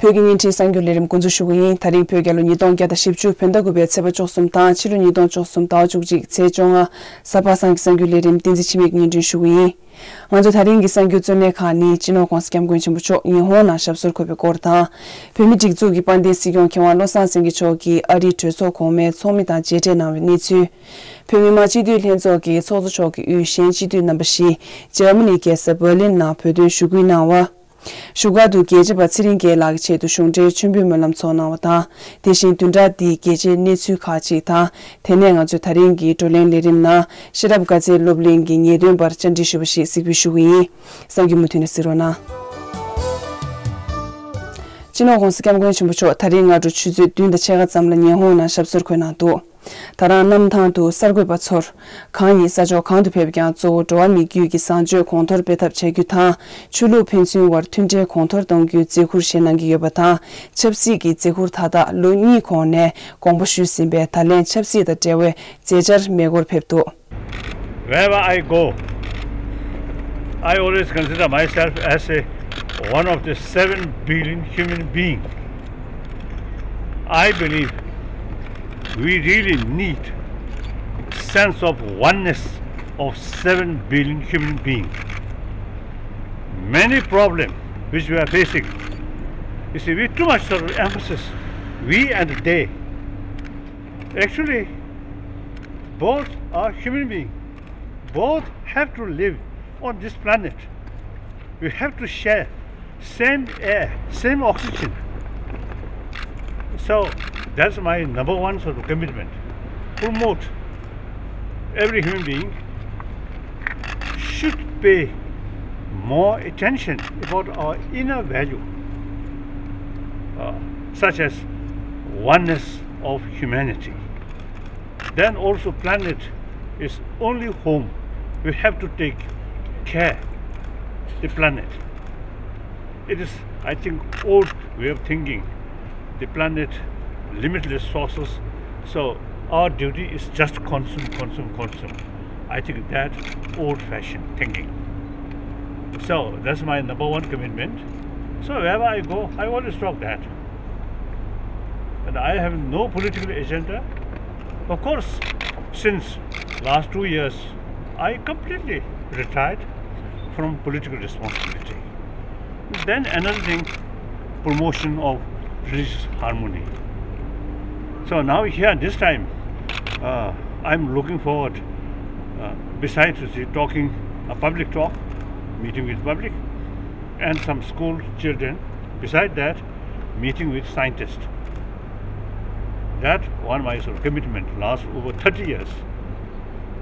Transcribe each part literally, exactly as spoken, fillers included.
བོད་ཀྱི་བརྙན་འཕྲིན་གསར་འགྱུར་ལས་རིམ་འགོ་འཛུགས་ཞུ་གི་ཡིན། ད་རིང་བོད་རྒྱལ་ལོ་ཉིས་སྟོང་བརྒྱ་དང་བཞི་བཅུ་བོད་ཟླ་དགུ་པའི་ཚེས་པ་བཅུ་གསུམ་དང་ཕྱི་ལོ་ཉིས་སྟོང་བཅུ་གསུམ་ཟླ་བ་བཅུ་གཅིག་ཚེས་བཅོ་ལྔ། གཟའ་པ་སངས་ཀྱི་གསར་འགྱུར་ལས་རིམ་བསྟན་འཛིན་འཆི་མེད་ཀྱིས་སྙན་སྒྲོན་ཞུ་གི་ཡིན། ང་ཚོ་ད་རིང་གི་གསར་འགྱུར་གཙོ་གནད་ཁག་ནི། སྤྱི་ནོར་༧གོང་ས་༧སྐྱབས་མགོན་ཆེན་པོ་མཆོག་ཉི་ཧོང་ནང་ཞབས་སོར་འཁོད་པའི་སྐོར་དང་། བོད་མིའི་སྒྲིག་འཛུགས་ཀྱི་དཔལ་ལྡན་སྲིད་སྐྱོང་མཁས་དབང་བློ་བཟང་སེང་གེ་མཆོག་གིས་ཨ་རིའི་གྲོས་ཚོགས་གོང་མའི་ཚོགས་མི་དང་མཇལ་འཕྲད་གནང་བའི་གནས་ཚུལ། བོད་མི་མང་སྤྱི་འཐུས་ལྷན་ཚོགས་ཀྱི་ཚོགས་གཙོ་མཆོག་གི་དབུས་གཞན་སྤྱི་འཐུས་རྣམ་པ་བཞི། འཇར་མ་ནིའི་རྒྱལ་ས་འབར་ལིན་ནང་བོད་དོན་ཞུ་སྐུལ་གནང་བ། བཞུགས་སྒར་དུ་རྒྱལ་གཅེས་པ་ཚེ་རིང་རྒྱལ་ལགས་ཀྱི་ཆེད་དུ་གཞུང་འབྲེལ་མཆོད་འབུལ་སྨོན་ལམ་ཚོགས་གནང་བ་དང་། དེ་བཞིན་བདུན་ཕྲག་འདིའི་རྒྱལ་སྤྱིའི་གནས་ཚུལ་ཁག་ཅིག་དང་། དེ་ནས་ང་ཚོས་ད་རིང་གི་བགྲོ་གླེང་ལས་རིམ་ནང་ཤེས་རབ་དགའ་ཚལ་སློབ་གླིང་གི་ངེས་སྟོན་པར་བཅར་འདྲི་ཞུས་པ་ཞིག་གཟིགས་འབུལ་ཞུ་གི་ཡིན། གསར་འགྱུར་མུ་མཐུད་ནས་གཟིགས་རོགས་གནང་། སྤྱི་ནོར་༧གོང་ས་༧སྐྱབས་མགོན་ཆེན་པོ་མཆོག་ད་རིང་སྔ་དྲོ་ཆུ་ཚོད་བདུན་དང་ཕྱེད་ཀ་ཙམ་ལ་ཉི་ཧོང་ནང་ཞབས་སོར་འཁོད་གནང་འདུག་ད་རང་གནམ་ཐང་དུ་གསར་འགོད་པ་ཚོར། གང་ཉིད་ས་ཕྱོགས་གང་དུ་ཕེབས་ཀྱང་གཙོ་བོ་འགྲོ་བ་མིའི་རྒྱུད་ཀྱི་བཟང་སྤྱོད་གོང་མཐོར་སྤེལ་ཐབས་བྱ་རྒྱུ་དང་། ཆོས་ལུགས་ཕན་ཚུན་དབར་མཐུན་འབྲེལ་གོང་མཐོར་གཏོང་རྒྱུའི་བརྩི་བཀུར་བཞེས་གནང་གི་ཡོད་པ་དང་། ཆབ་སྲིད་ཀྱི་བརྩི་བཀུར་མཐའ་དག་ལོ་གཉིས་གོང་ནས་དགོངས་པ་ཞུས་ཟིན་པས། ད་ལན་ཆབ་སྲིད་དང་འབྲེལ་བའི་མཛད་འཆར་མེད་སྐོར་ཕེབས་འདུག Wherever I go, I always consider myself as a one of the seven billion human being. I believe we really need sense of oneness of seven billion human beings. Many problems which we are facing, you see, we too much sort of emphasis, we and they. Actually, both are human beings. Both have to live on this planet. We have to share same air, same oxygen. So that's my number one sort of commitment. Promote every human being should pay more attention about our inner value, uh, such as oneness of humanity. Then also planet is only home. We have to take care the planet. It is, I think, old way of thinking. The planet, limitless sources. So our duty is just consume, consume, consume. I think that old-fashioned thinking. So that's my number one commitment. So wherever I go, I always talk that. And I have no political agenda. Of course, since last two years, I completely retired from political responsibility. Then another thing, promotion of religious harmony. So now here this time, uh, I'm looking forward, uh, besides to see talking, a public talk, meeting with public, and some school children. Beside that, meeting with scientists. That one my sort of commitment last over thirty years.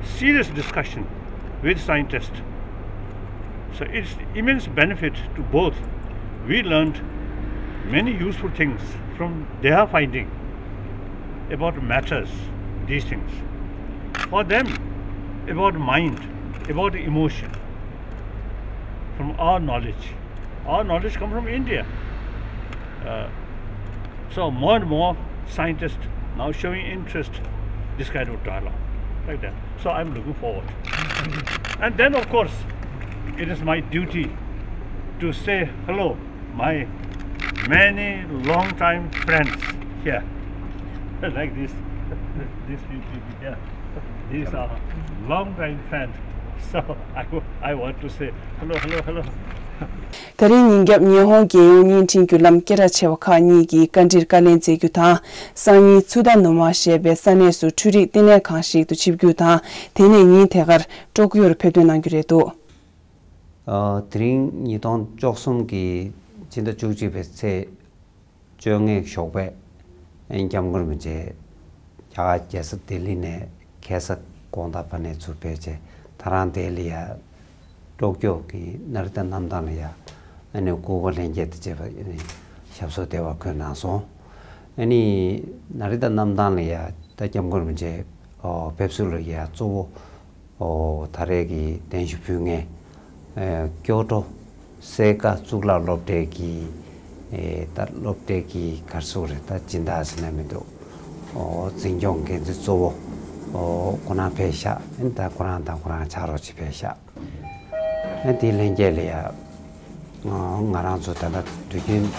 Serious discussion with scientists. So it's immense benefit to both. We learned many useful things from their finding about matters, these things. For them, about mind, about emotion, from our knowledge. Our knowledge come from India. Uh, so more and more scientists now showing interest this kind of dialogue, like that. So I'm looking forward. And then, of course, it is my duty to say hello, my many long time friends here, like this, these few people here. These are long time friends. So I, I want to say hello, hello, hello. ད་རིང་ཉིན་རྒྱབ་ཉི་ཧོང་རྒྱལ་ཡོངས་བརྙན་འཕྲིན་བརྒྱུད་ལམ་སྐད་གྲགས་ཆེ་བ་ཁག་གཉིས་ཀྱིས་བཀའ་འདྲིར་བཀའ་ལན་སྩལ་རྒྱུ་དང་། སང་ཉིན་ཚུ་ད་ནུ་མ་ཞེས་པའི་ས་གནས་སུ་འཕྲུལ་རིག་བསྟི་གནས་ཁང་ཞིག་ཏུ་ཆིབས་བསྒྱུར་དང་། དེ་ནས་ཉིན་དེ་གར་ཀྲོ་ཀྱོ་རུ་ཕེབས་ཐོན་གནང་རྒྱུ་རེད་འདུག་ཨ། དེ་རིང་ཉིས་སྟོང་བཅུ་གསུམ་གྱི་ཕྱི་ཟླ་བཅུ་གཅིག་པའི་ཚེས་བཅོ་ལྔའི་ཞོགས་པ། སྐྱབས་མགོན་རིན་པོ་ཆེ་རྒྱ་གར་རྒྱལ་ས་ལྡི་ལི་ནས་ཁ་སང་དགོང་དག་ཕ་ནས་ཚུར་ཕེབས་བྱས། ད་རང་དེ་ལ་ཡ་ཀྲོ་ཀྱོ་གི་ནཱ་རི་ཏ་གནམ་ཐང་ལ་ཡ་ཨ་ནི་སྐུ་ངོ་ལྷན་རྒྱས་དང་བཅས་པ་ཨ་ནི་ཞབས་སོར་བདེ་བར་འཁོད་གནང་སོང་། ཨ་ནི་ནཱ་རི་ཏ་གནམ་ཐང་ལ་ཡ་ད་སྐྱབས་མགོན་རིན་པོ་ཆེ་ཨོ་ཕེབས་བསུ་ལ་ཡ་གཙོ་བོ། ཨོ་ད་རེས་ཀྱི་གདན་ཞུ་ཕུལ་མཁན། ཨེ་ཀྱོ་ཀྲོ་སའེ་ཀ་གཙུག་ལག་སློབ་གྲྭའི་གི་ཨེ་ད་སློབ་གྲྭའི་གི་ག་རེ་ཟེར་དགོས་རེད། ད་སྦྱིན་བདག་ཟེར་ན་མི་འདུག་ཨོ་འཛིན་སྐྱོང་འགན་འཛིན་གཙོ་བོ་ཨོ་ཁོ་རང་ཕེབས་ཤག་ཨེ་ད་ཁོ་རང་དང་ཁོ་རང་ཕྱག་རོགས་ཅིག་ཕེབས་ཤག་ཨེ་དེའི་ལྷན་རྒྱས་ལ་ཡ་ང་རང་ཚོ་ད་ལྟ་དུས་རྒྱུན་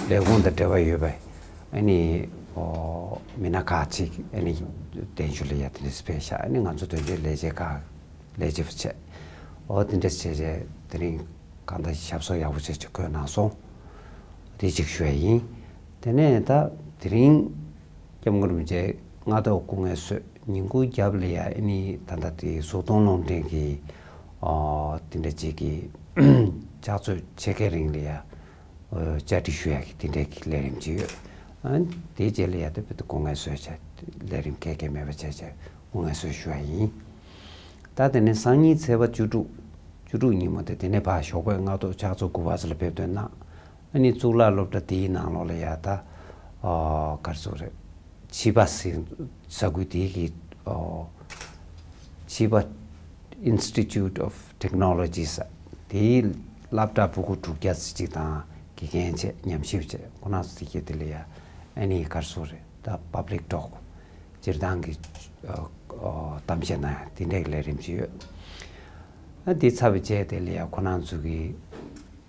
ལས་ཁུངས་དང་འབྲེལ་བ་ཡོད་པའི་ཨ་ནི་ཨོ་མི་སྣ་ཁག་ཅིག་ཨ་ནི་གདན་ཞུ་ལ་ཡ་དེ་འདྲ་ཕེབས་ཤག་ཨ་ནི་ང་ཚོ་དོན་གཅོད་ལས་བྱེད་ཁག་ལས་བྱེད་པ་བྱས། ཨོ་དེ་འདྲ་བྱས་བྱས་དེ་རིང་གང་ལྟར་ཞབས་སོར་ཡག་པོ་བྱས་བྱས་བཀོད་གནང་སོང་། དེ་གཅིག་ཞུ་ཡ་ཡིན། དེ་ནས་ད་དེ་རིང་སྐྱབས་མགོན་རིན་པོ་ཆེ་མངའ་ཐོག་སྐུ་ངལ་གསོས་ཉིན་གུང་རྒྱབ་ལ་ཡ་ཨ་ནི་ད་ལྟ་དེ་གཟུགས་མཐོང་རླུང་འཕྲིན་གྱི་ཨོ་དེ་འདྲ་ཅིག་གི་ཕྱག་ཚོད་ཕྱེད་ཀའི་རིང་ལ་ཡ། ཨོ་བཅར་འདྲི་ཞུ་ཡག་གི་དེ་འདྲའི་གི་ལས་རིམ་ཅིག་ཡོད། ཨ་དེའི་རྗེས་ལ་ཡ་དེ་བོད་དུ་སྐུ་ངལ་གསོས་བྱས་ལས་རིམ་ཁེ་ཁེ་མེད་པ་བྱས་བྱས་སྐུ་ངལ་གསོས་ཞུ་ཡ་ཡིན། ད་དེ་ནས་སང་ཉིན་ཚེས་པ་བཅུ་དྲུག་བཅུ་དྲུག་ཉིན་མོ་དེ་དེ་ནས་ཕར་ཞོགས་པའི་སྔ་དྲོ་ཕྱག་ཚོད་དགུ་པ་ཙམ་ལ་ཕེབས་དོན་ན། ཨ་ནི་གཙུག་ལག་སློབ་གྲྭ་དེའི་ནང་ལོགས་ལ་ཡ་ད་ཨོ་ག་རེ་ཟེར་དགོས་རེད། ཆིབ་པ་ཟེར་ས་ཁུལ་དེའི་གི་ཨོ་ཆིབ་པ་Institute of Technology ཟེར་དེའི་སློབ་གྲྭ་ཕྲུ་གུ་དྲུག་བརྒྱ་ཙམ་ཅིག་དང་དགེ་རྒན་བྱས་ཉམས་ཞིབ་བྱས་ཁོ་རང་ཚོ་དེ་གའི་དེ་ལ་ཡ་ཨ་ནི་ག་རེ་ཟེར་དགོས་རེད། ད་Public Talk སྤྱིར་བཏང་གི་ཨོ་ཨོ་གཏམ་བཤད་གནང་ཡ་དེ་འདྲའི་ལས་རིམ་ཅིག་ཡོད། ཨ་དེ་ཚར་བའི་རྗེས་དེ་ལ་ཡ་ཁོ་རང་ཚོ་གི་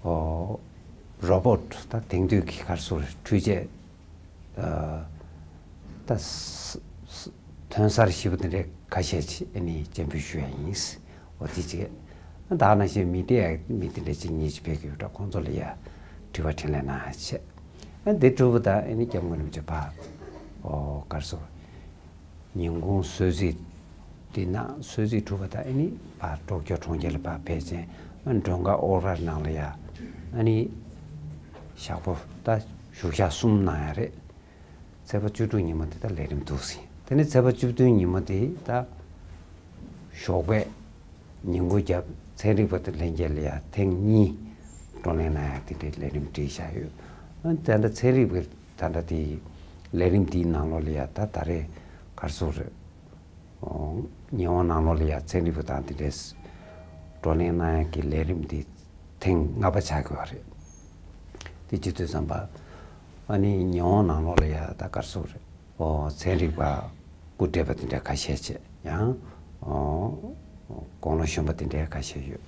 ཨོ་Robot ད་དེང་དུས་ཀྱི་ག་རེ་ཟེར་དགོས་རེད། འཕྲུལ་ཆས། ཨ་ད་ས་ས་ཐོན་གསར་ཞེ་པོ་དེ་འདྲའི་ཁ་ཤས་ཅིག་ཨ་ནི་སྤྱན་འབུལ་ཞུ་ཡ་ཡིན། འོ་དེ་ཅིག་ད་ནང་བཞིན་མི་སྡེ་ཡ་མི་དེ་འདྲ་ཅིག་གཉིས་ཅིག་ཕེབས་ཀྱི་ཡོད་འདྲ། ཁོང་ཚོ་ལ་ཡ་དྲི་བ་དྲིས་ལན་གནང་ཡ་བྱས། ཨ་འདི་གྲུབ་པ་དང་ཨ་ནི་སྐྱབས་མགོན་རིན་པོ་ཆེ་ཕར་ཨོ་ག་རེ་ཟེར་དགོས་རེད། ཉིན་གུང་གསོལ་ཚིགས་དེ་ན་གསོལ་ཚིགས་གྲུབ་པ་དང་ཨ་ནི་ཕར་ཀྲོ་ཀྱོ་གྲོང་ཁྱེར་ལ་ཕར་ཕེབས་ཅིང་མགྲོན་ཁང་ཨོ་ར་ནང་ལ་ཡ་ཨ་ནི་ཞག་པོ་ད་བཞུགས་ཞག་གསུམ་གནང་ཡ་རེད། ཚེས་པ་བཅུ་དྲུག་ཉིན་མོ་དེ་ད་ལས་རིམ་འདུག་ཟིན། དེ་ནས་ཚེས་པ་བཅུ་བདུན་ཉིན་མོ་དེ་ད་ཞོགས་པའི་ཉིན་གུང་རྒྱབ་ཚན་རིག་པ་དང་ལྷན་རྒྱས་ལ་ཡ་ཐེངས་གཉིས་བགྲོ་གླེང་གནང་ཡ་དེ་འདྲའི་ལས་རིམ་བསྒྲིགས་བཞག་ཡོད། ཨ་ད་ལྟ་ཚན་རིག་པའི་ད་ལྟ་དེ་ལས་རིམ་དེའི་ནང་ལོགས་ལ་ཡ་ད་ད་རེས་ག་རེ་ཟེར་དགོས་རེད། ཉི་ཧོང་ནང་ལོགས་ལ་ཡ་ཚན་རིག་པ་དང་དེ་འདྲས་བགྲོ་གླེང་གནང་ཡག་གི་ལས་རིམ་འདི་ཐེངས་ལྔ་པ་ཆགས་ཀྱི་ཡོད་རེད། དེ་བྱེད་དུས་ཙམ་པ་ཨ་ནི་ཉི་ཧོང་ནང་ལོགས་ལ་ཡ་ད་ག་རེ་ཟེར་དགོས་རེད། ཨོ་ཚན་རིག་པ་སྐུ་བགྲེས་པ་དེ་འདྲ་ཁ་ཤས་བྱས་ཡང་ཨོ་དགུང་ལོ་གཞོན་པ་དེ་འདྲ་ཁ་ཤས་ཡོད།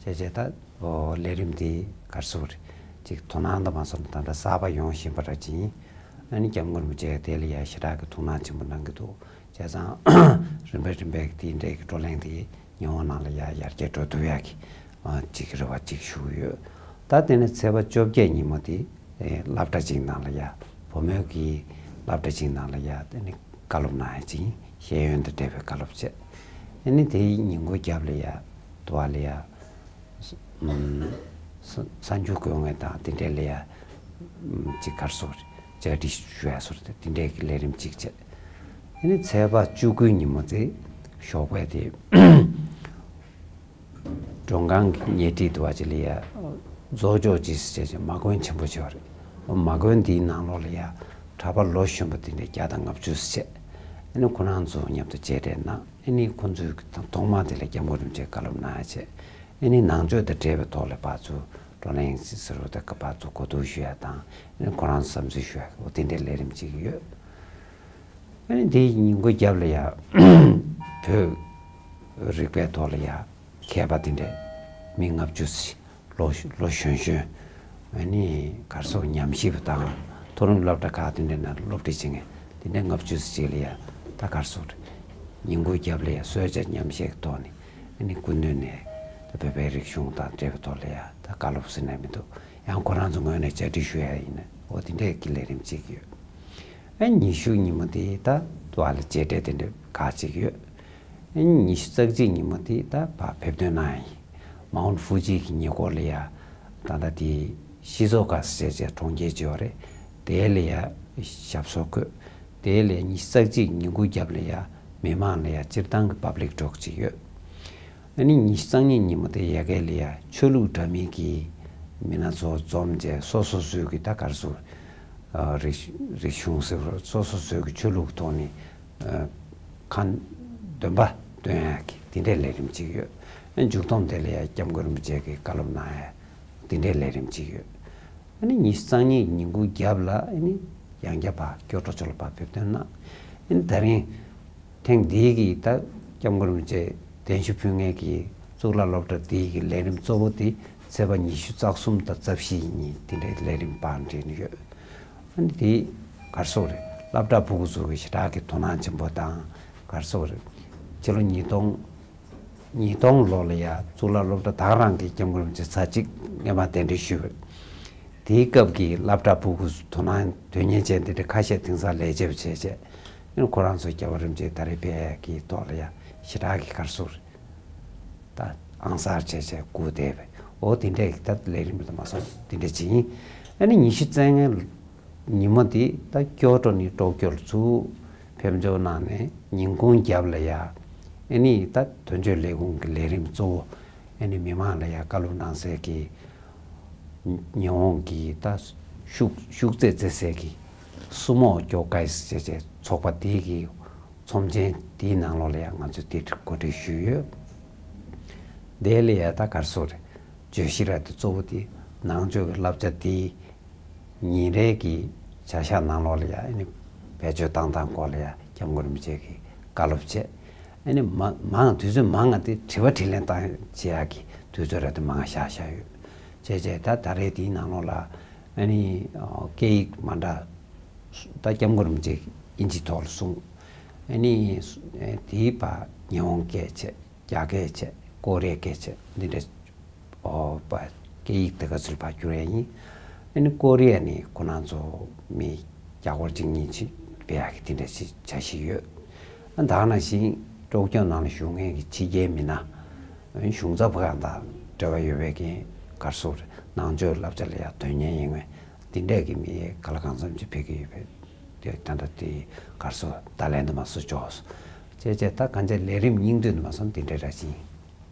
བྱས་བྱས་ད་ཨོ་ལས་རིམ་འདི་ག་རེ་ཟེར་དགོས་རེད། ཅིག་དོ་སྣང་དང་མ་སོང་ན་ད་ལྟ་གསར་པ་ཡོང་བཞིན་པ་འདྲ་ཅིག་ཡིན། ཨ་ནི་སྐྱབས་མགོན་རིན་པོ་ཆེ་དེ་ལ་ཡ་ཞེ་དྲག་གི་ཐུགས་སྣང་ཆེན་པོ་གནང་གི་འདུག་བྱས་ཙང་རིམ་པས་རིམ་པས་དེའི་འབྲེལ་གྱི་བགྲོ་གླེང་དེ་ཉི་ཧོང་ནང་ལ་ཡ་ཡར་རྒྱས་འགྲོ་ཐུབ་ཡག་གི་ཨ་ཅིག་རེ་བ་ཅིག་ཞུ་གི་ཡོད། ད་དེ་ནས་ཚེས་པ་བཅོ་བརྒྱད་ཉིན་མོ་དེ་ཨེ་སློབ་གྲྭ་ཅིག་ནང་ལ་ཡ་བུ་མོའི་གི་སློབ་གྲྭ་ཅིག་ནང་ལ་ཡ་དེ་ནས་བཀའ་སློབ་གནང་ཡ་ཅིག་ཡིན། ཤེས་ཡོན་དང་འབྲེལ་བའི་བཀའ་སློབ་བྱས། ཨ་ནི་དེའི་ཉིན་གུང་རྒྱབ་ལ་ཡ་དུ་བ་ལ་ཡ། ཨུམ། ས་གསར་འགྱུར་འགོད་མཁན་དང་དེ་འདྲའི་ལ་ཡ། ཨུམ། ཅིག་ག་རེ་ཟེར་དགོས་རེད། བཅར་འདྲི་ཞུ་ཡ་ཟེར་དེ་དེ་འདྲའི་གི་ལས་རིམ་ཅིག་བྱས། ཨ་ནི་ཚེས་པ་བཅུ་དགུའི་ཉིན་མོ་དེ་ཞོགས་པ་དེ་མགྲོན་ཁང་གི་ཉེ་འཁྲིས་དུ་བ་ཅིག་ལ་ཡ་རྫོགས་ཇོ་ཅིག་ཟེར་བྱས་མ་དགོན་ཆེན་པོ་ཅིག་ཡོད་རེད། མ་དགོན་དེའི་ནང་ལོགས་ལ་ཡ་གྲྭ་པ་ལོ་གཞོན་པ་དེ་འདྲའི་བརྒྱ་དང་ལྔ་བཅུ་ཙམ་བྱས། ཨ་ནི་ཁོ་རང་ཚོ་མཉམ་དུ་མཇལ་འཕྲད་གནང་། ཨ་ནི་ཁོ་ཚོའི་ཐོག་མ་དེ་ལ་སྐྱབས་མགོན་རིན་པོ་ཆེས་བཀའ་སློབ་གནང་ཡ་བྱས། ཨ་ནི་ནང་ཆོས་དང་འབྲེལ་བའི་ཐོག་ལ་ཕར་ཚུར་བགྲོ་གླེང་ཟེར་བ་དང་ཕར་ཚུར་གོ་བསྡུར་ཞུ་ཡ་དང་ཨ་ནི་ཁོ་རང་ཚོ་བསམ་ཚུལ་ཞུ་ཡ་འོ་དེ་འདྲའི་ལས་རིམ་ཅིག་ཡོད། ཨ་ནི་དེའི་ཉིན་གུང་རྒྱབ་ལ་ཡ་བོད་རིག་པའི་ཐོག་ལ་ཡ་མཁས་པ་དེ་འདྲའི་མི་ལྔ་བཅུ་ཙམ། ལོ་ལོ་གཞོན་གཞོན། ཨ་ནི་ག་རེ་ཟེར་ཉམས་ཞིབ་དང་མཐོ་རིམ་སློབ་གྲྭ་ཁག་དེ་འདྲའི་ནང་སློབ་ཁྲིད་བྱེད་མཁན་དེ་འདྲའི་ལྔ་བཅུ་ཙམ་ཅིག་ལ་ཡ་ད་ག་རེ་ཟེར་རེད། ཉིན་གུང་རྒྱབ་ལ་ཡ་གསོལ་ཇ་མཉམ་བཞེས་ཀྱི་ཐོག་ནས་ཨ་ནི་སྐུ་མདུན་ནས་ད་བོད་པའི་རིག་གཞུང་དང་འབྲེལ་བའི་ཐོག་ལ་ཡ་ད་བཀའ་སློབ་ཟེར་ན་མི་འདུག་ཡང་ཁོ་རང་ཚོ་ངོས་ནས་བཅར་འདྲི་ཞུ་ཡ་ཡིན་ན་འོ་དེ་འདྲའི་གི་ལས་རིམ་ཅིག་ཡོད། ཨ་ཉི་ཤུ་ཉིན་མོ་དེ་ད་དུ་བ་ལ་མཇལ་འཕྲད་དེ་འདྲ་ཁག་ཅིག་ཡོད། ཨ་ཉི་ཤུ་རྩ་གཅིག་ཉིན་མོ་དེ་ད་ཕར་ཕེབས་ཐོན་གནང་ཡིན། མའུན་ཧྥུ་ཇི་གི་ཉེ་འཁོར་ལ་ཡ་ད་ལྟ་དེ་ཤི་ཟོ་ཀ་ཟེར་བྱས་གྲོང་ཁྱེར་ཅིག་ཡོད་རེད། དེ་ལ་ཡ་ཞབས་སོར་འཁོད། དེ་ལ་ཉི་ཤུ་རྩ་གཅིག་ཉིན་གུང་རྒྱབ་ལ་ཡ་མི་མང་ལ་ཡ་སྤྱིར་བཏང་གི་པབ་ལིག་ཊོག་ཅིག་ཡོད། ཨ་ནི་ཉི་ཤུ་རྩ་གཉིས་ཉིན་མོ་དེ་ཡ་གི་ལ་ཡ་ཆོས་ལུགས་འདྲ་མིན་གྱི་མི་སྣ་ཚོ་འཛོམས་བྱས་སོ་སོ་སོའི་གི་ད་ག་རེ་ཟེར་རིག་རིག་གཞུང་ཟེར་བ་སོ་སོ་སོའི་གི་ཆོས་ལུགས་ཐོག་ནས་ཁ་འདོན་པ་འདོན་ཡག་གི་དེ་འདྲའི་ལས་རིམ་ཅིག་ཡོད། ཨ་མཇུག་སྡོམ་དེ་ལ་ཡ་སྐྱབས་མགོན་རིན་པོ་ཆེ་གི་བཀའ་སློབ་གནང་ཡ་དེ་འདྲའི་ལས་རིམ་ཅིག་ཡོད། ཨ་ནི་ཉི་ཤུ་རྩ་གཉིས་ཉིན་གུང་རྒྱབ་ལ་ཨ་ནི་ཡང་བསྐྱར་ཕར་སྐྱོ་སྤྲོ་ཆོས་ལ་ཕར་ཕེབས་ཐོན་གནང་། ཨ་ནི་ད་རིང་ཐེངས་འདིའི་གི་ད་སྐྱབས་མགོན་རིན་པོ་ཆེ་གདན་ཞུ་ཕུལ་མཁན་གྱི་གཙུག་ལག་སློབ་གྲྭ་འདིའི་གི་ལས་རིམ་གཙོ་བོ་དེ་ཚེས་པ་ཉི་ཤུ་རྩ་གསུམ་དང་རྩ་བཞིའི་ཉིན་དེ་འདྲའི་ལས་རིམ་པར་འགྲིལ་ནས་ཡོད། ཨ་ནི་དེ་གར་སོགས་རེད། སློབ་གྲྭ་ཕྲུ་གུ་ཚོ་གི་ཞེ་དྲག་གི་དོ་སྣང་ཆེན་པོ་དང་གར་སོགས་རེད། ཕྱི་ལོ་ཉིས་སྟོང་ཉིས་སྟོང་ལོ་ལ་ཡ་གཙུག་ལག་སློབ་གྲྭ་ད་ག་རང་གི་སྐྱབས་མགོན་རིན་པོ་ཆེ་ཚར་གཅིག་སྔོན་མ་གདན་འདྲེན་ཞུས་པ་རེད། དེའི་སྐབས་ཀྱི་སློབ་གྲྭ་ཕྲུ་གུ་དོ་སྣང་དོན་གཉེར་ཅན་དེ་འདྲ་ཁ་ཤས་དེང་སང་ལས་བྱེད་པ་བྱས་བྱས་ཨ་ནི་ཁོ་རང་ཚོ་རྒྱལ་བ་རིན་པོ་ཆེ་ད་རེས་ཕེབས་ཡས་ཀྱི་ཐོག་ལ་ཡ་ཞེ་དྲག་གི་གར་སོགས་རེད། ད་ཨང་གསར་བྱས་བྱས་སྒུག་བསྡད་པས། འོ་དེ་འདྲས་ཀྱི་ད་ལས་རིམ་དུ་མ་སོང་དེ་འདྲས་བྱེད་ཡིན། ཨ་ནི་ཉི་ཤུ་རྩ་ལྔའི་ཉིན་མོ་དེ་ད་སྐྱོ་སྤྲོ་ནས་ཀྲོག་ཀྱོར་ཚུར་ཕེབས་འབྱོར་གནང་ནས་ཉིན་གུང་རྒྱབ་ལ་ཡ་ཨ་ནི་ད་དོན་གཅོད་ལས་ཁུངས་ཀྱི་ལས་རིམ་གཙོ་བོ་ཨ་ནི་མི་མང་ལ་ཡ་བཀའ་སློབ་གནང་སའི་གི་ཉི་ཧོང་གི་ད་ཤུགས་ཤུགས་ཚད་བརྩི་སའི་གི་སུ་མོ་ཀྱོ་ཀའི་སི་ཅེ་ཅེ་ཚོགས་པ་དེ་གི་ཚོམས་ཆེན་དེའི་ནང་ལོགས་ལ་ཡང་ང་ཚོས་དེ་གོ་སྒྲིག་ཞུས་ཡོད། དེ་ལ་ཡང་ད་གར་སོང་རེད། བརྗོད་གཞི་ར་དེ་གཙོ་བོ་དེ་ནང་ཆོས་ཀྱི་བསླབ་བྱ་དེ་ཉིན་རེ་གི་བྱ་གཞག་ནང་ལོགས་ལ་ཡང་ཨ་ནི་བེད་སྤྱོད་བཏང་སྟངས་སྐོར་ལ་ཡང་སྐྱབས་མགོན་རིན་པོ་ཆེ་གིས་བཀའ་སློབ་བྱས། ཨ་ནི་མ་མང་དུས་ཚོད་མང་ང་དེ་དྲི་བ་དྲིས་ལན་བཏང་བྱེད་ཡག་གི་དུས་ཚོད་ར་དེ་མང་ང་བཞག་བཞག་ཡོད། བྱས་བྱས་ད་ད་རེས་དེའི་ནང་ལོགས་ལ་ཨ་ནི་སྐད་ཡིག་མ་འདྲ་ད་སྐྱབས་མགོན་རིན་པོ་ཆེ་དབྱིན་ཇིའི་ཐོག་ལ་གསུངས། ཨ་ནི་དེའི་བར་ཉི་ཧོང་སྐད་བྱས། རྒྱ་སྐད་བྱས། ཀོ་རི་ཡ་སྐད་བྱས། འདི་འདྲ་ཨོ་པ་སྐད་ཡིག་དེ་ག་ཚོད་ཕར་བསྒྱུར་ཡ་ཡིན། ཨ་ནི་ཀོ་རི་ཡ་ནི་ཁོ་རང་ཚོ་མི་རྒྱ་སྒོར་གཅིག་གཉིས་ཅིག་སྤེལ་ཡག་གི་དེ་འདྲ་ཞིག་བྱ་བཞིན་ཡོད། ཨ་ད་ག་ནང་བཞིན་ཀྲོག་ཀྱོ་ནང་ལ་བཞུགས་མཁན་གྱི་ཕྱི་རྒྱལ་མི་སྣ་གཞུང་ཚབ་ཁང་དང་འབྲེལ་བ་ཡོད་པའི་རྐྱེན་གར་སོགས་ནང་ཆོས་བསླབ་བྱ་ལ་ཡང་དོན་གཉེར་ཡིན་པས། དེ་འདྲས་ཀྱི་མི་ག་ལ་གང་འཚམ་ཅིག་ཕེབས་ཀྱི་ཡོད་པས། དེ་ད་ལྟ་དེ་གར་སོགས་ད་ལན་དུ་མ་སུ་ཅོག་བྱས་བྱས་ད་གང་ཅི་ལས་རིམ་སྙིང་བསྡུས་དུ་མ་སོང་དེ་འདྲས་ར་ཅིང་།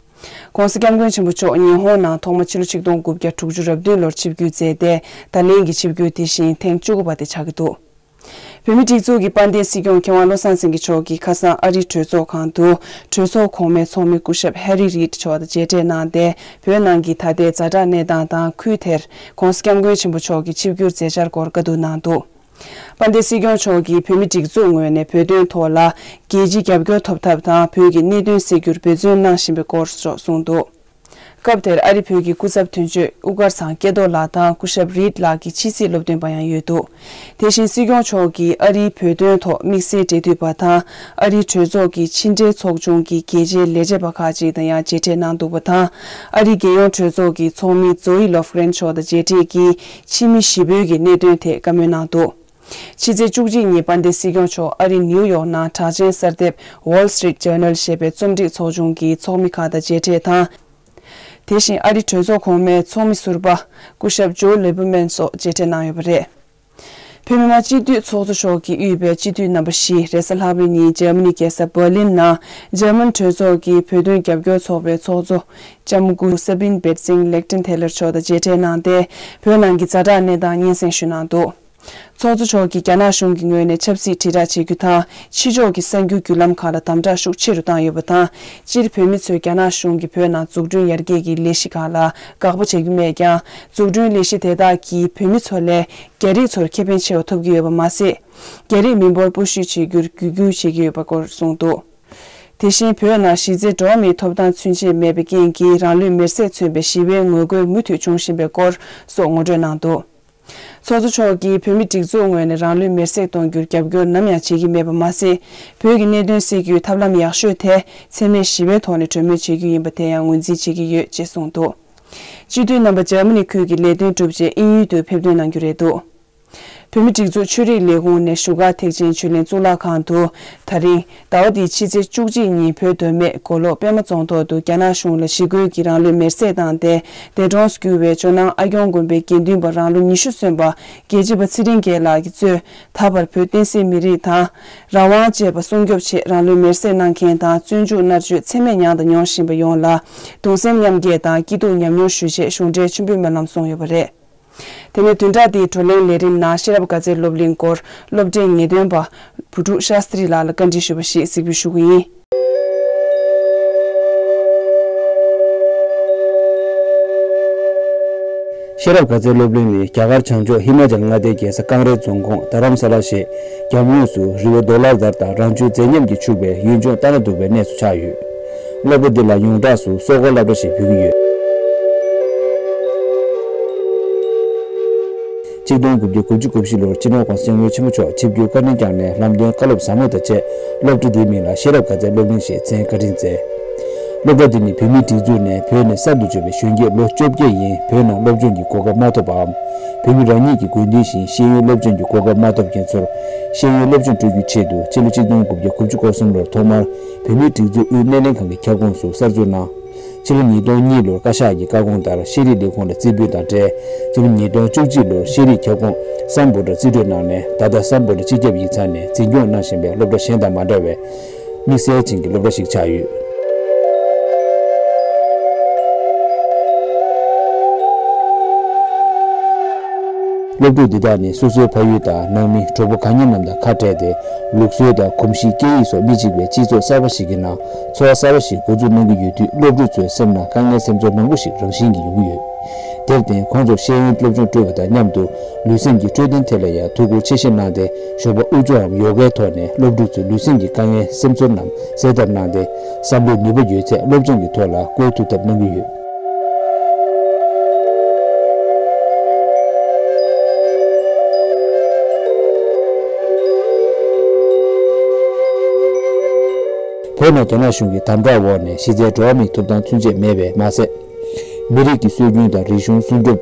ྋགོང་ས་ྋསྐྱབས་མགོན་ཆེན་པོ་མཆོག་ཉི་ཧོང་ནང་ཐོག་མ་ཕྱི་ལོ་ཆིག་སྟོང་དགུ་བརྒྱ་དྲུག་ཅུ་རེ་བདུན་ལོར་ཆིབས་བསྒྱུར་མཛད་དེ། ད་ལན་གྱི་ཆིབས་བསྒྱུར་དེ་བཞིན་ཐེངས་བཅུ་དགུ་པ་དེ་ཆགས་ཀྱི་འདུག་བོད་མིའི་སྒྲིག་འཛུགས་ཀྱི་དཔལ་ལྡན་སྲིད་སྐྱོང་མཁས་དབང་བློ་བཟང་སེང་གེ་མཆོག་གིས་ཁ་སང་ཨ་རིའི་གྲོས་ཚོགས་ཁང་དུ་གྲོས་ཚོགས་གོང་མའི་ཚོགས་མི་སྐུ་ཞབས་ཧེ་རི་རིད་མཆོག་དང་མཇལ་འཕྲད་གནང་སྟེ། བོད་ནང་གི་ད་ལྟའི་ཛ་དྲག་གནས་སྟངས་དང་ཁུལ་དེར་ྋགོང་ས་ྋསྐྱབས་མགོན་ཆེན་པོ་མཆོག་གི་ཆིབས་བསྒྱུར་མཛད་འཆར་སྐོར་བཀའ་བསྡུར་གནང་འདུག་དཔལ་ལྡན་སྲིད་སྐྱོང་མཆོག་གིས་བོད་མིའི་སྒྲིག་འཛུགས་ངོས་ནས་བོད་དོན་ཐོག་ལ་རྒྱལ་སྤྱིའི་རྒྱབ་སྐྱོར་ཐོབ་ཐབས་དང་བོད་ཀྱི་གནད་དོན་སེལ་རྒྱུར་འབད་བརྩོན་གནང་བཞིན་པའི་སྐོར་སོགས་གསུངས་འདུག་སྐབས་དེར་ཨ་རི་བོད་ཀྱི་སྐུ་ཚབ་དོན་གཅོད་དབུ་དཀར་ཚང་སྐལ་རྡོར་ལགས་དང་སྐུ་ཞབས་རིད་ལགས་ཀྱི་ཕྱི་སྲིད་སློབ་སྟོན་པ་ཡང་ཡོད་འདུག་དེ་བཞིན་སྲིད་སྐྱོང་མཆོག་གིས་ཨ་རིའི་བོད་དོན་ཐོག་དམིགས་བསལ་འབྲེལ་མཐུད་པ་དང་ཨ་རིའི་གྲོས་ཚོགས་ཀྱི་ཕྱི་འབྲེལ་ཚོགས་ཆུང་གི་རྒྱལ་སྤྱིའི་ལས་བྱེད་པ་ཁག་ཅིག་དང་ཡང་མཇལ་འཕྲད་གནང་འདུག་པ་དང་། ཨ་རིའི་རྒྱལ་ཡོངས་གྲོས་ཚོགས་ཀྱི་ཚོགས་མི་ཛོ་ཨི་ལོ་ཧྥི་རན་མཆོག་དང་མཇལ་འཕྲད་ཀྱིས་ཕྱི་མི་བཞི་པོའི་གི་གནད་དོན་ཐད་བཀའ་མོལ་གནང་འདུག་ཕྱི་ཚེས་བཅུ་གཅིག་ཉིན་དཔལ་ལྡན་སྲིད་སྐྱོང་མཆོག་ཨ་རིའི་ནིའུ་ཡོག་ནང་གྲགས་ཅན་གསར་འདེབས་Wall Street Journal ཞེས་པའི་རྩོམ་སྒྲིག་ཚོགས་ཆུང་གི་ཚོགས་མི་ཁག་དང་མཇལ་འཕྲད་དང་། དེ་བཞིན་ཨ་རི་གྲོས་ཚོགས་གོང་མའི་ཚོགས་མི་ཟུར་པ་སྐུ་ཞབས་ཇོ་ལེ་པུ་མན་སོགས་མཇལ་འཕྲད་གནང་ཡོད་པ་རེད། བོད་མི་མང་སྤྱི་འཐུས་ཚོགས་གཙོ་མཆོག་གིས་དབུས་པའི་སྤྱི་འཐུས་རྣམ་པ་བཞི་རེས་གཟའ་ལྷག་པའི་ཉིན་འཇར་མ་ནི་རྒྱལ་ས་འབར་ལིན་ནང་འཇར་མན་གྲོས་ཚོགས་ཀྱི་བོད་དོན་རྒྱབ་སྐྱོར་ཚོགས་པའི་ཚོགས་གཙོ་ལྕམ་སྐུ་སེ་པིན་བེར་ཙིང་ལེག་ཏན་ཐེ་ལར་མཆོག་དང་མཇལ་འཕྲད་གནང་སྟེ། བོད་ནང་གི་ཛ་དྲག་གནས་སྟངས་སྙན་སེང་ཞུས་གནང་འདུག་ཚོགས་གཙོ་མཆོག་གིས་རྒྱ་ནག་གཞུང་གི་ངོས་ནས་ཆབ་སྲིད་དྲིལ་བསྒྲགས་བྱེད་རྒྱུ་དང་ཕྱི་ཕྱོགས་ཀྱི་གསར་འགྱུར་བརྒྱུད་ལམ་ཁག་ལ་དམ་དྲག་ཤུགས་ཆེ་རུ་བཏང་ཡོད་པ་དང་། སྤྱིར་བོད་མི་ཚོས་རྒྱ་ནག་གཞུང་གིས་བོད་ནང་འཛུགས་སྐྲུན་ཡར་རྒྱས་ཀྱི་ལས་གཞི་ཁག་ལ་དགག་པ་བྱེད་རྒྱུ་མེད་ཀྱང་། འཛུགས་སྐྲུན་ལས་གཞི་དེ་དག་གིས་བོད་མི་ཚོ་ལས་རྒྱ་རིགས་ཚོར་ཁེ་ཕན་ཆེ་བ་ཐོབ་ཀྱི་ཡོད་པ་མ་ཟད། རྒྱ་རིགས་མི་འབོར་སྤོ་བཤུད་བྱེད་རྒྱུར་བརྒྱུད་སྐུལ་བྱེད་ཀྱི་ཡོད་པ་སྐོར་གསུངས་འདུག་དེ་བཞིན་བོད་ནང་གཞི་རྩའི་འགྲོ་བ་མིའི་ཐོབ་ཐང་ཚུན་ཆད་མེད་པའི་རྐྱེན་གྱིས་རང་ལུས་མེར་སྲེག་མཚོན་པའི་ཞི་བའི་ངོ་རྒོལ་མུ་མཐུད་འབྱུང་བཞིན་པའི་སྐོར་སོགས་ངོ་སྤྲོད་གནང་འདུག་ཚོགས་གཙོ་མཆོག་གིས་བོད་མི་སྒྲིག་འཛུགས་ངོས་ནས་རང་ལུས་མེར་སྲེག་གཏོང་རྒྱུར་རྒྱབ་སྐྱོར་ནམ་ཡང་བྱེད་ཀྱི་མེད་པ་མ་ཟད། བོད་ཀྱི་གནད་དོན་སེལ་རྒྱུའི་ཐབས་ལམ་ཡག་ཤོས་དེ་འཚེ་མེད་ཞི་བའི་ཐོག་ནས་གྲོས་མོལ་བྱེད་རྒྱུ་ཡིན་པ་དེ་ཡང་ངོས་འཛིན་བྱེད་ཀྱི་ཡོད་ཅེས་གསུངས་འདུག་སྤྱི་འཐུས་རྣམ་པ་འཇར་མ་ནི་ཁུལ་གྱི་ལས་དོན་བསྒྲུབས་རྗེས་དབྱིན་ཡུལ་དུ་ཕེབས་ཐོན་གནང་རྒྱུ་རེད་འདུག་བོད་མི་སྒྲིག་འཛུགས་ཆོས་རིག་ལས་ཁུངས་ནས་བཞུགས་སྒར་ཐེག་ཆེན་ཆོས་གླིང་གཙུག་ལག་ཁང་དུ་ད་རིང་ཟླ་བ་འདིའི་ཕྱི་ཚེས་བཅུ་གཅིག་ཉིན་བོད་མདོ་སྨད་མགོ་ལོག་པད་མ་རྫོང་ཐོག་ཏུ་རྒྱ་ནག་གཞུང་ལ་ཞི་རྒོལ་གྱིས་རང་ལུས་མེར་སྲེག་བཏང་སྟེ་འདས་གྲོངས་སུ་གྱུར་བའི་ཇོ་ནང་ཨ་སྐྱོང་དགོན་པའི་དགེ་འདུན་པ་རང་ལོ་ཉི་ཤུ་སོན་པ་རྒྱལ་གཅེས་པ་ཚེ་རིང་རྒྱལ་ལགས་ཀྱིས་གཙོས་ད་བར་བོད་བསྟན་སྲིད་མི་རིགས་དང་རང་དབང་བཅས་པ་སྲུང་སྐྱོབ་ཆེད་རང་ལུས་མེར་སྲེག་གནང་མཁན་དང་བཙོན་འཇུག་མནར་གཅོད་ཚད་མེད་མྱངས་དང་མྱོང་བཞིན་པ་ཡོངས་ལ་གདུང་སེམས་མཉམ་སྐྱེད་དང་སྐྱིད་སྡུག་མཉམ་མྱོང་ཞུ་ཆེད་གཞུང་འབྲེལ་མཆོད་འབུལ་སྨོན་ལམ་གསུངས་ཡོད་པ་རེད། དེ་ནས་བདུན་ཕྲག་འདིའི་བགྲོ་གླེང་ལས་རིམ་ནང་ཤེས་རབ་དགའ་ཚལ་སློབ་གླིང་སྐོར་སློབ་གྲྭའི་ངེས་སྟོན་པ་བུ་ཕྲུག་ཤཱ་སྟྲི་ལགས་ལ་བཀའ་འདྲི་ཞུས་པ་ཞིག་གཟིགས་འབུལ་ཞུ་གི་ཡིན། ཤེས་རབ་དགའ་ཚལ་སློབ་གླིང་ནི་རྒྱ་གར་བྱང་ཕྱོགས་ཧི་མ་ཅལ་མངའ་སྡེའི་རྒྱལ་ས་ཀང་རའི་རྫོང་ཁོངས་རྡ་རམ་ས་ལ་ཞེས་རྒྱབ་ངོས་སུ་རི་བོ་རྡོ་ལ་དར་དང་རང་བྱུང་མཛེས་ཉམས་ཀྱིས་ཕྱུག་པའི་ཡུལ་ལྗོངས་ལྟ་ན་སྡུག་པའི་གནས་སུ་ཆགས་ཡོད། སློབ་གྲྭ་འདི་ལ་ཡོངས་གྲགས་སུ་སོག་པོ་སློབ་གྲྭ་ཞེས་འབོད་ཀྱི་ཡོད། ཆིག་སྟོང་དགུ་བརྒྱ་དགུ་བཅུ་གོ་བཞི་ལོར་སྤྱི་ནོར་༸གོང་ས་༸སྐྱབས་མགོན་ཆེན་པོ་མཆོག་ཆིབས་བསྒྱུར་བཀའ་དྲིན་བསྐྱངས་ནས་ལམ་སྟོན་བཀའ་སློབ་ཟབ་མོ་དང་བཅས་སློབ་གྲྭ་འདིའི་མིང་ལ་ཤེས་རབ་དགའ་ཚལ་སློབ་གླིང་ཞེས་མཚན་བཀའ་དྲིན་སྩལ། སློབ་གྲྭ་འདི་ནི་བོད་མིའི་སྒྲིག་འཛུགས་ནས་བོད་ནས་གསར་དུ་འབྱོར་བའི་གཞོན་སྐྱེས་ལོ་བཅོ་བརྒྱད་ཡན་བོད་ནང་སློབ་སྦྱོང་གི་གོ་སྐབས་མ་ཐོབ་པའམ། བོད་མི་རང་ཉིད་ཀྱི་དགོས་འདུན་བཞིན་ཤེས་ཡོན་སློབ་སྦྱོང་གི་གོ་སྐབས་མ་ཐོབ་མཁན་ཚོར་ཤེས་ཡོན་སློབ་སྦྱོང་སྤྲོད་རྒྱུའི་ཆེད་དུ་སྤྱི་ལོ་ཆིག་སྟོང་དགུ་བརྒྱ་དགུ་བཅུ་གོ་གསུམ་ལོར་ཐོག་མར་བོད་མིའི་སྒྲིག་འཛུགས་དབུས་སྣེ་ལེན་ཁང་གི་ཁྱབ་ཁོངས་སུ་གསར་འཛུགས་གནང་། ཕྱི་ལོ་ཉིས་སྟོང་གཉིས་ལོར་བཀའ་ཤག་གི་བཀའ་དགོངས་ལྟར་ཤེས་རིག་ལས་ཁུངས་ལ་རྩིས་འབུལ་དང་འབྲེལ། ཕྱི་ལོ་ཉིས་སྟོང་བཅུ་གཅིག་ལོར་ཤེས་རིག་ཁྱབ་ཁོངས་སམ་བྷོ་ཊ་རྩིས་སྤྲོད་གནང་ནས། ད་ལྟ་སམ་བྷོ་ཊ་སྤྱི་ཁྱབ་ཡིག་ཚང་ནས་འཛིན་སྐྱོང་གནང་བཞིན་པའི་སློབ་གྲྭ་གཞན་དང་མ་འདྲ་བའི་དམིགས་བསལ་ཅན་གྱི་སློབ་གྲྭ་ཞིག་ཆགས་ཡོད། སློབ་ཕྲུག་འདི་དག་ནི་སོ་སོའི་ཕ་ཡུལ་དང་ནང་མི་གྲོགས་པོ་གང་ཉིད་རྣམས་དང་ཁ་བྲལ་ཏེ། ལུགས་སྲོལ་དང་གོམས་གཤིས། སྐད་ཡིག་སོགས་མི་གཅིག་པའི་སྤྱི་ཚོགས་གསར་པ་ཞིག་གི་ནང་འཚོ་བ་གསར་པ་ཞིག་འགོ་འཛུགས་གནང་གི་ཡོད་དུས། སློབ་ཕྲུག་ཚོའི་སེམས་ནང་དཀའ་ངལ་སེམས་ཚོར་མང་པོ་ཞིག་རང་བཞིན་གྱིས་ཡོང་གི་ཡོད། དེར་བརྟེན། ཁོང་ཚོར་ཤེས་ཡོན་སློབ་སྦྱོང་སྤྲོད་པ་དང་མཉམ་དུ་ལུས་སེམས་ཀྱི་འཕྲོད་བསྟེན་ཐད་ལ་ཡང་ཐུགས་ཁུར་ཆེ་བཞེས་གནང་སྟེ། ཞོགས་པ་དབུལ་སྐྱོར་རམ་ཡོ་གའི་ཐོག་ནས་སློབ་ཕྲུག་ཚོའི་ལུས་སེམས་ཀྱི་དཀའ་ངལ་སེམས་ཚོར་རྣམས་སེལ་ཐབས་གནང་སྟེ། བསམ་བློའི་ནུས་པ་ཡོད་ཚད་སློབ་སྦྱོང་གི་ཐོག་ལ་བཀོལ་ཐུབ་ཐབས་གནང་གི་ཡོད། བོད་ནང་རྒྱ་ནག་གཞུང་གི་དམ་དྲག་འོག་ནས་གཞི་རྩའི་འགྲོ་བ་མིའི་ཐོབ་ཐང་ཚུན་ཆད་མེད་པས་མ་ཟད། མི་རིགས་ཀྱི་སྲོལ་རྒྱུན་དང་རིག་གཞུང་སྲུང་སྐྱོབ།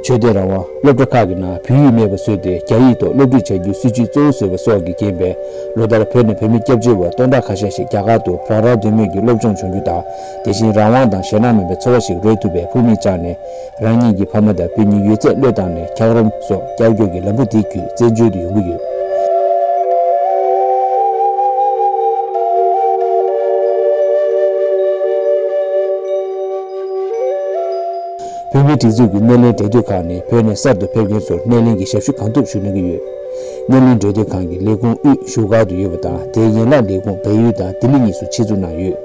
ཆོས་དད་རང་དབང་། སློབ་གྲྭ་ཁག་གི་ནང་བོད་ཡིག་མེད་པ་བཟོས་ཏེ། རྒྱ་ཡིག་ཐོག་སློབ་ཁྲིད་བྱ་རྒྱུའི་སྲིད་བྱུས་གཙོ་བོ་བཟོས་པ་སོགས་ཀྱི་རྐྱེན་པས། ལོ་ལྟར་བོད་ནས་བོད་མི་སྐྱབས་བཅོལ་བ་སྟོང་ཕྲག་ཁ་ཤས་ཤིག་རྒྱ་གར་དུ་རང་རང་འདོད་མོས་ཀྱིས་སློབ་སྦྱོང་སྦྱོང་རྒྱུ་དང་། དེ་བཞིན་རང་དབང་དང་ཞེད་སྣང་མེད་པའི་འཚོ་བ་ཞིག་རོལ་ཐུབ་པའི་ཕུགས་དམིགས་བཅངས་ནས། རང་ཉིད་ཀྱི་ཕ་མ་དང་སྤུན་ཉེ་ཡོད་ཚད་བློས་བཏང་ནས། འཁྱགས་རོམ་སོགས་རྒྱབ་སྐྱོར་གྱི་ལམ་བུ་དེ་བརྒྱུད་བཙན་བྱོལ་དུ་ཡོང་གི་ཡོད། བོད་མིའི་སྒྲིག་འཛུགས་ཀྱི་སྣེ་ལེན་འབྲེལ་མཐུད་ཁང་ནི་བོད་ནས་གསར་དུ་ཕེབས་མཁན་ཚོར་སྣེ་ལེན་གྱི་ཞབས་ཞུ་གང་ཐུབ་ཞུ་གནང་གི་ཡོད། སྣེ་ལེན་འབྲེལ་མཐུད་ཁང་གི་ལས་ཁུངས་དབུས་བཞུགས་སྒར་དུ་ཡོད་པ་དང་། དེའི་ཡན་ལག་ལས་ཁུངས་བལ་ཡུལ་དང་ལྡི་ལི་གཉིས་སུ་ཆེད་འཛུགས་གནང་ཡོད།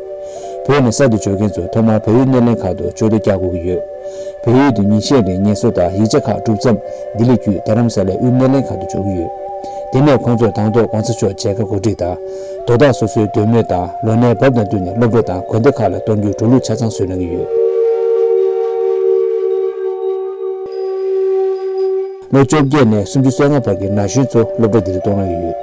བོད་ནས་གསར་དུ་འབྱོར་མཁན་ཚོ་ཐོག་མར་བལ་ཡུལ་སྣེ་ལེན་ཁང་དུ་ཆོས་ཐོ་བསྐྱལ་དགོས་ཀྱི་ཡོད། བལ་ཡུལ་དུ་ཉིན་ཤས་རིང་ངལ་གསོ་དང་ཡིག་ཆ་ཁག་སྒྲུབ་མཚམས། ལྡི་ལི་བརྒྱུད་རྡ་རམ་ས་ལའི་དབུས་སྣེ་ལེན་ཁང་དུ་འབྱོར་གྱི་ཡོད། དེ་ནས་ཁོང་ཚོར་དང་ཐོག་༸གོང་ས་མཆོག་མཇལ་ཁ་གོ་སྒྲིག་དང་། དོ་བདག་སོ་སོའི་འདོད་མོས་དང་ལོ་ནའི་བབ་དང་བསྟུན་ནས་སློབ་གྲྭ་དང་དགོན་སྡེ་ཁག་ལ་གཏོང་རྒྱུའི་འགྲོ་ལུགས་ཆ་ཚང་བཟོས་གནང་གི་ཡོད། ལོ་བཅོ་བརྒྱད་ནས་སུམ་ཅུ་སོ་ལྔ་བར་གྱི་ན་གཞོན་ཚོ་སློབ་གྲྭ་འདིར་གཏོང་གནང་གི་ཡོད།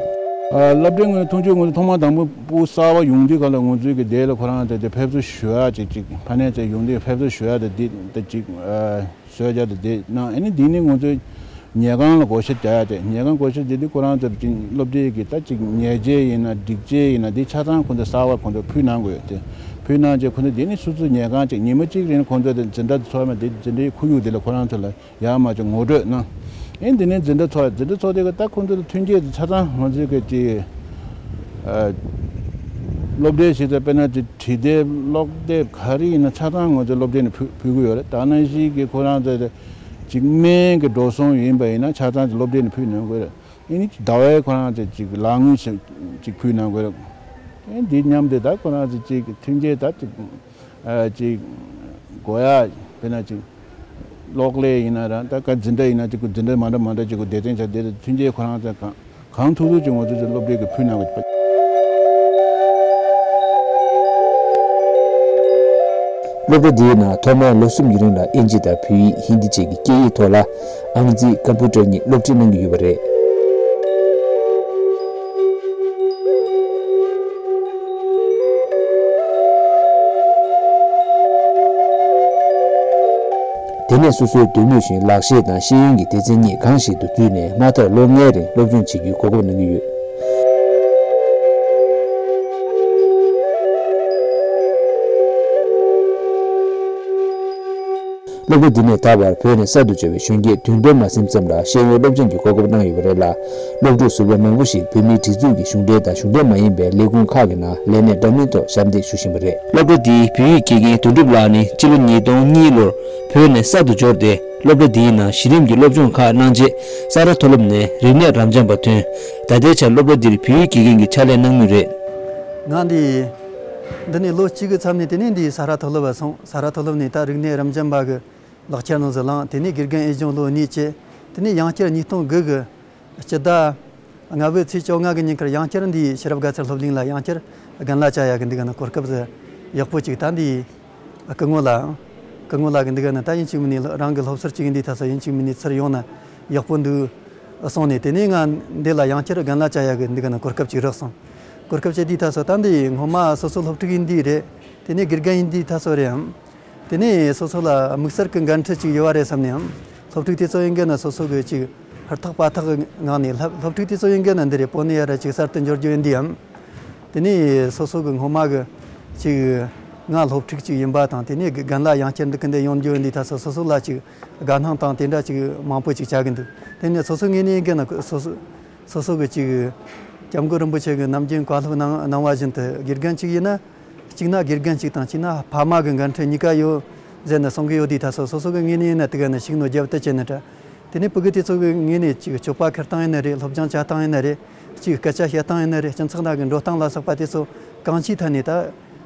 ཨ། སློབ་གྲྭའི་ངོས་ནས་མཐོང་ཆོས་ངོས་ནས་ཐོག་མ་དང་པོ་སྤུ་གུ་གསར་པ་ཡོང་དུས་ག་ལ་ང་ཚོའི་གི་དེ་ལ་ཁོ་རང་ཚོ་དེ་ཕེབས་བསུ་ཞུ་ཡག་ཅིག་ཅིག་ཕ་ནས་ཚོ་ཡོང་དུས་ཕེབས་བསུ་ཞུ་ཡག་དེ་དེ་དེ་ཅིག་ཨ། བཟོས་བྱས་དེ་དེ་གནང་། ཨ་ནི་འདི་ནི་ང་ཚོའི་ཉལ་ཁང་ལ་བགོ་བཤའ་རྒྱག་ཡག་དེ། ཉལ་ཁང་བགོ་བཤའ་རྒྱག་དུས་ཁོ་རང་ཚོར་ཅིག་སློབ་གྲྭའི་གི་ད་ཅིག་ཉལ་ཆས་ཡིན་ན་སྒྲིག་ཆས་ཡིན་ན་དེ་ཆ་ཚང་ཁོ་ཚོ་གསར་པ་ཁོ་ཚོར་ཕུལ་གནང་དགོས་ཡོད་དེ། ཕུལ་གནང་རྗེས་ཁོ་ཚོ་དེ་ནི་སོ་སོའི་ཉལ་ཁང་ཅིག་ཉི་མ་གཅིག་རིང་ཁོ་ཚོ་དེ་འཛིན་གྲྭ་དེ་ཚོགས་ན་དེ་འཛིན་གྲྭའི་ཁོར་ཡུག་དེ་ལ་ཁོ་རང་ཚོ་ལ་ཡར་མར་ཅིག་ངོ་སྤྲོད་གནང་། ཨེ་འདི་ནས་འཛིན་གྲྭ་ཚོགས། འཛིན་གྲྭ་ཚོགས་དེ་ག་ད་ཁོང་ཚོ་ལ་མཐུན་རྐྱེན་དེ་ཆ་ཚང་ང་ཚོའི་གི་ཅིག་ཨ། སློབ་གྲྭའི་གཞི་རྩ་དཔེར་ན་ཅིག་བྲིས་དེབ་ཀློག་དེབ་ག་རེ་ཡིན་ན་ཆ་ཚང་ང་ཚོའི་སློབ་གྲྭ་ནས་ཕུལ་ཕུལ་གི་ཡོད་རེད། ད་ནང་བཞིན་གི་ཁོ་རང་ཚོ་ཅིག་སྨན་གྱི་འགྲོ་སོང་ཡིན་པ་ཡིན་ན་ཆ་ཚང་ཅིག་སློབ་གྲྭ་ནས་ཕུལ་གནང་གི་ཡོད་རེད། ཨེ་ནི་ཟླ་བའི་ཁོ་རང་ཚོ་ཅིག་ལག་དངུལ་ཞིག་ཅིག་ཕུལ་གནང་དགོས་རེད། ཨེ་འདི་མཉམ་དུ་ད་ཁོ་རང་ཚོ་ཅིག་མཐུན་རྐྱེན་ད་ཅིག་ཨ་ཅིག་དགོས་ཡ་དཔེར་ན་ཅིག་གློག་ཀླད་ཡིན་ན་ར་ད་ག་འཛིན་གྲྭ་ཡིན་ན་ཅིག་འཛིན་གྲྭ་མ་འདྲ་མ་འདྲ་ཅིག་གི་སྡེ་ཚན་ཆ་དེ་མཐུན་རྐྱེན་ཁོ་རང་ཚོ་གང་གང་ཐུབ་ཐུབ་ཅིག་ང་ཚོ་ཚོ་སློབ་གྲྭའི་གི་ཕུལ་གནང་གི། སློབ་གྲྭ་འདིའི་ནང་ཐོག་མར་ལོ་གསུམ་གྱི་རིང་ལ་ཨིན་ཇི་དང་བོད་ཡིག་ཧིན་དི་བཅས་ཀྱི་སྐད་ཡིག་ཐོག་ལ་ཨང་རྩིས་ཀམ་པུ་ཊར་གཉིས་སློབ་ཁྲིད་གནང་གི་ཡོད་པ་རེད། དེ་ནས་སོ་སོའི་འདོད་མོས་བཞིན་ལག་ཤེས་དང་ཤེས་ཡོན་གྱི་སྡེ་ཚན་གཉིས་གང་ཞིག་ཏུ་བརྩིས་ནས་མ་མཐར་ལོ་ལྔའི་རིང་སློབ་སྦྱོང་བྱེད་རྒྱུའི་གོ་སྐབས་གནང་གི་ཡོད། སློབ་གྲྭ་འདི་ནས་ད་བར་བོད་ནས་གསར་དུ་འབྱོར་བའི་གཞོན་སྐྱེས་བདུན་སྟོང་མ་ཟིན་ཙམ་ལ་ཤེས་ཡོན་སློབ་སྦྱོང་གི་གོ་སྐབས་གནང་ཡོད་པ་རེད་ལ། སློབ་ཕྲུག་ཟུར་པ་མང་པོ་ཞིག་བོད་མིའི་སྒྲིག་འཛུགས་ཀྱི་གཞུང་འབྲེལ་དང་གཞུང་འབྲེལ་མ་ཡིན་པའི་ལས་ཁུངས་ཁག་གི་ནང་ལས་གནས་འདྲ་མིན་ཐོག་ཞབས་འདེགས་ཞུ་བཞིན་པ་རེད། སློབ་གྲྭ་འདིའི་བོད་ཡིག་དགེ་རྒན་དོན་གྲུབ་ལགས་ནི་སྤྱི་ལོ་ཉིས་སྟོང་གཉིས་ལོར་བོད་ནས་གསར་དུ་འབྱོར་ཏེ། སློབ་གྲྭ་འདིའི་ནང་གཞི་རིམ་གྱི་སློབ་སྦྱོང་ཁག་གནང་རྗེས་ས་རཱ་མཐོ་སློབ་ནས་རིག་གནས་རབ་འབྱམས་པ་ཐོན། ད་ལྟའི་ཆར་སློབ་གྲྭ་འདིར་བོད་ཡིག་དགེ་རྒན་གྱི་ཕྱག་ལས་གནང་མུས་རེད། ང་འདི་འདི་ནས་ལོ་གཅིག་གི་མཚམས་ནས་དེ་ནས་འདི་ས་རཱ་མཐོ་སློབ་ལ་སོང་། ས་རཱ་མཐོ་སློབ་ནས་ད་རིག་གནས་རབ་འབྱམས་པ་གི་ལག་ཁྱེར་ནང་ཟིག་བླངས། དེ་ནས་དགེ་རྒན་དབྱེ་སྦྱོང་ལོ་གཉིས་བྱས། དེ་ནས་ཡང་བསྐྱར་ཉིས་སྟོང་དགུ་གི་སྤྱི་ཟླ་ལྔ་པའི་ཚེས་བཅོ་ལྔ་གི་ཉིན་ཁར་ཡང་བསྐྱར་འདིའི་ཤེས་རབ་དགའ་ཚལ་སློབ་གླིང་ལ་ཡང་བསྐྱར་རྒན་ལགས་བཅར་ཡག་གི་འདི་ག་ནི་གོ་སྐབས་ཟིག་ཡག་པོ་ཅིག་ད་འདི་སྐུ་ངོ་ལ་སྐུ་ངོ་ལགས་ཀྱིས་འདི་ག་ནི་ད་ཡིན་གཅིག་མིན་ནས་རང་གི་སློབ་ཟུར་གཅིག་ཡིན་དུས་ད་ས་ཡིན་གཅིག་མིན་ནས་ཚུར་ཡོང་ན་ ཡག་པོ་འདུག་གསུངས་ནས། དེ་ནས་ང་འདི་ལ་ཡང་བསྐྱར་རྒན་ལགས་བཅར་ཡག་གི་འདི་ག་ན་གོ་སྐབས་ཅིག་རག་སོང་། གོ་སྐབས་བཅར་དུས་ད་སོ་ད་འདི་སྔོན་མ་སོ་སོ་སློབ་ཕྲུག་ཡིན་དུས་རེད། དེ་ནས་དགེ་རྒན་ཡིན་དུས་ད་སོ་རེད་ཨམ། དེ་ནས་སོ་སོ་ལ་དམིགས་བསལ་གྱི་འགན་འཁྲི་ཅིག་ཡོད་པ་རེད་བསམ་ནས་ཨམ། སློབ་ཕྲུག་དེ་ཚོ་ཡིན་གྱི་ན་སོ་སོ་གི་ཅིག་ཧུར་ཐག་པ་ཐག་གི་ངང་ནས་སློབ་སློབ་ཕྲུག་དེ་ཚོ་ཡིན་གྱི་ན་འདི་རེད། སྤོ་ནས་ཡ་ར་ཅིག་གསར་དུ་འབྱོར་རྒྱུ་ཡིན་དུས་ཨམ། དེ་ནས་སོ་སོ་གི་སྔོན་མ་གི་ཅིག་ང་སློབ་ཕྲུག་ཅིག་ཡིན་པ་དང་། དེ་ནས་རྒན་ལགས་ཡང་བསྐྱར་འདི་གི་འདི་ཡོང་རྒྱུ་ཡིན་དུས་ད་སོ་སོ་སོ་ལ་ཅིག་དགའ་སྣང་དང་དེ་འདྲ་ཅིག་མང་པོ་ཅིག་བྱ་གི་འདུག་དེ་ནས་སོ་སོ་ངོས་ནས་ཡིན་གྱི་ན་སོ་སོ་སོ་སོ་གི་ཅིག་སྐྱབས་མགོན་རིན་པོ་ཆེ་གི་ནམ་རྒྱུན་བཀའ་སློབ་གནང་གནང་བ་བཞིན་དུ་དགེ་རྒན་ཅིག་ཡིན་ན། གཅིག་ན་དགེ་རྒན་ཅིག་དང་གཅིག་ན་ཕ་མ་གི་འགན་འཁྲི་གཉིས་ཀ་ཡོད་ཟེར་ནས་གསུང་གི་ཡོད་དུས་ད་སོ་སོ་སོ་གི་ངོས་ནས་ཡིན་ན་དེ་ག་ནས་ཤུགས་སྣོན་རྒྱབ་ཏུ་བྱས་ནས་འདྲ། དེ་ནས་ཕྲུ་གུ་དེ་ཚོ་གི་ངོས་ནས་ཅིག་སྤྱོད་པ་འཁྱེར་སྟངས་ཡིན་ན་རེད། སློབ་སྦྱོང་བྱ་སྟངས་ཡིན་ན་རེད། ཅིག་སྐད་ཆ་བཤད་སྟངས་ཡིན་ན་རེད། སྤྱི་ཚོགས་ནང་གི་འགྲོ་སྟངས་ལ་སོགས་པ་དེ་ཚོ་གང་ཅིའི་ཐད་ནས་ད་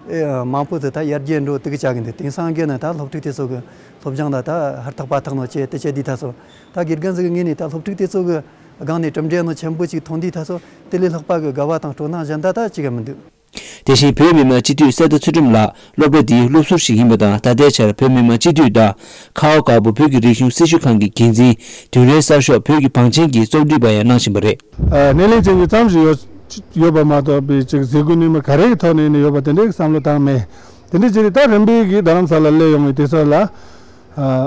ཨེ་མང་པོ་ཟིག་ད་ཡར་རྒྱས་འགྲོ་དེ་གི་བྱ་གི་འདུག་དེང་སང་གི་ནི་ད་སློབ་ཕྲུག་དེ་ཚོ་གི་སློབ་སྦྱོང་ལ་ད་ཧུར་ཐག་པ་ཐག་ནང་བྱས་ཏེ་བྱས་དུས་ད་སོ་ད་དགེ་རྒན་ཟིག་གི་ངོས་ནས་ད་སློབ་ཕྲུག་དེ་ཚོ་གི་སྒང་ནས་གྲུབ་འབྲས་ནོ་ཆེན་པོ་ཅིག་མཐོང་དུས་ད་སོ་དེ་ལས་ལྷག་པ་གི་དགའ་བ་དང་སྤྲོ་སྣང་གཞན་དག་ད་ཅི་ག་མི་འདུག་དེ་བཞིན་བོད་མི་མང་སྤྱི་འཐུས་གསེར་རྟ་ཚུལ་ཁྲིམས་ལགས་སློབ་གྲྭ་འདིའི་སློབ་ཟུར་ཞིག་ཡིན་པ་དང་། ད་ལྟའི་ཆར་བོད་མི་མང་སྤྱི་འཐུས་དང་ཁ་བ་དཀར་པོ་བོད་ཀྱི་རིག་གཞུང་སྲི་ཞུ་ཁང་གི་འགན་འཛིན། དུས་རེའི་གསར་ཤོག་བོད་ཀྱི་བང་ཆེན་གྱི་གཙོ་སྒྲིག་པ་ཡང་གནང་བཞིན་པ་རེད། ཨ། སྣེ་ལེན་བྱེད་མཁན་ཙམ་ཞིག་ཡོད་ཡོད་པ་མ་གཏོགས་པའི་ཅིག་ཟས་གོས་ནུས་མེད་ག་རེ་གི་ཐོག་ནས་ནི་ཡོད་པ་དེ་འདྲའི་བསམ་བློ་བཏང་མེད། དེ་འདྲའི་ཅིག་རེད། ད་རིམ་པས་ཀྱི་རྡ་རམ་ས་ལ་སླེབས་ཡོང་བའི་དུས་ཚོད་ལ། ཨ།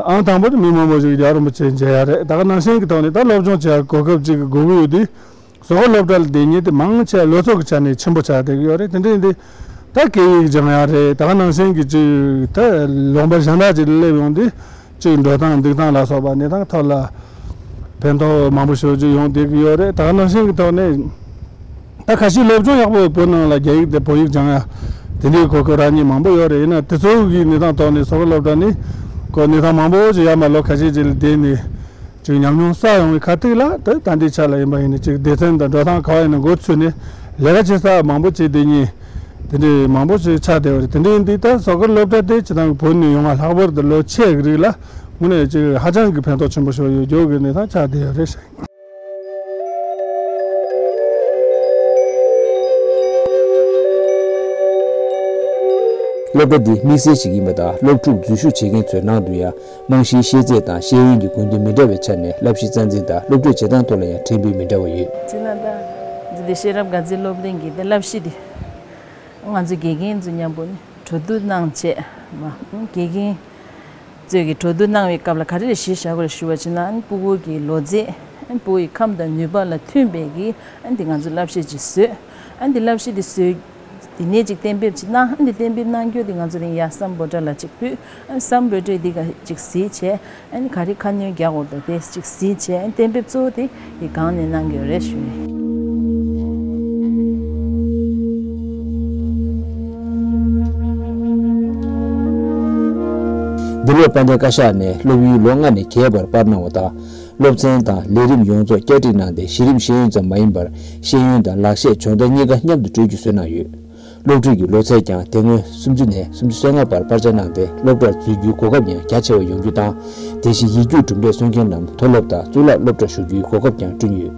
ཨང་དང་པོ་དེ་མི་མང་པོ་ཞིག་རྒྱལ་བ་རིན་པོ་ཆེ་མཇལ་ཡ་རེད། ད་ག་ནང་བཞིན་གྱི་ཐོག་ནས་ད་སློབ་སྦྱོང་བྱེད་ཡ་གོ་སྐབས་ཅིག་དགོས་ཀྱི་ཡོད་དུས། ཟུར་བཀའ་སློབ་གྲྭ་ལ་བསྡད་མཁན་དེ་མང་ཆེ་བ་ལོ་ཚོད་ཀྱི་ཆ་ནས་ཆེན་པོ་ཆགས་བསྡད་ཀྱི་ཡོད་རེད། དེ་འདྲ་ཡིན་དུས་ད་སྐད་ཡིག་སྦྱང་ཡ་རེད། ད་ག་ནང་བཞིན་གྱི་ཅིག་ད་ལུང་པ་གཞན་དག་ཅིག་ལ་སླེབས་ཡོང་དུས་ཅིག་འགྲོ་སྟངས་འདུག་སྟངས་ལ་སོགས་པ་གནས་སྟངས་ཐོག་ལ་ཕན་ཐོགས་མང་པོ་ཞེ་པོ་ཅིག་ཡོང་བསྡད་ཀྱི་ཡོད་རེད། ད་ག་ནང་བཞིན་གྱི་ཐོག་ནས་ད་ཁ་ཤས་སློབ་སྦྱོང་ཡག་པོ་བོད་ནང་ལ་རྒྱ་ཡིག་དེ་བོད་ཡིག་སྦྱང་ཡ་དེ་འདྲའི་གོ་སྐབས་རག་མཁན་མང་པོ་ཡོད་རེད། ཡིན་ན་དེ་ཚོ་གི་གནས་སྟངས་ཐོག་ནས་ཟུར་བཀའ་སློབ་གྲྭ་ནས་ཁོ་གནས་སྟངས་མང་པོ་ཅིག་ཡར་མར་ལོ་ཁ་ཤས་ཅིག་ལ་བསྡད་ནས། ཅིག་ཉམས་མྱོང་བསགས་ཡོང་བའི་ཁ་ཐུག་ལ་ད་ད་ལྟའི་ཆ་ལ་ཡིན་པ་ཡིན་ན་ཅིག་སྡེ་ཚན་དང་འགྲོ་སྟངས་ག་བ་ཡིན་ན་འགོ་ཚུགས་ནས་ལས་ཀ་བྱེད་ས་མང་པོ་བྱེད་བསྡད་མཁན་དེ་འདྲའི་མང་པོ་ཞིག་ཆགས་བསྡད་པ་རེད། དེ་འདྲ་ཡིན་དུས་ད་ཟུར་བཀའ་སློབ་གྲྭ་དེ་སྤྱིར་བཏང་གི་བོད་ནས་ཡོང་བ་ལྷག་པར་དུ་ལོ་ཆེ་གི་རིགས་ལ་དངོས་གནས་ཅིག་ཧ་ཅང་གི་ཕན་ཐོགས་ཆེན་པོ་ཞིག་ཡོད་རྒྱུ་གི་གནས་སྟངས་ཆགས་བསྡད་ཡོད་རེད་ཤག་སློབ་གྲྭ་འདི་དམིགས་བསལ་ཞིག་ཡིན་པ་དང་། སློབ་ཕྲུག་འཛུལ་ཞུགས་བྱེད་མཁན་ཚོའི་ནང་དུ་ཡང་རྨང་གཞིའི་ཤེས་ཚད་དང་ཤེས་ཡོན་གྱི་དགོས་འདུན་མི་འདྲ་བའི་ཆ་ནས་བསླབ་གཞི་རྩ་འཛིན་དང་སློབ་ཁྲིད་བྱེད་སྟངས་ཐོག་ལ་ཡང་དྲན་འབུལ་མི་འདྲ་བ་ཡོད། སྤྱིར་ན་ད་འཛིན་གྲྭའི་ཤེས་རབ་དགའ་ཚལ་སློབ་གླིང་གི་དེ་བསླབ་གཞི་དེ་ང་ཚོ་དགེ་རྒན་ཚོ་མཉམ་པོ་ནི་གྲོས་བསྡུར་གནང་བྱས་མ་དགེ་རྒན་ཚོས་ཀྱི་གྲོས་བསྡུར་གནང་བའི་སྐབས་ལ་ག་རེ་གཞི་བཞག་དགོས་རེད་ཞུ་བ་ཕྱིན་ན། ཨ་ནི་ཕྲུ་གུ་གི་ལོ་ཚད། ཨ་ནི་ཕྲུ་གུ་ཡི་ཁམས་དང་ནུས་པ་ལ་མཐུན་པའི་གི་ཨ་ནི་དེ་ང་ཚོ་བསླབ་བྱ་ཅིག་བཟོས། ཨ་ནི་དེ་བསླབ་བྱ་དེ་བཟོས། དེ་ནས་ཅིག་གཏན་འབེབས་ཅིག་གནང་། ཨ་ནི་གཏན་འབེབས་གནང་རྒྱུ་དེ་ང་ཚོ་རིང་ཡ་སམ་བྷོ་ཊ་ལ་ཅིག་ཕུལ། ཨ་ནི་སམ་བྷོ་ཊས་འདི་ག་ཅིག་གཟིགས་བྱས། ཨ་ནི་ག་རེ་ཁ་སྣོན་རྒྱག་དགོས་འདུག་དེ་ཅིག་གཟིགས་བྱས། ཨ་ནི་གཏན་འབེབས་གཙོ་བོ་དེ་ཡི་སྒང་ནས་གནང་གི་ཡོད་རེད་ཞུ་ཡིན། འདི་ལོར་དཔལ་ལྡན་བཀའ་ཤག་ནས་སློབ་ཡུན་ལོ་ལྔ་ནས་བརྒྱད་བར་སྤར་གནང་བ་དང་། སློབ་ཚན་དང་ལས་རིམ་ཡོངས་རྫོགས་བསྐྱར་སྒྲིག་གནང་སྟེ། གཞི་རིམ་ཤེས་ཡོན་ཙམ་མ་ཡིན་པར་ཤེས་ཡོན་དང་ལག་ཤེས་སྦྱོང་བརྡར་གཉིས་ཀ་མཉམ་དུ་སྤྲོད་རྒྱུ་བཟོས་གནང་ཡོད། སློབ་ཕྲུག་གི་ལོ་ཚད་ཀྱང་དེ་སྔོན་སུམ་ཅུ་ནས་སུམ་ཅུ་སོ་ལྔ་བར་སྤར་ཆ་གནང་སྟེ། སློབ་གྲྭར་འཛུལ་རྒྱུའི་གོ་སྐབས་ཡང་རྒྱ་ཆེ་བ་ཡོང་རྒྱུ་དང་། དེ་བཞིན་ཡིག་རྒྱུགས་གྲུབ་འབྲས་སོན་མཁན་རྣམས་མཐོ་སློབ་དང་གཙུག་ལག་སློབ་གྲྭར་ཞུགས་རྒྱུའི་གོ་སྐབས་ཀྱང་བསྐྲུན་ཡོད།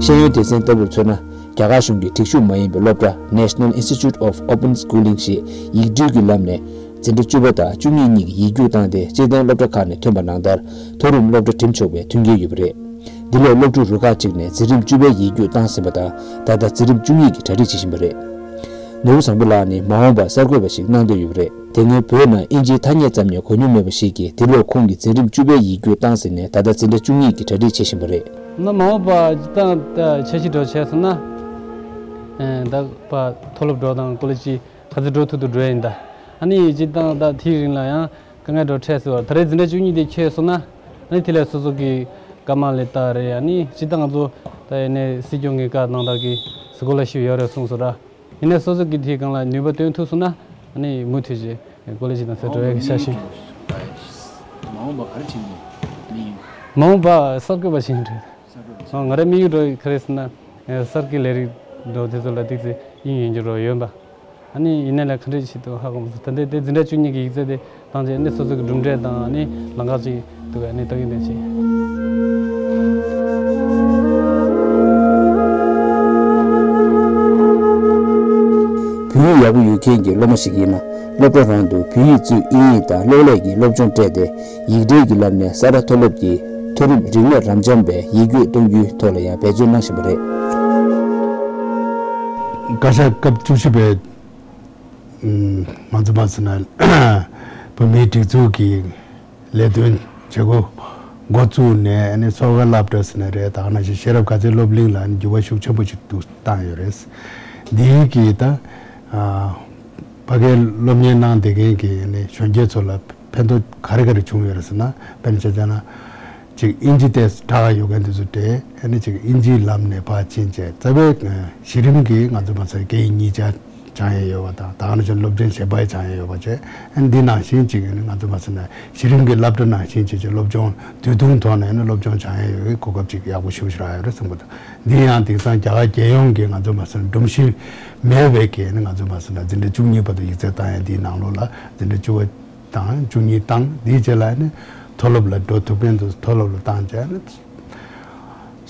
ཤེས་ཡོན་སྡེ་ཚན་ལྟ་བུར་མཚོན་ན། རྒྱ་གར་གཞུང་གི་སྒྲིག་ཞུགས་མ་ཡིན་པའི་སློབ་གྲྭ་National Institute of Open Schooling ཞེས་ཡིག་འབྲེལ་གྱི་ལམ་ནས་འཛིན་གྲྭ་བཅུ་པ་དང་བཅུ་གཉིས་གཉིས་ཀྱི་ཡིག་རྒྱུགས་བཏང་སྟེ། སྤྱི་བཏང་སློབ་གྲྭ་ཁག་ནས་ཐོན་པ་ནང་ལྟར་མཐོ་རིམ་སློབ་གྲྭ་འགྲིམ་ཆོག་པའི་མཐུན་རྐྱེན་ཡོད་པ་རེད། འདི་ལོར་སློབ་ཕྲུག་རུ་ཁག་གཅིག་ནས་འཛིན་རིམ་བཅུ་པའི་ཡིག་རྒྱུགས་བཏང་ཟིན་པ་དང་། ད་ལྟ་འཛིན་རིམ་བཅུ་གཉིས་ཀྱི་གྲ་སྒྲིག་བྱེད་བཞིན་པ་རེད། ནོར་བུ་བཟང་པོ་ལགས་ནི་མ་འོངས་པར་གསར་འགོད་པ་ཞིག་གནང་འདོད་ཡོད་པ་རེད། དེ་སྔོན་བོད་ནང་དབྱིན་ཇིའི་ཐ་སྙད་ཙམ་ཡང་གོ་མྱོང་མེད་པ་ཞིག་གིས། འདི་ལོར་ཁོང་གིས་འཛིན་རིམ་བཅུ་པའི་ཡིག་རྒྱུགས་བཏང་ཟིན་ནས། ད་ལྟ་འཛིན་གྲྭ་བཅུ་གཉིས་ཀྱི་གྲ་སྒྲིག་བྱེད་བཞིན་པ་རེད། ན་མ་འོངས་པ་སྤྱིར་བཏང་ད་འཆར་གཞི་འདྲ་བྱས་སོང་ན། ཨེ་ད་པ་མཐོ་སློབ་འགྲོ་དང་ཀོ་ལེ་ཇི་ག་ཚོད་འགྲོ་ཐུབ་ཐུབ་འགྲོ་ཡ་ཡིན་ད། ཨ་ནི་སྤྱིར་བཏང་ད་དེའི་རིང་ལ་ཡང་དཀའ་ངལ་འདྲ་འཕྲད་སྲིད་པ། ད་རེས་འཛིན་གྲྭ་བཅུ་གཉིས་དེ་ཁྱེར་སོང་ན། ཨ་ནི་དེ་ལས་སོ་སོ་གི་དཀའ་མ་ལས་ད་རེད། ཨ་ནི་སྤྱིར་བཏང་ང་ཚོ་ད་ཡིན་ནའི་སྲིད་སྐྱོང་གི་བཀའ་གནང་སྟངས་ཀྱི་སི་ཀོ་ལར་ཤིབ་ཡོད་རེད་གསུངས་སོང་ར། ཡིན་ནའི་སོ་སོ་གི་དེའི་སྒང་ལ་ནུས་པ་བཏོན་ཐུབ་སོང་ན། ཨ་ནི་མུ་མཐུད་ཀྱི་ཀོ་ལེ་ཇི་དང་ཚོ་འགྲོ་ཡ་གི་འཆར་གཞི། མ་འོངས་པ་ག་རེ་བྱེད་མཁན་དམིགས་ཡུལ། མ་འོངས་པ་གསར་འགོད་པ་བྱེད་མཁན་རེད། གསར་འགོད་པ་བྱེད། ང་རའི་དམིགས་ཡུལ་འདྲ་བོ་ག་རེ་ཟེར་ན། གསར་གྱི་ལས་རིགས་འདྲ་བོ་དེ་ཚོ་ལ་ཏོག་ཙམ་དབྱིངས་ཡོད་རྒྱུ་འདྲ་བོ་ཡོད་པ། ཨ་ནི་ཡིན་ནའི་ལས་ཀ་འདྲ་བྱེད་ཐུབ་ཧ་གོ་མ་སོང་། ད་ལྟའི་དེ་འཛིན་གྲྭ་བཅུ་གཉིས་ཀྱི་ཡིག་ཚད་དེ་བཏང་རྗེས། ཨ་ནི་སོ་སོ་གི་གྲུབ་འབྲས་དང་། ཨ་ནི་ལམ་ཁ་ཅིག་འདུག་ཨ་ནི་ལྟ་གིན་བསྡད་བྱས། བོད་ཡིག་ཡག་པོ་ཡོད་མཁན་གྱི་སློབ་མ་ཞིག་ཡིན་ན། སློབ་གྲྭ་རང་དུ་བོད་ཡིག་གཙོས་དབྱིན་ཡིག་དང་གློག་ཀླད་ཀྱི་སློབ་སྦྱོང་སྤྲད་དེ། ཡིག་འབྲེལ་གྱི་ལམ་ནས་ས་རཱ་མཐོ་སློབ་ཀྱི་མཐོ་རིམ་རིག་གནས་རབ་འབྱམས་པའི་ཡིག་རྒྱུགས་གཏོང་རྒྱུའི་ཐོག་ལ་ཡང་འབད་བརྩོན་གནང་བཞིན་པ་རེད། བཀའ་ཤག་སྐབས་བཅུ་བཞི་པའི་ང་ཚོ་མ་ཟེར་ན་བོད་མིའི་སྒྲིག་འཛུགས་ཀྱི་ལས་དོན་བྱེད་སྒོ་འགོ་བཙུགས་ནས། ཨ་ནི་གསོལ་ཁ་སློབ་གྲྭ་ཟེར་ན་རེད། ད་ག་ནང་བཞིན་ཤེས་རབ་དགའ་ཚལ་སློབ་གླིང་ལ་འགྱུར་བ་ཤུགས་ཆེན་པོ་ཞིག་ཏུ་བཏང་ཡོད་རེད། འདིའི་གི་ད་ཕ་གིར་སློབ་གཉེར་གནང་བསྡད་མཁན་གྱི་ཨ་ནི་གཞོན་སྐྱེས་ཚོ་ལ་ཕན་ཐོགས་ག་རེ་ག་རེ་བྱུང་ཡོད་རེད་ཟེར་ན། དཔེར་ན་ཆ་བཞག་ན་ཅིག་དབྱིན་ཇི་ཏོག་ཙམ་དྲག་ཡོད་མཁན་དེ་ཚོ་དེ་ཨ་ནི་ཅིག་དབྱིན་ཇིའི་ལམ་ནས་ཕར་ཕྱིན་བྱས། རྩ་བའི་གཞི་རིམ་གྱི་ང་ཚོ་མ་ཟེར་སྐད་ཡིག་གཉིས་ཆ་སྦྱང་ཡས་ཡོད་པ་དང་། ད་ག་ནང་བཞིན་སློབ་ཚན་གཞན་པ་སྦྱང་ཡས་ཡོད་པ་བྱས། ཨ་ནི་འདི་ནང་བཞིན་ཅིག་ཨ་ནི་ང་ཚོ་མ་ཟེར་ན་གཞི་རིམ་གྱི་སློབ་གྲྭ་ནང་བཞིན་བྱས་བྱས་སློབ་སྦྱོང་དུས་ཐུང་ཐོག་ནས་ཨ་ནི་སློབ་སྦྱོང་སྦྱང་ཡས་ཡོད་པའི་གོ་སྐབས་ཅིག་ཡག་པོ་ཞེ་པོ་ཞིག་རག་ཡོད་རེད་བསམ་གྱི་འདུག་འདི་ཡང་དེང་སང་རྒྱ་གར་རྒྱལ་ཡོངས་ཀྱི་ང་ཚོ་མ་ཟེར་ན་སྒྲོམ་གཞི་མེད་པའི་གི་ཨ་ནི་ང་ཚོ་མ་ཟེར་ན་འཛིན་གྲྭ་བཅུ་གཉིས་བར་དུ་ཡིག་ཚད་བཏང་ཡས། འདིའི་ནང་ལོགས་ལ་འཛིན་གྲྭ་བཅུ་པ་དང་བཅུ་གཉིས་བཏང་། དེའི་རྗེས་ལ་ནི་མཐོ་སློབ་ལ་འགྲོ་ཐུབ་མཁན་དུ་མཐོ་སློབ་ལ་བཏང་བྱས་ནས།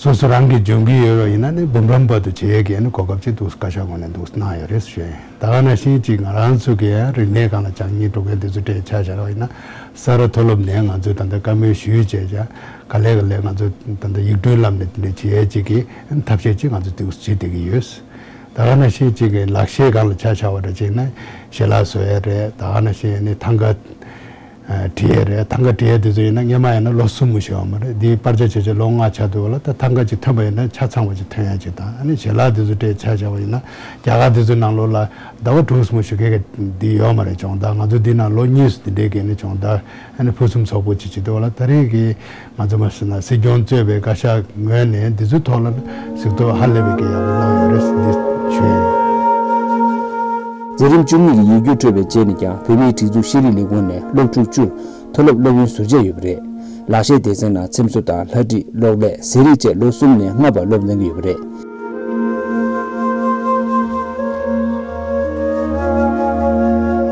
སོ་སོ་རང་གིས་འཇོན་གྱི་ཡོད་པ་ཡིན་ན་ནི་འབུམ་རམས་པ་དུ་བྱེད་ཡས་ཀྱི་ནི་གོ་སྐབས་ཅིག་འདུག་བཀའ་ཤག་ངོས་ནས་འདུག་གནང་ཡོད་རེད་ཞུ་ཡིན། ད་ག་ནང་བཞིན་ཅིག་ང་རང་ཚོ་གི་ཡང་རིག་གནས་སྒང་ལ་སྦྱང་སྙིང་འདོད་མཁན་དེ་ཚོ་གྲས་ཆ་བཞག་པ་ཡིན་ན། ས་རཱ་མཐོ་སློབ་ནས་ང་ཚོས་ད་ལྟ་བཀའ་མོལ་ཞུས་བྱས་ཀྱང་། ག་ལེ་ག་ལེ་ང་ཚོས་ད་ལྟ་ཡིག་འབྲེལ་ལམ་ནས་དེ་འདྲ་བྱེད་ཡས་ཅིག་གི་ཐབས་ཤེས་ཅིག་ང་ཚོས་འདུག་བྱེད་བསྡད་ཀྱི་ཡོད། ད་ག་ནང་བཞིན་ཅིག་གི་ལག་ཤེས་སྒང་ལ་ཆ་བཞག་པ་འདྲ་བྱས་ན་ཞལ་ལག་བཟོ་ཡས་རེད། ད་ག་ནང་བཞིན་ནི་ཐང་ག་ཨ་འབྲི་ཡས་རེད། ཐང་ག་འབྲི་ཡས་དེ་ཚོ་ཡིན་ན་སྔོན་མ་ཡིན་ན་ལོ་གསུམ་མུ་བཞི་ཡོད་མ་རེད། འདི་སྤར་ཆ་བྱས་བྱས་ལོ་ལྔ་ཆགས་འདུག་ལ། ད་ཐང་ག་ཅིག་ཐོན་པ་ཡིན་ན་ཆ་ཚང་བ་ཅིག་ཐོན་ཡས་ཅིག་དང་། ཨ་ནི་ཞལ་ལག་དེ་ཚོ་སྤྲད་ཆ་བཞག་པ་ཡིན་ན་རྒྱ་གར་དེ་ཚོའི་ནང་ལོགས་ལ་ཟླ་བ་དྲུག་གསུམ་མུ་བཞི་གི་འདི་ཡོད་མ་རེད། སྦྱོང་བརྡར། ང་ཚོ་འདི་ན་ལོ་གཉིས་སུ་འདི་འདྲའི་གི་ནི་སྦྱོང་བརྡར་ཨ་ནི་ཕུན་སུམ་ཚོགས་པོ་ཅིག་བྱེད་འདུག་ལ། ད་རེས་ཀྱི་ང་ཚོ་མ་ཟེར་ན་སྲིད་སྐྱོང་གཙོས་པའི་བཀའ་ཤག་ངོས་ནས་འདི་ཚོའི་ཐོག་ལ་གཟིགས་རྟོག་ཧ་ལས་པའི་གི་ཡག་པོ་གནང་ཡོད་རེད་འདི་ཞུ་ཡ་ཡིན། འཛིན་རིམ་བཅུ་གཉིས་ཀྱི་ཡིག་རྒྱུགས་འཕྲོད་པའི་རྗེས་ནས་ཀྱང་བོད་མིའི་སྒྲིག་འཛུགས་ཤེས་རིག་ལས་ཁུངས་ནས་སློབ་ཕྲུག་བཅུར་མཐོ་སློབ་སློབ་ཡོན་ཟུར་བཅད་ཡོད་པ་རེད། ལག་ཤེས་སྡེ་ཚན་ནང་འཚེམ་བཟོ་དང་ལྷ་བྲིས། གློག་ཀླད། ཟས་རིགས་བཅས་ལོ་གསུམ་ནས་ལྔ་བར་སློབ་གནང་གི་ཡོད་པ་རེད།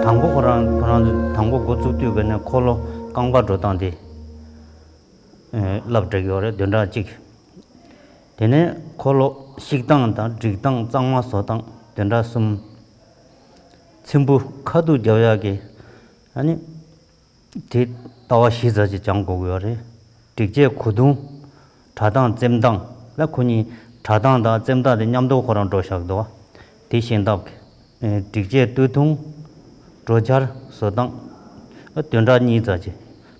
དང་པོ་ཁོ་རང་ཁོ་རང་ཚོ་དང་པོ་འགོ་བཙུགས་དུས་ཀ་ནས་འཁོར་ལོ་རྐང་པ་འགྲོ་སྟངས་དེ་བསླབ་བསྡད་ཀྱི་ཡོད་རེད། བདུན་ཕྲག་གཅིག་དེ་ནས་འཁོར་ལོ་བཤིག་སྟངས་དང་སྒྲིག་སྟངས། གཙང་མ་བཟོ་སྟངས། བདུན་ཕྲག་གསུམ། ཚེམ་བུ་ཁ་ཐུག་རྒྱབ་ཡག་གི་ཨ་ནི་དེ་ཟླ་བ་བཞི་ཙམ་ཅིག་སྦྱང་དགོས་ཀྱི་ཡོད་རེད། སྒྲིག་ཆས་གོས་ཐུང་། དྲ་ཐང་། འཚེམ་སྟངས་ལ། ཁོ་གཉིས་དྲ་ཐང་དང་འཚེམ་སྟངས་དེ་མཉམ་དུ་ཁོ་རང་འགྲོ་བཞག་འདུག་དེ་ཤེས་ཐབས་ཀྱི། སྒྲིག་ཆས་སྟོད་ཐུང་། གྲོ་ཆར་བཟོ་སྟངས། བདུན་ཕྲག་གཉིས་ཙམ་ཅིག་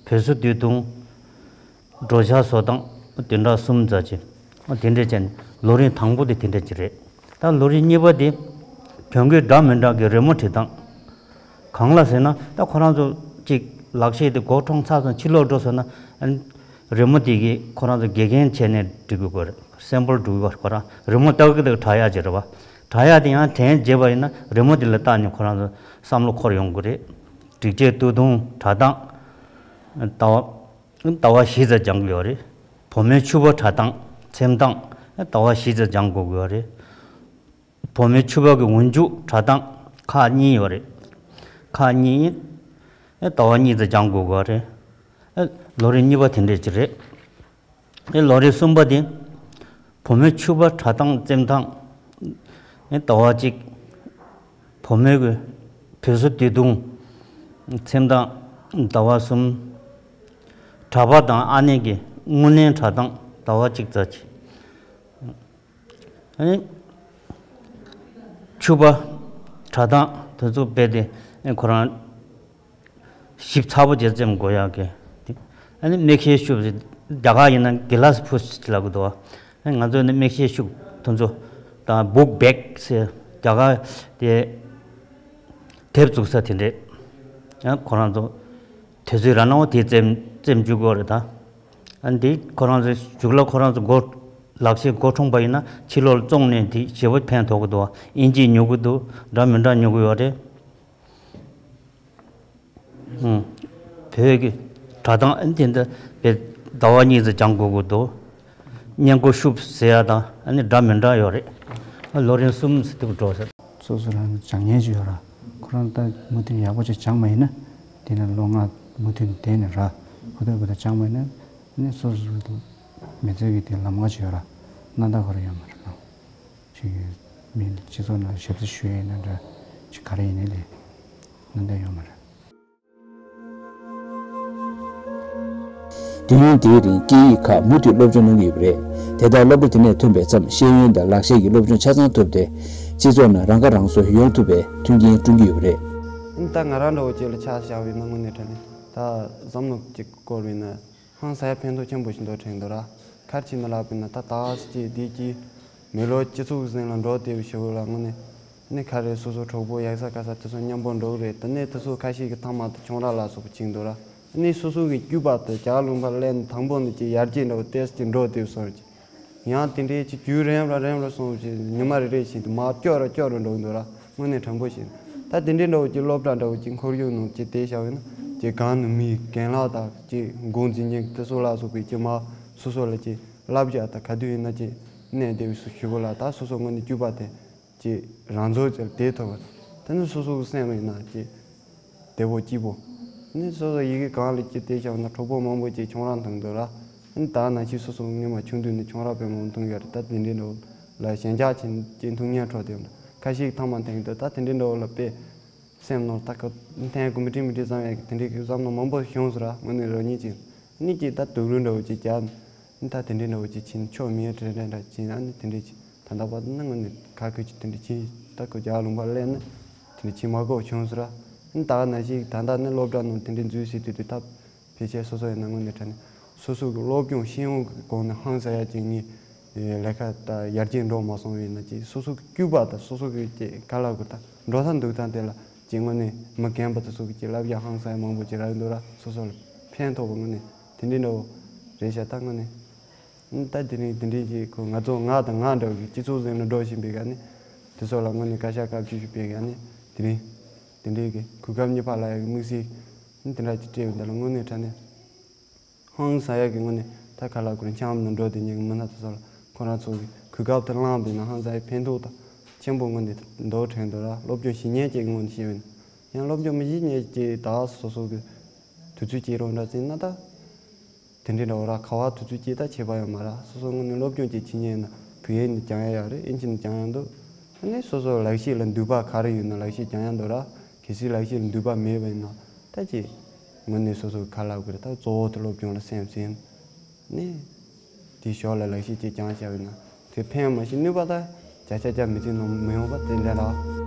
བོད་བཟོ་སྟོད་ཐུང་། གྲོ་ཆར་བཟོ་སྟངས། བདུན་ཕྲག་གསུམ་ཙམ་ཅིག་དེ་འདྲ་བྱས་ནས་ལོ་རིམ་དང་པོ་དེ་དེ་འདྲ་ཅིག་རེད། ད་ལོ་རིམ་གཉིས་པ་དེ་གྱོང་གུན་འདྲ་མི་འདྲ་གི་རི་མོ་བྲིས་སྟངས། གང་ལ་ཟེར་ན། ད་ཁོ་རང་ཚོ་གཅིག་ལག་ཤེས་དེ་འགོ་འཁྲུངས་ཚར་སོང་། ཕྱི་ལོགས་འགྲོ་སོང་ན་ཨ་ནི་རི་མོ་དེ་གི་ཁོ་རང་ཚོ་དགེ་རྒན་བྱས་ནས་འབྲི་དགོས་ཀྱི་རེད། སེམ་པལ་འབྲི་དགོས་ཀྱི་རེད། ཁོ་རང་རི་མོ་ཏག་ཏག་དྲ་ཡག་ཅིག་རེད་པ། དྲ་ཡག་དེ་ཡང་དྲན་རྗེས་པ་ཡིན་ན་རི་མོ་དེ་ལ་བལྟས་ནས་ཁོ་རང་ཚོ་བསམ་བློ་འཁོར་ཡོང་གི་རེད། སྒྲིག་ཆས་སྟོད་ཐུང་། དྲ་ཐང་། ཟླ་བ་ཟླ་བ་བཞི་ཙམ་སྦྱང་དགོས་ཡོད་རེད། བུ་མོའི་ཕྱུ་པ་དྲ་སྟངས། འཚེམ་སྟངས་ཟླ་བ་བཞི་ཙམ་སྦྱང་དགོས་ཀྱི་ཡོད་རེད། བུ་མོའི་ཕྱུ་པ་གི་འོག་འཇུག་དྲ་སྟངས། ཁག་གཉིས་ཡོད་རེད། ཁག་གཉིས། ཟླ་བ་གཉིས་ཙམ་སྦྱང་དགོས་ཀྱི་ཡོད་རེད། ལོ་རིམ་གཉིས་པ་དེ་འདྲས་ཅིག་རེད། ལོ་རིམ་གསུམ་པ་དེ་བུ་མོའི་ཕྱུ་པ་དྲ་སྟངས། འཚེམ་སྟངས་ཟླ་བ་གཅིག་བུ་མོའི་གི་བོད་བཟོ་སྟོད་ཐུང་། འཚེམ་སྟངས་ཟླ་བ་གསུམ། གྲྭ་པ་དང་ཨ་ནེ་གི་དངུལ་ལེན་དྲ་སྟངས་ཟླ་བ་གཅིག་ཙམ་ཅིག་ཨ་ནི་ཕྱུ་པ་དྲ་སྟངས་དེ་ཚོ་རྦད་དེ་ཁོ་རང་ཞིབ་ཚགས་པོ་བྱས་འཚེམ་དགོས་ཡག་གི། ཨ་ནི་མིག་ཤེལ་ཤོབ་ཟེར། རྒྱ་གར་ཡིན་ན་གི་ལཱ་སི་ཕུ་སི་ལབ་ཀྱི་འདུག་ཨ་ནི་ང་ཚོ་ནི་མིག་ཤེལ་ཤོབ་དེ་ཚོ་དང་བུག་བེག་ཟེར། རྒྱ་གར་དེ་དེབ་བཙུགས་ས་དེ་འདྲས། ཨ་ཁོ་རང་ཚོ་དུས་ཚོད་རག་ན་འོ་དེ་འཚེམ་འཚེམ་བཅུག་དགོས་རེད་ད། ཨ་འདི་ཁོ་རང་ཚོ་གཞུག་ལ་ཁོ་རང་ཚོ་འགོ་ལག་ཤེས་འགོ་འཁྲུངས་པ་ཡིན་ན་ཕྱི་ལོགས་ལ་བཙོང་ནས་དེ་ཞེ་པོ་ཕན་ཐོགས་ཀྱི་འདུག་ཨིན་ཇི་ཉོ་གི་འདུག་འདྲ་མི་འདྲ་ཉོ་གི་ཡོད་རེད། ཨུམ། བོད་ཀྱི་དྲ་སྟངས་ཨ་འདི་འདི་བས་ཟླ་བ་གཉིས་ཙམ་སྦྱང་དགོས་ཀྱི་འདུག་སྔས་མགོ་ཤུབ་ཟེར་ཡ་དང་ཨ་ནི་འདྲ་མི་འདྲ་ཡོད་རེད། ཨ་ལོ་རིམ་གསུམ་ཙམ་དེ་འགྲོ་ཟེར། སོ་སོ་རང་སྦྱང་མཁན་ཅིག་ཡོད་ར། ཁོ་རང་ད་མུ་མཐུད་ཡག་པོ་ཅིག་སྦྱངས་པ་ཡིན་ན། དེ་ནས་ལོ་ལྔ་མུ་མཐུད་བསྡད་ནས་ར། ཧུར་ཐག་ཧུར་ཐག་སྦྱངས་པ་ཡིན་ན། ནི་སོ་སོ་སོ་མི་ཚེ་གི་དེ་ལམ་ཁ་ཅིག་ཡོད་ར། སྣ་ཐག་ཁོ་རང་ཡོད་མ་རེད་ལ། ཅིག་མི་སྤྱི་ཚོགས་ནང་ཞབས་ཕྱི་ཞུ་ཡས་ཡིན་ན་འདྲ། ཅིག་ག་རེ་ཡིན་ནའི་ལས་ནན་ཏན་ཡོད་མ་རེད། དུས་ཡུན་དེའི་རིང་སྐད་ཡིག་ཁག་མུ་མཐུད་སློབ་སྦྱོང་གནང་གི་ཡོད་པ་རེད། དེ་ལྟར་སློབ་གྲྭ་དེ་ནས་ཐོན་པའི་མཚམས་ཤེས་ཡོན་དང་ལག་ཤེས་ཀྱི་སློབ་སྦྱོང་ཆ་ཚང་ཐོབ་སྟེ། སྤྱི་ཚོགས་ནང་རང་ཁ་རང་གསོ་ཡོང་ཐུབ་པའི་མཐུན་རྐྱེན་བསྐྲུན་གྱི་ཡོད་པ་རེད། ད་ང་རང་འདྲ་བོ་ཅིག་ལ་ཆ་བཞག་པ་ཡིན་ན་དངོས་གནས་དྲང་གནས་ད་བསམ་བློ་ཅིག་བསྐོར་བ་ཡིན་ན། ཧང་སང་ཡ་ཕན་ཐོགས་ཆེན་པོ་ཞིག་འདུག་དྲན་འདུག་ར། ག་རེ་བྱས་ནས་ལབ་པ་ཡིན་ན་ད་ད་ཅིག་འདི་ཅིག་མི་ལོ་སྤྱི་ཚོགས་ཟིན་ལ་འགྲོ་བསྡད་པའི་ཞོར་ལ་དངོས་གནས་ནི་ག་རེ་སོ་སོ་གྲོགས་པོ་ཡག་ས་དགའ་ས་དེ་ཚོ་མཉམ་པོ་འགྲོ་གི་རེད། ད་ནི་དེ་ཚོ་ཁ་ཤས་ཀྱི་ཐ་མག་དང་ཁྱོང་ར་ལ་སོགས་པ་བྱེད་ཀྱི་འདུག་ར། ནི་སོ་སོ་གི་སྐྱུག་པ་དང་རྒྱ་ལུང་པ་ལེན་དང་པོ་ནི་ཅིག་ཡར་རྒྱས་འགྲོ་བ་ཏེས་ཀྱི་འགྲོ་བསྡད་སོང་ཅིག་ཡང་དེ་འདྲའི་ཅིག་རྒྱུན་རིང་ར་རིང་ར་སོང་ཅིག་ཉི་མ་རེ་རེ་བཞིན་དུ་མར་སྐྱོ་ར་སྐྱོ་ར་འགྲོ་གི་འདུག་ར། དངོས་གནས་དྲང་པོ་བཤད་ན། ད་དེ་འདྲའི་འདྲ་བོ་ཅིག་སློབ་གྲྭ་འདྲ་བོ་ཅིག་ཁོར་ཡུག་ནང་ཅིག་བལྟས་བཞག་པ་ཡིན་ན། ཅིག་གང་ནི་མི་རྒན་ལགས་དང་ཅིག་འགོ་འཛིན་མཁན་དེ་ཚོ་ལ་སོགས་པའི་ཅིག་མ་སོ་སོ་ལ་ཅིག་བསླབ་བྱ་དང་ག་དུས་ཡིན་ན་ཅིག་གནས་བདེ་བའི་སུ་ཞུ་བ་ལ་ད་སོ་སོ་དངོས་གནས་སྐྱུག་པ་དེ་ཅིག་རང་ཚོ་ཅིག་དེ་ཐོབ་པ་དེ་ནི་སོ་སོ་གི་སེམས་ཡིན་ན་ཅིག་བདེ་པོ་སྐྱིད་པོ། ནི་སོ་སོ་ཡི་གེ་གང་ལ་ཅིག་བལྟས་བཞག་ན་གྲོགས་པོ་མང་པོ་ཅིག་ཁྱོང་ར་མཐོང་འདུག་ར། ནི་ད་ནང་བཞིན་སོ་སོ་སྔོན་མ་ཆུང་དུས་ནས་ཁྱོང་ར་དཔེ་མང་མཐོང་ཡོད་རེད། ད་དེ་འདྲའི་འདྲ་བོ་ལ་ཞེན་ཆགས་ཅན་ཅིག་མཐོང་སྙིང་བྲོ་དེ་ཁ་ཤས་ཐ་མག་འཐེན་འདུག་ད་དེ་འདྲའི་འདྲ་བོ་ལ་དཔེ། སེམས་ནང་ད་ཁ་འཐེན་དགོས་མི་འདྲི་མི་འདྲི་བསམ་ཡག་གི་དེ་འདྲའི་གི་བསམ་བློ་མང་པོ་བྱུང་སོང་ར། དངོས་གནས་རང་ཉིད་ཀྱིས་ནི་ཅིག་ད་སྡུག་རུས་འདྲ་བོ་ཅིག་རྒྱག་ནི་ད་དེ་འདྲའི་འདྲ་བོ་ཅིག་ཕྱིན་ཆོག་མེད་དྲན་དྲན་འདྲ་ཅིག་ཨ་ནི་དེ་འདྲའི་ཅིག་ད་ལྟ་བར་དུ་ནི་དངོས་གནས་ཁ་ཁུ་ཅིག་དེ་འདྲའི་ཅིག་ད་ཁོ་རྒྱ་ལུང་པ་སླེབས་ནི་དེ་འདྲའི་ཅིག་མ་གོ་བྱུང་སོང་ར། ནི་ད་ནང་བཞིན་ད་ལྟ་ནི་སློབ་གྲྭ་ནང་དེ་འདྲའི་འཛུལ་སྲིད་དུས་དུས་ཐབས། ཕལ་ཆེར་སོ་སོ་ཡིན་ན་དངོས་གནས་དྲང་གནས་སོ་སོ་གི་སློབ་སྦྱོང་ཤེས་ཡོན་གྱི་སྒོ་ནས་ཧང་སང་ཡ་ཅིག་ནི་ལས་ཀ་དང་ཡར་རྒྱས་འགྲོ་མ་སོང་བས་ན་ཅིག་སོ་སོ་གི་སྐྱུག་པ་དང་སོ་སོ་གི་ཅིག་ག་ལ་གོ་ད་འགྲོ་ཐབས་འདུག་ཐབས་དེ་ལ་ཅིག་དངོས་གནས་མི་རྒན་པ་དེ་ཚོ་གི་ཅིག་བསླབ་བྱ་ཧང་སང་ཡ་མང་པོ་ཅིག་རག་གི་འདུག་ར། སོ་སོ་ལ་ཕན་ཐོགས་པ་དངོས་གནས་དེ་འདྲའི་འདྲ་བོ་རེད་ཤག་ད་དངོས་གནས་ད་དེ་རིང་དེ་འདྲའི་ཅིག་ཁོ་ང་ཚོ་ང་དང་ང་འདྲ་བོ་གི་སྤྱི་ཚོགས་ཟིན་ལ་འགྲོ་བཞིན་པའི་ག་ནི་དེ་ཚོ་ལ་དངོས་གནས་བཀའ་ཤག་བཀའ་བཅུ་ཞུ་པའི་ག་ནི་དེ་རིང་། དེ་འདྲའི་གི་གོ་སྐབས་རྙེད་པ་ལ་ཡ་གི་དམིགས་བསལ་ནི་དེ་འདྲ་ཅིག་སྤྲད་ཡོད། འདི་ལ་དངོས་གནས་དྲང་གནས་ཧང་སང་ཡ་གི་དངོས་གནས་ད་ག་ལ་གུ་རུ་འཆམ་ནང་འགྲོ་དེ་ཉིད་ཀྱི་མི་སྣ་དེ་ཚོ་ལ་ཁོ་རང་ཚོ་གི་གོ་སྐབས་དེ་བླངས་པས་ན་ཧང་སང་ཡ་ཕན་ཐོགས་དང་ཆེན་པོ་དངོས་གནས་འདུག་དྲན་འདུག་ར། སློབ་སྦྱོང་ཞིབ་གཉེར་བཅས་ཀྱི་ངོས་ནས་བཤད་པས་ན་ཡང་སློབ་སྦྱོང་མི་ཞིབ་གཉེར་བཅས་ད་སོ་སོ་གི་དུས་ཚོད་སྐྱེལ་རོགས་འདྲ་བྱས་ན་ད། དེ་འདྲའི་འདྲ་བོ་ར་ཁ་བ་དུས་ཚོད་སྐྱེལ་ད་བྱེད་པ་ཡོད་མ་ར། སོ་སོ་དངོས་གནས་སློབ་སྦྱོང་བཅས་བྱེད་ཉན་ན་བོད་ཡིག་ནས་སྦྱང་ཡ་ཡག་རེད། ཨིན་ཇི་ནས་སྦྱང་ཡ་འདུག་ཨ་ནི་སོ་སོ་ལག་ཤེས་ལ་འདུས་པ་ག་རེ་ཡོད་ན་ལག་ཤེས་སྦྱང་ཡ་འདུག་ར། གལ་སྲིད་ལག་ཤེས་ལ་འདུས་པ་མེད་པ་ཡིན་ན་ད་ཅི་དངོས་གནས་སོ་སོ་ག་ལ་དགོས་རེད། ད་གཙོ་བོ་དེ་སློབ་སྦྱོང་ལ་སེམས་ཟིན་ནས་དེ་ཞོར་ལ་ལག་ཤེས་བཅས་སྦྱང་བྱ་བ་ཡིན་ན། དེ་ཕན་མ་ཤེས་ནུས་པ་དང་བརྒྱ་ཆ་བརྒྱ་མི་བརྩི་ནོ་མི་ཡོང་པ་དེ་འདྲ་ར།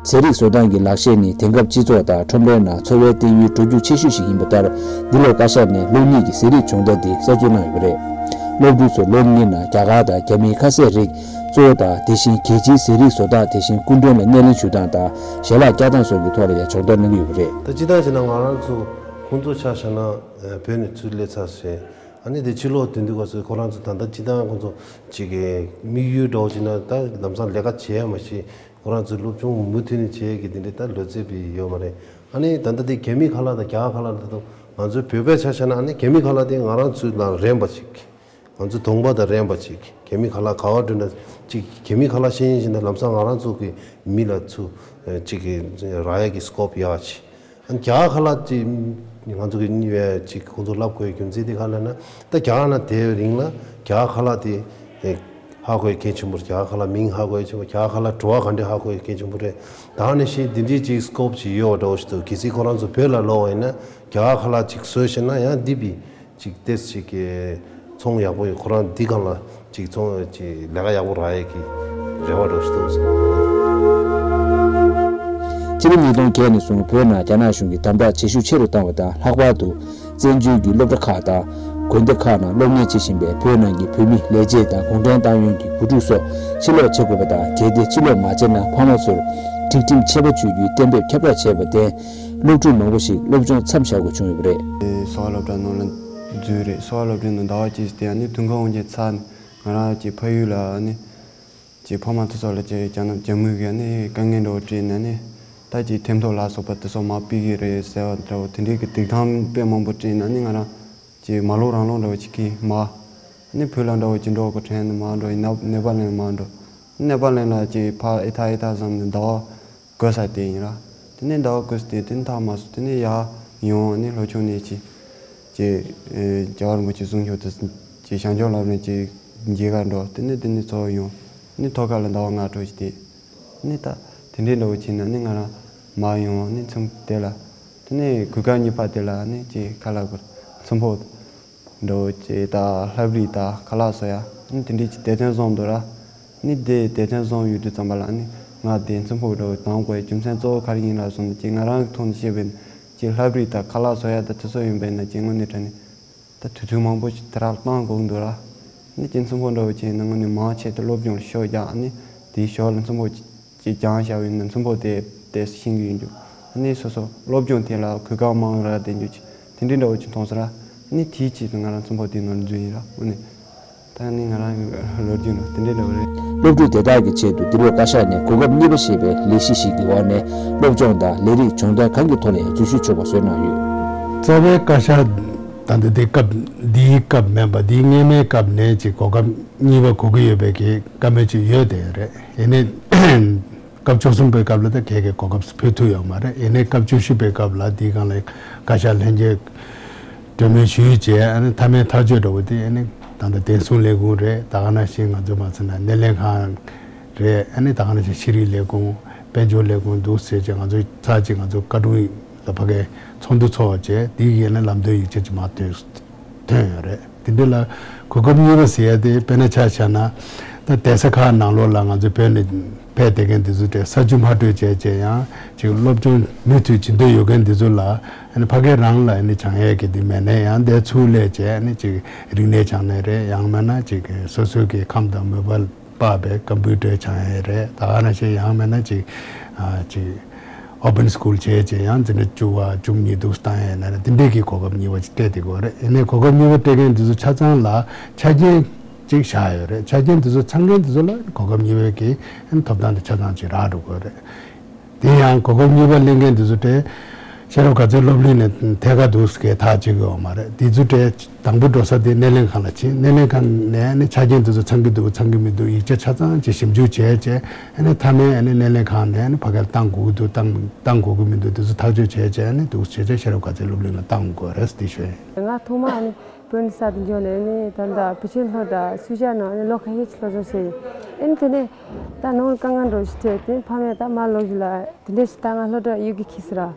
ཟས་རིགས་བཟོ་སྟངས་ཀྱི་ལག་ཤེས་ནི་དེང་སྐབས་སྤྱི་ཚོགས་དང་ཁྲོམ་རའི་ནང་འཚོ་བའི་སྟེང་ཡུལ་འགྲོ་རྒྱུག་ཆེ་ཤོས་ཤིག་ཡིན་པ་ལྟར། འདི་ལོ་བཀའ་ཤག་ནས་སློབ་གཉེར་གྱི་ཟས་རིགས་སྦྱོང་བརྡར་འདི་གསར་འཛུགས་གནང་ཡོད་པ་རེད། སློབ་ཕྲུག་ཚོར་ལོ་གཉིས་ནང་རྒྱ་གར་དང་རྒྱ་མིའི་ཁ་ཟས་རིགས་གཙོ་བོ་དང་། དེ་བཞིན་རྒྱལ་སྤྱིའི་ཟས་རིགས་བཟོ་སྟངས། དེ་བཞིན་སྐུ་མགྲོན་ལ་སྣེ་ལེན་ཞུ་སྟངས་དང་ཞལ་ལག་བཀྱག་སྟངས་སོགས་ཀྱི་ཐོག་ལ་ཡང་སྦྱོང་བརྡར་གནང་གི་ཡོད་པ་རེད། ད་སྤྱིར་བཏང་བྱས་ན་ང་རང་ཚོ་ཁོང་ཚོ་ཆ་བཞག་ན་བོད་ནས་ཚུར་སླེབས་ཚར་ཟེར། ཨ་ནི་དེ་ཕྱི་ལོགས་དོན་དུ་ག་ཚོད་ཁོ་རང་ཚོ་ད་ལྟ་སྤྱིར་བཏང་ཁོང་ཚོ་ཅིག་གི་དམིགས་ཡུལ་འདྲ་བོ་ཅིག་ན་ད་ལམ་སང་ལས་ཀ་བྱེད་ཡ་མ་ཤེས། ཁོ་རང་ཚོ་སློབ་སྦྱོང་མུ་མཐུད་ནས་བྱེད་ཀྱི་དེ་འདྲ་ད་ལོ་ཚད་པའི་ཡོད་མ་རེད། ཨ་ནི་ད་ལྟ་དེ་རྒྱ་མི་ཁ་ལག་དང་རྒྱ་གར་ཁ་ལག་དེ་དང་ང་ཚོའི་བོད་པའི་ཆ་བཞག་ན་ཨ་ནི་རྒྱ་མི་ཁ་ལག་དེ་ང་རང་ཚོའི་ནང་རན་པ་ཅིག་ང་ཚོ་གདོང་པ་དང་རན་པ་ཅིག་རྒྱ་མི་ཁ་ལག་ག་བ་འགྲོ་ན་ཅིག་རྒྱ་མི་ཁ་ལག་ཤེས་ཡིན་ཞིག་ན་ལམ་སང་ང་རང་ཚོ་གི་མི་ལ་ཚུར་ཅིག་གི་རག་ཡ་གི་སི་ཀོབ་ཡག་ཅིག་ཨ་ནི་རྒྱ་གར་ཁ་ལག་ཅིག་ང་ཚོ་གི་གཉིས་བས་ཅིག་ཁོང་ཚོ་ལབ་དགོས་རྒྱུ་མཚན་དེ་ག་ལབ་ན་ད་རྒྱ་གར་ན་དེའི་རིང་ལ་རྒྱ་གར་ཁ་ལག་དེ་ཧ་གོ་ཡ་གལ་ཆེན་པོ་རེད། རྒྱ་གར་ཁ་ལག་མིང་ཧ་གོ་ཡ་ཆེན་པོ། རྒྱ་གར་ཁ་ལག་བྲོ་བ་ག་འདྲ་ཧ་གོ་ཡ་གལ་ཆེན་པོ་རེད། ད་ནི་ཤེས་འདི་འདྲའི་ཅིག་སི་ཀོབ་ཅིག་ཡོད་འདྲ་བོ་ཞིག་འདུག་གལ་སྲིད་ཁོ་རང་ཚོ་བོད་ལ་ལོག་པ་ཡིན་ན་རྒྱ་གར་ཁ་ལག་ཅིག་བཟོས་ཤེས་ན་ཡང་འདི་བི་ཅིག་ཏེས་ཅིག་གི་ཚོང་ཡག་པོ་ཡོད། ཁོ་རང་འདི་གང་ལ་ཅིག་ཚོང་ཅིག་ལས་ཀ་ཡག་པོ་རག་ཡས་ཀྱི་རེ་བ་འདྲ་བོ་ཞིག་འདུག་སྤྱི་ལོ་ཉིས་སྟོང་བརྒྱད་ནས་བཟུང་བོད་ནང་རྒྱ་ནག་གཞུང་གིས་དམ་དྲག་བྱེད་ཤུགས་ཆེ་རུ་བཏང་བ་དང་། ལྷག་པར་དུ་བཙན་བྱོལ་གྱི་སློབ་གྲྭ་ཁག་དང་དགོན་སྡེ་ཁག་ནང་སློབ་གཉེར་བྱེད་བཞིན་པའི་བོད་ནང་གི་བོད་མི་ལས་བྱེད་དང་གུང་ཁྲན་ཏང་ཡོན་གྱི་བུ་ཕྲུག་སོགས་ཕྱིར་ལོག་བྱེད་དགོས་པ་དང་། གལ་ཏེ་ཕྱིར་ལོག་མ་བྱས་ན་ཕ་མ་ཚོར་སྒྲིག་ཁྲིམས་ཆད་པ་གཅོད་རྒྱུའི་གཏན་འབེབས་ཁྱབ་བསྒྲགས་བྱས་པར་བརྟེན། སློབ་ཕྲུག་མང་པོ་ཞིག་སློབ་སྦྱོང་མཚམས་བཞག་དགོས་བྱུང་ཡོད་པ་རེད། གསོ་བ་སློབ་གྲྭ་ནང་ལ་འཛུལ་རེད། གསོ་བ་སློབ་གྲྭ་ནང་ཟླ་བ་གཅིག་བསྡད་ནས་དུས་འཁོར་དབང་ཆེན་ཚར་ནས་ང་རང་གི་ཕ་ཡུལ་ལ་ནི་ཅིག་ཕ་མ་དེ་ཚོ་ལ་ཅིག་རྒྱ་ནག་རྒྱ་མི་གིས་ནི་དཀའ་ངལ་འདྲ་བོ་སྤྲད་ནས་ནི་ད་ཅིག་ཐེམ་ཐོ་ལ་སོགས་པ་དེ་ཚོ་མར་ཕུད་ཀྱི་རེད་ཟེར་བ་འདྲ་བོ་དེ་འདྲའི་གི་སྡིགས་གཏམ་དཔེ་མང་པོ་སྤྲད་ནས་ནི་ང་རང་ཅིག་མ་ལོག་རང་ལོག་འདྲ་བོ་ཅིག་གིས་མར་ནི་བོད་ལ་འདྲ་བོ་ཅིག་འགྲོ་དགོས་དྲན་ནས་མར་འགྲོ་ཡིན། ནེ་པ་ལ་མར་འགྲོ། ནེ་པ་ལ་ལ་ཅིག་ཕར་ཨེ་ཐག་ཨེ་ཐག་བསམ་ནས་ཟླ་བ་དགོས་ས་དེ་ཡིན་ར། དེ་ནས་ཟླ་བ་དགོས་ས་དེ་དེ་ནས་ཐག་མ་སོང་། དེ་ནས་ཡར་ཡོང་ནས་ལྷོ་ཕྱོགས་ནས་ཅིག་ཅིག་ཨེ་རྒྱལ་བ་རིན་པོ་ཆེ་གསུང་ཆོས་དེ་ཅིག་བྱང་ཕྱོགས་ལབ་ནས་ཅིག་ མཇལ་ཁ་འགྲོ། དེ་ནས་དེ་ནས་ཚོགས་ཡོང་། ནི་ཐོག་ཁ་ལ་ཟླ་བ་ལྔ་དྲུག་ཅིག་བསྡད། ནི་ད་དེ་འདྲའི་འདྲ་བོ་བྱས་ན་ནི་ང་རང་མར་ཡོང་། ནི་མཚམས་དེ་ལ་དེ་ནས་གོ་སྐབས་གཉིས་པ་དེ་ལ་ནི་ཅིག་ཁ་ལག་གི་མཚོན་ཕོག་འདྲ་བོ་ཅིག་ད་ལྷ་བྲིས་ད་ཁ་ལག་བཟོ་ཡ་ནི་དེ་འདྲའི་ཅིག་དེ་ཐེངས་བཟུང་འདུག་ར། ནི་དེ་དེ་ཐེངས་བཟུང་ཡོད་དུས་ཙམ་པ་ལ་ནི་ང་དེ་མཚོན་ཕོག་འདྲ་བོ་བཏང་དགོས་ཡ་རྒྱུ་མཚན་གཙོ་བོ་ག་རེ་ཡིན་ལ་སོང་ན། ཅིག་ང་རང་གི་ཐོག་ནས་བཤད་པ་ཡིན་ན་ཅིག་ལྷ་བྲིས་ད་ཁ་ལག་བཟོ་ཡ་ད་དེ་ཚོ་ཡིན་པ་ཡིན་ན་ཅིག་དངོས་གནས་དྲང་གནས། ད་དུས་ཚོད་མང་པོ་ཞིག་དེ་རག་བཏང་དགོས་འདུག་ར། ནི་ཅིག་མཚོན་ཕོག་འདྲ་བོ་བྱས་ན་ངོས་ནས་མང་ཆེ་དེ་སློབ་སྦྱོང་ལ་ཤུགས་རྒྱག་ནི་དེའི་ཞོར་ལ་མཚོན་ཕོག་ཅིག་སྦྱངས་བཞག་པ་ཡིན་ན་མཚོན་ཕོག་དེ་དེ་ཤེས་ཀྱི་ཡོད་འདུག་ནི་སོ་སོ་སློབ་སྦྱོང་དེ་ལ་གོ་སྐབས་མང་རག་བསྡད་རྒྱུ་ཅིག་དེ་འདྲའི་འདྲ་བོ་ཅིག་མཐོང་སོང་ར། ནི་དེའི་ཆེད་དུ་ང་རང་མཚོན་ཕོག་དེའི་ནང་འཛུལ་ཡིན་ར། དངོས་གནས་ད་ནི་ང་རང་གི་ལོ་རྒྱུས་ནང་དེ་འདྲའི་འདྲ་བོ་རེད། སློབ་ཕྲུག་དེ་དག་གི་ཆེད་དུ་འདི་ལོ་བཀའ་ཤག་ནས་གོ་སྐབས་གཉིས་པ་ཞེས་པའི་ལས་གཞི་ཞིག་གི་འོག་ནས་སློབ་སྦྱོང་དང་ལས་རིགས་སྦྱོང་བརྡར་གང་གི་ཐོག་ནས་འཛུལ་ཞུགས་ཆོག་པ་བཟོས་གནང་ཡོད། རྩ་བའི་བཀའ་ཤག་ད་ལྟ་དེ་སྐབས་འདིའི་སྐབས་མིན་པ་འདིའི་སྔོན་མའི་སྐབས་ནས་ཅིག་གོ་སྐབས་གཉིས་པ་དགོས་ཀྱི་ཡོད་པའི་གི་བཀའ་མོལ་ཅིག་ཡོད་དེ་རེད། ཡིན་ནའི་སྐབས་བཅུ་གསུམ་པའི་སྐབས་ལ་ད་གལ་གི་གོ་སྐབས་ཕུལ་ཐུབ་ཡོད་མ་རེད། ཡིན་ནའི་སྐབས་བཅུ་བཞི་པའི་སྐབས་ལ་འདིའི་སྒང་ལ་བཀའ་ཤག་ལྷན་རྒྱས་གྲོས་མོལ་ཞུས་བྱས། ཨ་ནི་མཐའ་མའི་ཐག་གཅོད་འདྲ་བོ་དེ་ཨ་ནི་ད་ལྟ་བདེ་སྲུང་ལས་ཁུངས་རེད། ད་ག་ནང་བཞིན་ང་ཚོ་མ་ཚད་ན་སྣེ་ལེན་ཁང་རེད། ཨ་ནི་ད་ག་ནང་བཞིན་ཤེས་རིག་ལས་ཁུངས་དཔལ་འབྱོར་ལས་ཁུངས་འདུག་ཟེར་བྱས་ང་ཚོ་ཚར་གཅིག་ང་ཚོ་བཀའ་དྲུང་ལ་ཕ་གིའི་ཚོགས་འདུ་ཚོགས་བྱས་དེ་གི་ཨ་ནི་ལམ་སྟོན་ཡིག་ཆ་ཅིག་མར་ཐོན་ཐོན་ཡོད་རེད། དེ་འདྲ་ལ་གོ་སྐབས་གཉིས་པ་ཟེར་ཡ་དེ་དཔེར་ན་ཆ་བཞག་ན་ད་གདན་ས་ཁག་ནང་ལོགས་ལ་ང་ཚོ་བོད་ནས་ཕེབས་བསྡད་མཁན་དེ་ཚོ་དེ་ས་ཆུ་མ་སྤྲོད་བྱས་བྱས་ཡང་ཅིག་སློབ་སྦྱོང་མུ་མཐུད་བྱེད་འདོད་ཡོད་མཁན་དེ་ཚོ་ལ་ཨ་ནི་ཕ་གི་རང་ལ་ཨ་ནི་སྦྱང་ཡས་ཀྱི་དེ་མེད་ན་ཡང་དེ་ཚུར་སླེབས་བྱས་ཨ་ནི་ཅིག་རིག་གནས་སྦྱང་ནས་རེད། ཡང་མིན་ན་ཅིག་སོ་སོའི་གི་ཁམས་དང་མོས་པ་སྤར་བའི་ཀམ་པུ་ཊར་སྦྱང་ཡས་རེད། ད་ག་ནང་བཞིན་ཡང་མིན་ན་ཅིག་ཨ་ཅིག་ཨོ་པན་སི་ཀུལ་བྱས་བྱས་ཡང་འཛིན་གྲྭ་བཅུ་པ་བཅུ་གཉིས་འདུག་བཏང་ཡས་ན་རེད། དེ་འདྲས་ཀྱི་གོ་སྐབས་གཉིས་པ་ཅིག་སྤྲད་བསྡད་ཀྱི་ཡོད་རེད། ཡིན་ནའི་གོ་སྐབས་གཉིས་པ་སྤྲད་མཁན་དེ་ཚོ་ཆ་ཚང་ལ་ཆ་རྐྱེན་ཅིག་བཞག་ཡོད་རེད། ཆ་རྐྱེན་དེ་ཚོ་ཚང་མཁན་དེ་ཚོ་ལ་གོ་སྐབས་གཉིས་པའི་གི་ཐོབ་ཐང་དེ་ཆ་ཚང་ཅིག་རག་འགྲོ་གི་ཡོད་རེད། དེ་ཡང་གོ་སྐབས་གཉིས་པ་ལེན་མཁན་དེ་ཚོ་དེ་ཤེས་རབ་དགའ་ཚལ་སློབ་གླིང་ནས་ཐད་ཀར་འདུག་སྐད་ཐག་གཅོད་ཀྱི་ཡོད་མ་རེད། དེ་ཚོ་དེ་དང་པོ་འགྲོ་ས་དེ་སྣེ་ལེན་ཁང་ལ་ཕྱིན། སྣེ་ལེན་ཁང་ནས་ནི་ཆ་རྐྱེན་དེ་ཚོ་ཚང་གི་འདུག་ཚང་གི་མི་འདུག་ཡིག་ཆ་ཆ་ཚང་ཅིག་ཞིབ་འཇུག་བྱས་བྱས་ནི་མཐའ་མའི་ནི་སྣེ་ལེན་ཁང་ནས་ནི་ཕ་གིར་བཏང་དགོས་ཀྱི་འདུག་བཏང་བཏང་དགོས་ཀྱི་མི་འདུག་དེ་ཚོ་ཐག་གཅོད་བྱས་བྱས་ནི་འདུག་བྱས་བྱས་ཤེས་རབ་དགའ་ཚལ་སློབ་གླིང་ལ་བཏང་དགོས་རེད་དེ་ཞུ་ཡིན། ང་ཐོག་མ་ནི་བོད་ནས་གསར་དུ་འབྱོར་ནས་ནི་ད་ལྟ་བུ་ཆེན་སློབ་གྲྭ་སུད་སི་ནང་ནི་ལོ་ཁ་ཤས་ཅིག་སློབ་སྦྱོང་བྱས་ཡིན། ཨེ་ནི་དེ་ནས་ད་ནང་དཀའ་ངལ་འདྲ་ཞིག་འཕྲད་དེ་ཕ་མས་ད་མ་ལོག་ཞིག་ལ་དེ་འདྲས་ཞིག་ད་ང་སློབ་གྲྭ་གཡུག་གི་འཁྱེར་ཟེར་ར།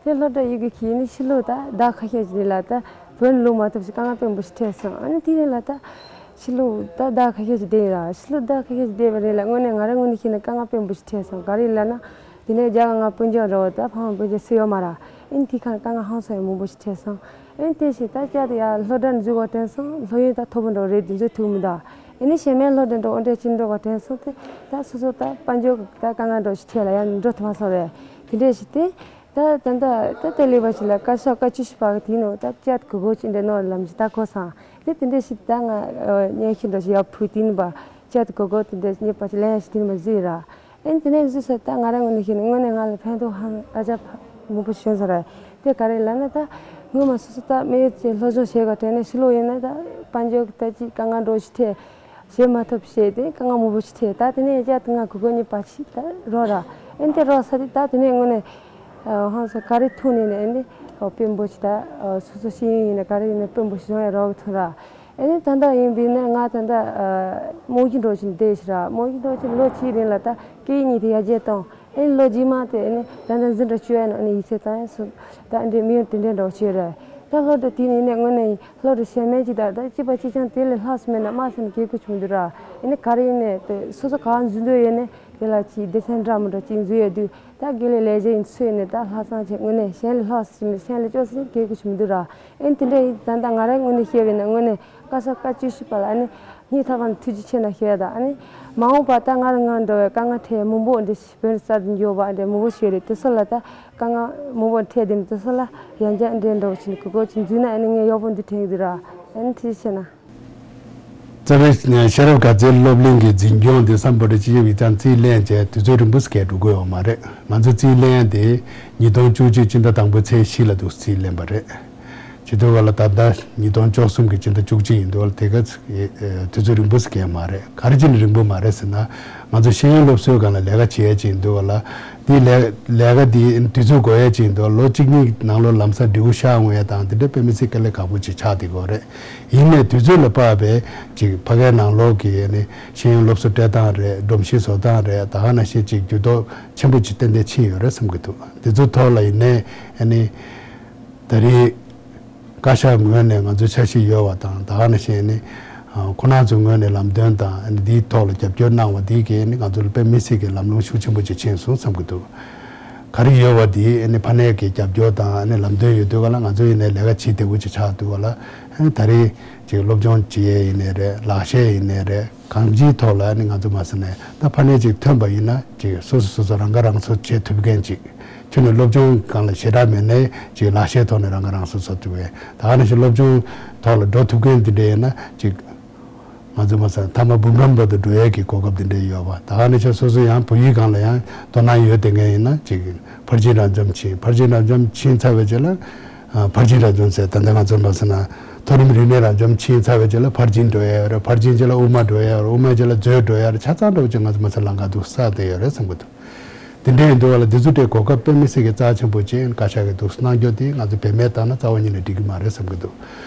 དེ་སློབ་གྲྭ་གཡུག་གི་འཁྱེར་ནི་ཕྱི་ལོགས་ད་ཟླ་ཁ་ཤས་ཅིག་རིང་ལ་ད་བོད་ལ་ལོག་མ་ཐུབ་ཞིག་དཀའ་ངལ་དཔེ་མང་པོ་ཞིག་འཕྲད་སོང་། ཨ་ནི་དེ་རིང་ལ་ད་ཕྱི་ལོགས་ད་ཟླ་ཁ་ཤས་ཅིག་བསྡད་ཡིན་ར། ཕྱི་ལོགས་ཟླ་ཁ་ཤས་ཅིག་བསྡད་པ་རིང་ལ་དངོས་གནས་ང་རང་ངོས་ནས་བཤད་ན་དཀའ་ངལ་དཔེ་མང་པོ་ཞིག་འཕྲད་སོང་། ག་རེ་ལབ་ན་དེ་ནས་རྒྱ་གར་ང་སྤུན་ཀྱག་འདྲ་བོ་ད་ཕ་མ་སྤུན་ཀྱག་སུ་ཡོད་མ་ར། ཨ་ནི་དེ་ཁ་དཀའ་ངལ་ཧང་སང་ཡང་མང་པོ་ཞིག་འཕྲད་སོང་། ཨ་ནི་དེ་བཞིན་ད་བསྐྱར་དུ་ཡར་སློབ་གྲྭ་འཛུལ་བ་དྲན་སོང་། སློབ་ཡོན་ད་མཐོ་པོ་འདྲ་བོ་རེད། དེ་ཚོ་ཐུག་མི་འདུག་ཨ་ནི་གཞན་མའི་སློབ་གྲྭ་འགྲོ་དབང་གྲགས་ཅན་འགྲོ་ག་དྲན་སོང་སྟེ། ད་སོ་སོ་ད་དཔལ་འབྱོར་གྱི་ད་དཀའ་ངལ་འདྲ་ཞིག་འཕྲད་ལ་ཡང་འགྲོ་ཐུབ་མ་སོང་རེད། དེ་འདྲས་ཞིག་སྟེ། ད་ད་ད་ད་དེ་ལས་པ་ཞིག་ལ་བཀའ་ཤག་བཀའ་བཅུ་བཞི་པ་གི་དེའི་ནང་ད་བཅར་དགོས་དགོས་ཅིག་འདྲ་གནང་ལམ་ཞིག་ད་གོ་སོང་། དེ་དེ་འདྲས་ཞིག་ད་ང་སྙན་ཞུ་འདྲ་ཞིག་ཡར་ཕུལ། དེ་ནས་པ་བཅར་དགོས་དགོས་དེ་འདྲས་ངེས་པ་ཞིག་ལན་ཞིག་དེ་ནས་པ་བཟོས་ར། ཨེ་དེ་ནས་བཟོས་ས་ད་ང་རང་ངོས་ནས་བཤད་ན་དངོས་གནས་ང་ལ་ཕན་ཐོགས་ཧང་ཨ་ཅག་མང་པོ་བྱུང་སོང་ར། དེ་ག་རེ་ལབ་ན་ད་སྔོན་མ་སོ་སོ་ད་དམིགས་ཡུལ་ཅིག་སློབ་སྦྱོང་བྱེད་ག་དྲན་ནས་ཕྱི་ལོགས་ཡིན་ན་ད་དཔལ་འབྱོར་གྱི་ད་ཅིག་དཀའ་ངལ་འདྲ་ཞིག་འཕྲད། བྱེད་མ་ཐུབ་བྱས་ཏེ་དཀའ་ངལ་མང་པོ་ཞིག་འཕྲད། ད་དེ་ནས་བཅར་དུ་ང་གོ་སྐབས་གཉིས་པ་ཞིག་ད་རག་ར། ཨེ་དེ་རག་ས་དེ་ད་དེ་ནས་དངོས་གནས་ཧང་སང་ག་རེ་ཐུག་ནས་ནས་ཨེ་དེ་དཔེ་མང་པོ་ཞིག་ད་སོ་སོ་ཤེས་ཡོན་ཡིན་ན་ག་རེ་ཡིན་ན་དཔེ་མང་པོ་ཞིག་སྦྱང་ཡ་རག་གི་ཐུག་ར། ཨེ་ནི་ད་ལྟ་ཡིན་པས་ན་ང་ད་ལྟ་རྨང་གཞི་འདྲ་ཞིག་བསྡད་ཤག་ར། རྨང་གཞི་འདྲ་ཞིག་ལོ་གཅིག་རིང་ལ་ད་སྐད་ཡིག་གཉིས་དེ་ཡར་རྒྱས་བཏང་། ཨེ་ནི་ལོ་རྗེས་མ་དེ་ཨེ་ནི་ད་ལྟ་འཛིན་གྲྭ་བཅུ་པའི་ནང་ཨེ་ནི་ཡིག་ཚད་བཏང་ཡ་སོང་། ད་ཨེ་འདྲའི་དམིགས་ཡུལ་དེ་འདྲའི་འདྲ་བོ་བྱས་རེད། ད་སློབ་གྲྭ་དེ་ནི་ཨེ་ནི་དངོས་གནས་སློབ་གྲྭ་གཞན་མ་ཅིག་ད་ད་གཅིག་པ་གཅིག་རྐྱང་དེ་ལས་ལྷག་སོང་མེད་ན་མ་ཟེར་ན་གལ་ཁུ་ཆུང་མི་འདུག་ར། ཨེ་ནི་ག་རེ་ཡིན་ནས་དེ་སོ་སོ་ག་འཛུལ་འདོད་ཡོད་ནས་དེ་ལ་ཅིག་སྡེ་ཚན་འདྲ་མི་འདྲ་ཅིག་འཛུལ་ཡོད་དུས། ད་དགེ་ལས་ལས་བྱེད་ཡིན་ཚོད་ནས་ད་ལྷག་བསམ་བྱས་དངོས་གནས་གཞན་ལས་ལྷག་ཟིན་གཞན་ལས་སྐྱོ་ཟིན་གལ་ཁུ་ཆུང་མི་འདུག་ར། ཨེ་དེ་འདྲ་ཡིན་ད་ལྟ་ང་རའི་ངོས་ནས་བཤད་པ་ཡིན་ན་དངོས་གནས་བཀའ་ཤག་བཀའ་བཅུ་བཞི་པ་ལ་ཨ་ནི་སྙིང་ཐག་པ་ནས་ཐུགས་རྗེ་ཆེ་གནང་ཞུ་ཡ་དང་། ཨ་ནི་མ་འོངས་པ་ད་ང་རང་ངང་འདྲ་བའི་དཀའ་ངལ་འཕྲད་མང་པོ་འདི་བོད་གསར་དུ་འབྱོར་བ་འདྲ་མང་པོ་ཞིག་རེད། དེ་ཚོ་ལ་ད་དཀའ་ངལ་མང་པོ་འཕྲད་དེ་འདི་ཚོ་ལ་ཡང་བསྐྱར་འདྲ་འདྲ་བོ་བྱས་ནས་གོ་སྐབས་ཅིག་འཛུལ་ན་ཨ་ནི་ངས་ཡག་པོ་འདུག་དྲན་གྱི་འདུག་ར། ཨ་ནི་ཐུགས་རྗེ་ཆེ་གནང་། རྩ་བའི་ཤེས་རབ་དགའ་ཚལ་སློབ་གླིང་གི་འཛིན་སྐྱོང་དེ་སམ་བྷོ་ཊ་སྤྱི་ཁྱབ་ཡིག་ཚང་རྩིས་ལེན་བྱས་དུས་ཚོད་རིང་པོ་ཞིག་འགྲོ་གི་ཡོད་མ་རེད། ང་ཚོ་རྩིས་ལེན་ཡ་དེ་ཉིས་སྟོང་བཅུ་གཅིག་སྤྱི་ཟླ་དང་པོའི་ཚེས་བཞི་ལ་འདུག་རྩིས་ལེན་པ་རེད། བྱེད་དུས་བ་ལ་ད་ལྟ་ཉིས་སྟོང་བཅུ་གསུམ་གྱི་སྤྱི་ཟླ་བཅུ་གཅིག་ཡིན་དུས་བ་ལ་དེ་ག་དུས་ཚོད་རིང་པོ་ཞིག་མ་རེད། ག་རེ་བྱས་ནས་རིང་པོ་མ་རེད་ཟེར་ན། ང་ཚོ་ཤེས་ཡོན་སློབ་གསོའི་སྒང་ལ་ལས་ཀ་བྱེད་ཡས་ཅིག་འདུག་ག་ལ། འདི་ལས་ལས་ཀ་འདི་དུས་ཚོད་འགོར་ཡས་ཅིག་འདུག་ལོ་གཅིག་གཉིས་ནང་ལོགས་ལམ་སང་འབྲས་བུ་ཤར་འོང་ཡས་དང་དེ་འདྲ་དཔེ་མི་སྲིད་དཀའ་ལས་ཁག་པོ་ཅིག་ཆགས་བསྡད་ཀྱི་ཡོད་རེད། ཡིན་ནའི་དུས་ཚོད་ལ་དཔག་པའི་ཅིག་ཕ་གིའི་ནང་ལོགས་ཀྱི་ཨ་ནི་ཤེས་ཡོན་སློབ་གསོ་སྤྲད་སྟངས་རེད། སྒྲོམ་གཞི་བཟོ་སྟངས་རེད། ད་ག་ནང་བཞིན་ཅིག་འགྱུར་ལྡོག་ཆེན་པོ་ཅིག་ཏན་ཏན་ཕྱིན་ཡོད་རེད་བསམ་གྱི་འདུག་འདི་ཚོ་ཐོག་ལ་ཡིན་ནའི་ཨ་ནི་ད་རེས་བཀའ་ཤག་ངོས་ནས་ང་ཚོའི་འཆར་གཞི་ཡོད་པ་དང་ད་ག་ནང་བཞིན་ཨ་ནི་ཁོང་རྣམ་ཚོའི་ངོས་ནས་ལམ་སྟོན་དང་ཨ་ནི་འདིའི་ཐོག་ལ་རྒྱབ་སྐྱོར་གནང་བ་འདི་གིས་ཨ་ནི་ང་ཚོ་ལ་དཔེ་མི་སྲིད་ཀྱི་ལམ་ལྷོང་ཤུགས་ཆེན་པོ་ཅིག་ཕྱིན་སོང་བསམ་གྱི་འདུག་ག་རེ་ཡོད་པ་དེ་ཨ་ནི་ཕ་ནས་ཀྱི་རྒྱབ་སྐྱོར་དང་ཨ་ནི་ལམ་སྟོན་ཡོད་དུས་ག་ལ་ང་ཚོ་ཡིན་ནའི་ལས་ཀ་བྱེད་བདེ་བོ་ཅིག་ཆགས་འདུག་ག་ལ། ཨ་ནི་ད་རེས་ཅིག་སློབ་སྦྱོང་བྱེད་ཡས་ཡིན་ནའི་རེད། ལག་ཤེས་ཡིན་ནའི་རེད། གང་ཅིའི་ཐོག་ལ་ཨ་ནི་ང་ཚོ་མ་ཟེར་ནས་ད་ཕ་ནས་ཅིག་ཐོན་པ་ཡིན་ན་ཅིག་སོ་སོ་སོ་སོ་རང་ཁ་རང་གསོ་བྱེད་ཐུབ་མཁན་ཅིག་ཁྱོད་ནི་སློབ་སྦྱོང་སྒང་ལ་ཞེ་དྲག་མེད་ནའི་ཅིག་ལག་ཤེས་ཐོག་ནས་རང་ཁ་རང་གསོ་བཟོ་ཐུབ་མཁན། ད་ག་ནང་བཞིན་སློབ་སྦྱོང་ཐོག་ལ་འགྲོ་ཐུབ་མཁན་དེ་འདྲ་ཡིན་ན་ཅིག་ང་ཚོ་མ་ཟད་མཐའ་མ་འབུམ་རམས་པ་དུ་འགྲོ་ཡས་ཀྱི་གོ་སྐབས་འདི་འདྲ་ཡོད་པ། ད་ག་ནང་བཞིན་སོ་སོ་ཡང་བོད་ཡིག་སྒང་ལ་ཡང་དོ་སྣང་ཡོད་བསྡད་མཁན་ཡིན་ན་ཅིག་ཕར་ཕྱིན་རབ་འབྱམས་ཕྱིན། ཕར་ཕྱིན་རབ་འབྱམས་ཕྱིན་ཚར་བའི་རྗེས་ལ་ཨ་ཕར་ཕྱིན་རབ་འབྱམས་ཟེར་ད་ལྟ་ང་ཚོ་མ་ཟེར་ན་མཐོ་རིམ་རིག་གནས་རབ་འབྱམས་ཕྱིན་ཚར་བའི་རྗེས་ལ་ཕར་ཕྱིན་འགྲོ་ཡས་ཡོད་རེད། ཕར་ཕྱིན་རྗེས་ལ་དབུ་མ་འགྲོ་ཡས་ཡོད་རེད། དབུ་མའི་རྗེས་ལ་མཛོད་འགྲོ་ཡས་རེད། ཆ་ཚང་འགྲོ་བ་ཅིག་ང་ཚོ་མ་ཟེར་ལམ་ཁ་འདུག་བསགས་བསྡད་ཡོད་རེད་བསམ་གྱི་འདུག་དེ་འདྲ་ཡིན་དུས་བ་ལ་འདི་ཚོ་འདྲའི་གོ་སྐབས་དཔེ་མི་སྲིད་ཀྱི་རྩ་ཆེན་པོ་ཅིག་བཀའ་ཤག་གིས་འདུག་གནང་རྒྱུ་དེ་ང་ཚོ་བེད་མེད་བཏང་ན་རྩ་བ་ཉིད་ནས་འགྲིག་གི་མ་རེད་བསམ་གྱི་འདུག་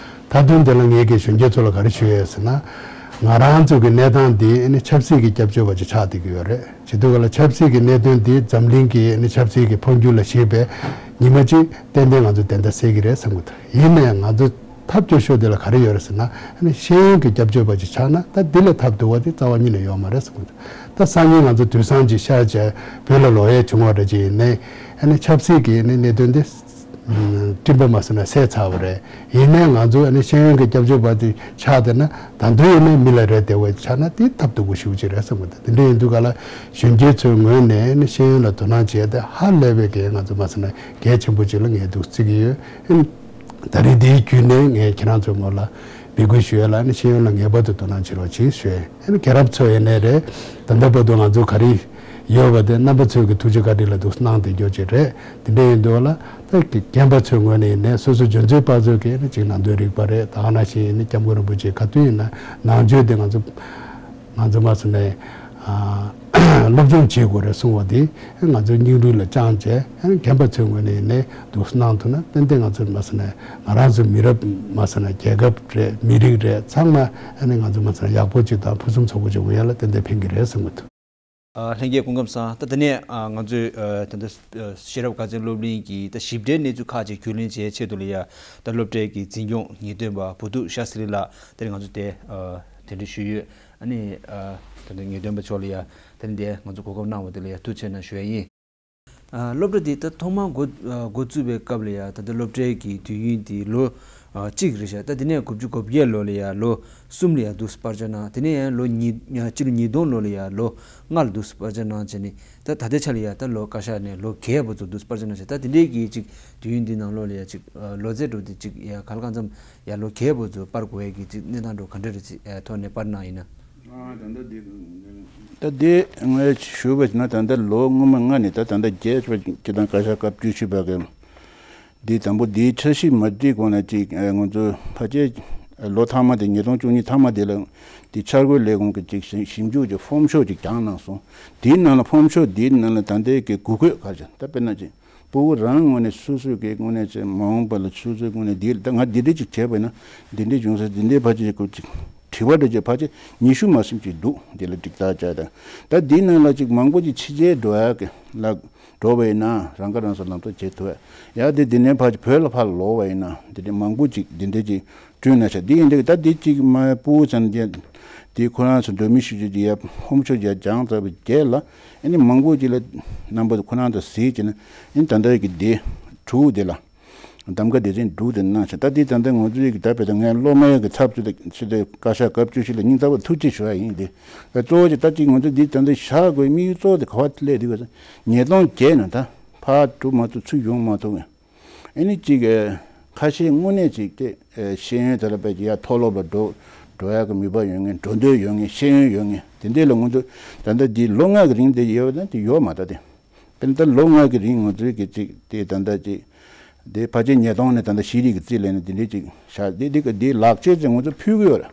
མཐའ་དོན་དེ་ལ་ངེད་ཀྱིས་གཞོན་སྐྱེས་ཚོ་ལ་ག་རེ་ཞུ་ཡས་ཟེར་ན། ང་རང་ཚོ་གི་གནས་སྟངས་འདི་ཨ་ནི་ཆབ་སྲིད་ཀྱི་སྐྱབས་བཅོལ་བ་ཅིག་ཆགས་བསྡད་ཀྱི་ཡོད་རེད། བྱེད་དུས་ག་ལ་ཆབ་སྲིད་ཀྱི་གནད་དོན་འདི་འཛམ་གླིང་གི་ཨ་ནི་ཆབ་སྲིད་ཀྱི་འཕོ་འགྱུར་ལ་གཞིགས་པའི་ཉི་མ་གཅིག་ཏན་ཏན་ང་ཚོ་བདེན་མཐའ་གསལ་གྱི་རེད་བསམ་གྱི་འདུག་ཡིན་ནའི་ང་ཚོ་ཐབས་སྐྱོ་ཤོས་དེ་ལ་ག་རེ་ཡོད་རེད་ཟེར་ན། ཨ་ནི་ཤེས་ཡོན་གྱི་སྐྱབས་བཅོལ་བ་ཅིག་ཆགས་ན་ད་འདི་ལས་ཐབས་སྡུག་པ་དེ་རྩ་བ་ཉིད་ནས་ཡོད་མ་རེད་བསམ་གྱི་འདུག་ད་སང་ཉིན་ང་ཚོ་དུས་སང་ཅིག་ཤར་བྱས་བོད་ལ་ལོག་ཡས་བྱུང་བ་འདྲ་ཅིག་ཡིན་ནའི་ཨ་ནི་ཆབ་སྲིད་ཀྱི་ཨ་ནི་གནད་དོན་དེ་སྤྲིན་པ་མ་ཟེར་ན་བསལ་ཚར་བ་རེད། ཡིན་ནའི་ང་ཚོ་ཨ་ནི་ཤེས་ཡོན་གྱི་སྐྱབས་བཅོལ་བ་དེ་ཆགས་བསྡད་ན་ད་དུང་ཡིན་ནའི་མི་ལ་རེ་བདེ་བ་ཆགས་ན་དེ་ཐབས་སྡུག་པོ་ཞེ་པོ་ཅིག་རེད་བསམ་གྱི་འདུག་དེ་འདྲ་ཡིན་དུས་ག་ལ་གཞོན་སྐྱེས་ཚོའི་ངོས་ནས་ཨ་ནི་ཤེས་ཡོན་ལ་དོ་སྣང་བྱས་ཏེ་ཧ་ལས་པའི་གི་ང་ཚོ་མ་ཟེར་ན་གལ་ཆེན་པོ་ཅིག་ལ་ངས་འདུག་བརྩི་གི་ཡོད། ཨ་ནི་ད་རེས་འདིའི་བརྒྱུད་ནས་ངས་ཁྱེད་རང་ཚོའི་ངོས་ལ་འབོད་སྐུལ་ཞུ་ཡས་ལ་ཨ་ནི་ཤེས་ཡོན་ལ་ངེས་པར་དུ་དོ་སྣང་བྱེད་རོགས་གྱིས་ཞུ་ཡས། ཨ་ནི་རྒན་རབས་ཚོ་ཡིན་ནའི་རེད། ད་ལྟ་བར་དུ་ང་ཚོ་ག་རེ་ཡོད་པ་དེ་རྣམ་པ་ཚོས་ཀྱི་ཐུགས་རྗེ་བཀའ་དྲིན་ལ་འདུག་གནང་བསྡད་རྒྱུ་ཅིག་རེད། དེ་འདྲ་ཡིན་དུས་ལ་ད་རྒན་པ་ཚོའི་ངོས་ནས་ཡིན་ནའི་སོ་སོ་འཇོན་ཚོད་དཔག་ཚོད་ཀྱིས་ཨ་ནི་ཅིག་ནང་དོན་རིག་པ་རེད། ད་ག་ནང་བཞིན་ཡིན་ནའི་སྐྱབས་མགོན་རིན་པོ་ཆེ་ག་དུས་ཡིན་ན་ནང་ཆོས་དེ་ང་ཚོ་ང་ཚོ་མ་ཟེར་ནའི་ཨ་སློབ་སྦྱོང་བྱེད་དགོས་རེད་གསུང་བ་དེ་ང་ཚོའི་སྙིང་རུས་ལ་བཅངས་བྱས་ཨ་ནི་རྒན་པ་ཚོའི་ངོས་ནས་ཡིན་ནའི་འདུག་གནང་ཐུབ་ན་ཏན་ཏན་ང་ཚོ་མ་ཟེར་ནའི་ང་རང་ཚོའི་མི་རབས་མ་ཟེར་ན་རྒྱལ་ཁབ་རེད། མི་རིགས་རེད། ཚང་མ་ཨ་ནི་ང་ཚོ་མ་ཟེར་ན་ཡག་པོ་ཅིག་དང་ཕུན་སུམ་ཚོགས་པོ་ཅིག་འོང་ཡ་ལ་ཏན་ཏན་ཕན་གྱི་རེད་བསམ་གྱི་འདུག་ཨ་ལྷན་རྒྱས་སྐུ་ཁམས་བཟང་། ད་དེ་ནས་ཨ་ང་ཚོས་ཨ་ད་ལྟ་ཨ་ཤེས་རབ་དགའ་ཚལ་སློབ་གླིང་གི་ད་ཞིབ་ཕྲའི་གནས་ཚུལ་ཁག་ཅིག་རྒྱུས་ལོན་བྱེད་ཆེད་དུ་ལ་ཡ་ད་སློབ་གྲྭའི་གི་འཛིན་སྐྱོང་ངེས་སྟོན་པ་བུ་ཐུག་ཤ་སི་རི་ལགས་དེ་ནས་ང་ཚོ་དེ་ཨ་གདན་འདྲེན་ཞུས་ཡོད། ཨ་ནི་ཨ་ད་ལྟ་ངེས་སྟོན་པ་མཆོག་ལ་ཡ་དེ་ནས་དེ་ང་ཚོ་གོ་སྐབས་གནང་བ་དེ་ལ་ཡ་ཐུགས་རྗེ་ཆེ་གནང་ཞུ་ཡ་ཡིན། ཨ་སློབ་གྲྭ་འདི་ད་ཐོག་མར་འགོ་ཨ་འགོ་བཙུགས་པའི་སྐབས་ལ་ཡ་ད་ལྟ་སློབ་གྲྭའི་གི་དུས་ཡུན་འདི་ལོ་ཨ་གཅིག་རེད་ཤག་ད་དེ་ནས་དགུ་བཅུ་གོ་བརྒྱད་ལོ་ལ་ཡ་ལོ་གསུམ་ལ་ཡ་འདུག་སེ་སྤར་ཆ་གནང་། དེ་ནས་ཡང་ལོ་ཉིས་ཨ་སྤྱི་ལོ་ཉིས་སྟོང་ལོ་ལ་ཡ་ལོ་ལྔ་ལ་འདུག་སེ་སྤར་ཆ་གནང་བྱས་ནས་ད་ད་ལྟའི་ཆ་ལ་ཡ་ད་ལོ་བཀའ་ཤག་ནས་ལོ་བརྒྱད་བར་དུ་འདུག་སེ་སྤར་ཆ་གནང་བྱས། ད་དེ་འདྲའི་གི་ཅིག་དུས་ཡུན་འདི་ནང་ལོགས་ལ་ཡ་ཅིག་ཨ་ལོ་ཚད་འགྲོ་དེ་ཅིག་ཡ་ག་ལ་གང་འཚམ་ཡ་ལོ་བརྒྱད་བར་དུ་སྤར་དགོས་ཡ་གི་ཅིག་གནས་སྟངས་འགྲོ་ག་འདྲ་རེད་ཅིག་ཨ་ཐོག་ནས་སྤར་གནང་ཡིན་ན། ད་དེ་ངས་ཞུས་པ་ཡིན་ན་ད་ལྟ་ལོ་སྔོན་མ་ལྔ་ནས་ད་ད་ལྟ་བརྒྱད་ཅིག་དང་བཀའ་ཤག་སྐབས་བཅུ་བཞི་པ་གི་འདི་དང་པོ་འདིའི་འཆར་གཞི་མ་བསྒྲིགས་གོང་ལ་ཅིག་ཨ་ང་ཚོ་ཕལ་ཆེར་ལོ་མཐའ་མ་དེ་ཉིས་སྟོང་བཅུ་གཉིས་མཐའ་མ་དེ་ལ་འདི་འཆར་འགོད་ལས་ཁུངས་ཀྱི་ཅིག་ཞིབ་ཞིབ་འཇུག་ཀྱི་ཕོམ་ཤོག་ཅིག་བརྒྱངས་གནང་སོང་། དེའི་ནང་ལ་ཕོམ་ཤོག་འདིའི་ནང་ལ་ད་ལྟའི་གི་དགོས་མཁོ་ག་རེ་ད་དཔེར་ན་ཅིག་སྤུ་གུ་རང་ངོས་ནས་སོ་སོའི་གི་ངོས་ནས་ཅིག་མ་འོངས་པ་ལ་སོ་སོའི་ངོས་ནས་འདི་ད་ང་འདི་འདྲ་ཅིག་བྱས་པ་ཡིན་ན་འདི་འདྲ་བྱུང་ས་འདི་འདྲའི་ཕལ་ཆེར་ཅིག་དྲི་བ་འདྲ་ཅིག་ཕལ་ཆེར་ཉི་ཤུ་མ་ཟིན་ཅིག་འདུག་འདི་ལ་ཅིག་བལྟ་བྱས་དང་ད་འདིའི་ནང་ལ་ཅིག་མང་པོ་ཅིག་ཕྱི་རྒྱལ་འགྲོ་ཡག་གི་ལ་འགྲོ་བ་ཡིན་ན་རང་ཁ་རང་གསོ་ལམ་སྟོན་བྱེད་ཐུབ་ཡ། ཡ་དེ་འདི་ནས་ཕར་བོད་ལ་ཕར་ལོག་པ་ཡིན་ན་འདི་འདྲའི་མང་པོ་ཅིག་འདི་འདྲའི་ཅིག་བསྐྲུན་ན་ཤག་འདི་ཡིན་འདི་ད་འདི་ཅིག་མ་པུའུ་ཚན་རྒྱ་འདི་ཁོ་རང་ཚོ་འགྲོ་མི་ཞུ་རྒྱུ་ཅིག་ཡ་ཕོམ་ཤོག་ཅིག་ཡ་བརྒྱངས་ཚར་བའི་རྗེས་ལ་ཨ་ནི་མང་པོ་ཅིག་ལ་རྣམ་པ་ཁོ་རང་ཚོ་གཟིགས་ཀྱི་ན་ཨ་ནི་ད་ལྟ་གི་འདི་དྲུག་འདི་ལ། གདམ་ག་སྡེ་ཚན་དྲུག་དེ་གནང་ཞིང་ད་འདི་ད་ལྟ་ང་ཚོའི་གི་ད་བོད་ད་ངའི་སློབ་མའི་གི་ཚབ་ཏུ་ད་ཕྱི་དེ་བཀའ་ཤག་སྐབས་བཅུ་བཞི་ལ་སྙིང་ཐག་པ་ཐུགས་རྗེ་ཞུ་ཡ་ཡིན་ཏེ། གཙོ་བོ་ཅིག་ད་ཅིག་ང་ཚོ་འདི་ད་ལྟ་བཞག་དགོས་དམིགས་ཡུལ་གཙོ་བོ་དེ་ག་བ་སླེབས་འདུག་ག་ཉིས་སྟོང་བརྒྱད་ནང་ད་ཕར་འགྲོ་མ་ཐུབ་ཚུར་ཡོང་མ་ཐུབ། ཨ་ནི་ཅིག་ཁ་ཤས་དངོས་གནས་ཅིག་དེ་ཤེས་ཡོན་དེ་ལ་དཔེ་ཅིག་ཡ་མཐོ་སློབ་ལ་འགྲོ་འགྲོ་ཡག་གི་མོས་པ་ཡོད་མཁན་འགྲོ་འདོད་ཡོད་མཁན་ཤེས་ཡོན་ཡོད་མཁན་དེ་འདྲས་ལ་ང་ཚོ་ད་ལྟ་འདི་ལོ་ལྔ་གི་རིང་དེ་ཡོད་པ་ད་དེ་ཡོད་མ་ད་དེ། དཔེར་ན་ད་ལོ་ལྔ་གི་རིང་ང་ཚོའི་གི་ཅིག་དེ་ད་ལྟ་ཅིག་དེ་ཕལ་ཆེར་ཉིས་སྟོང་ནས་ད་ལྟ་ཤེས་རིག་གི་རྩིས་ལེན་ནས་དེ་འདྲའི་ཅིག་བཞག་དེ་དེ་གི་དེའི་ལག་ཁྱེར་ཅིག་ང་ཚོ་ཕུལ་གི་ཡོད་རེད།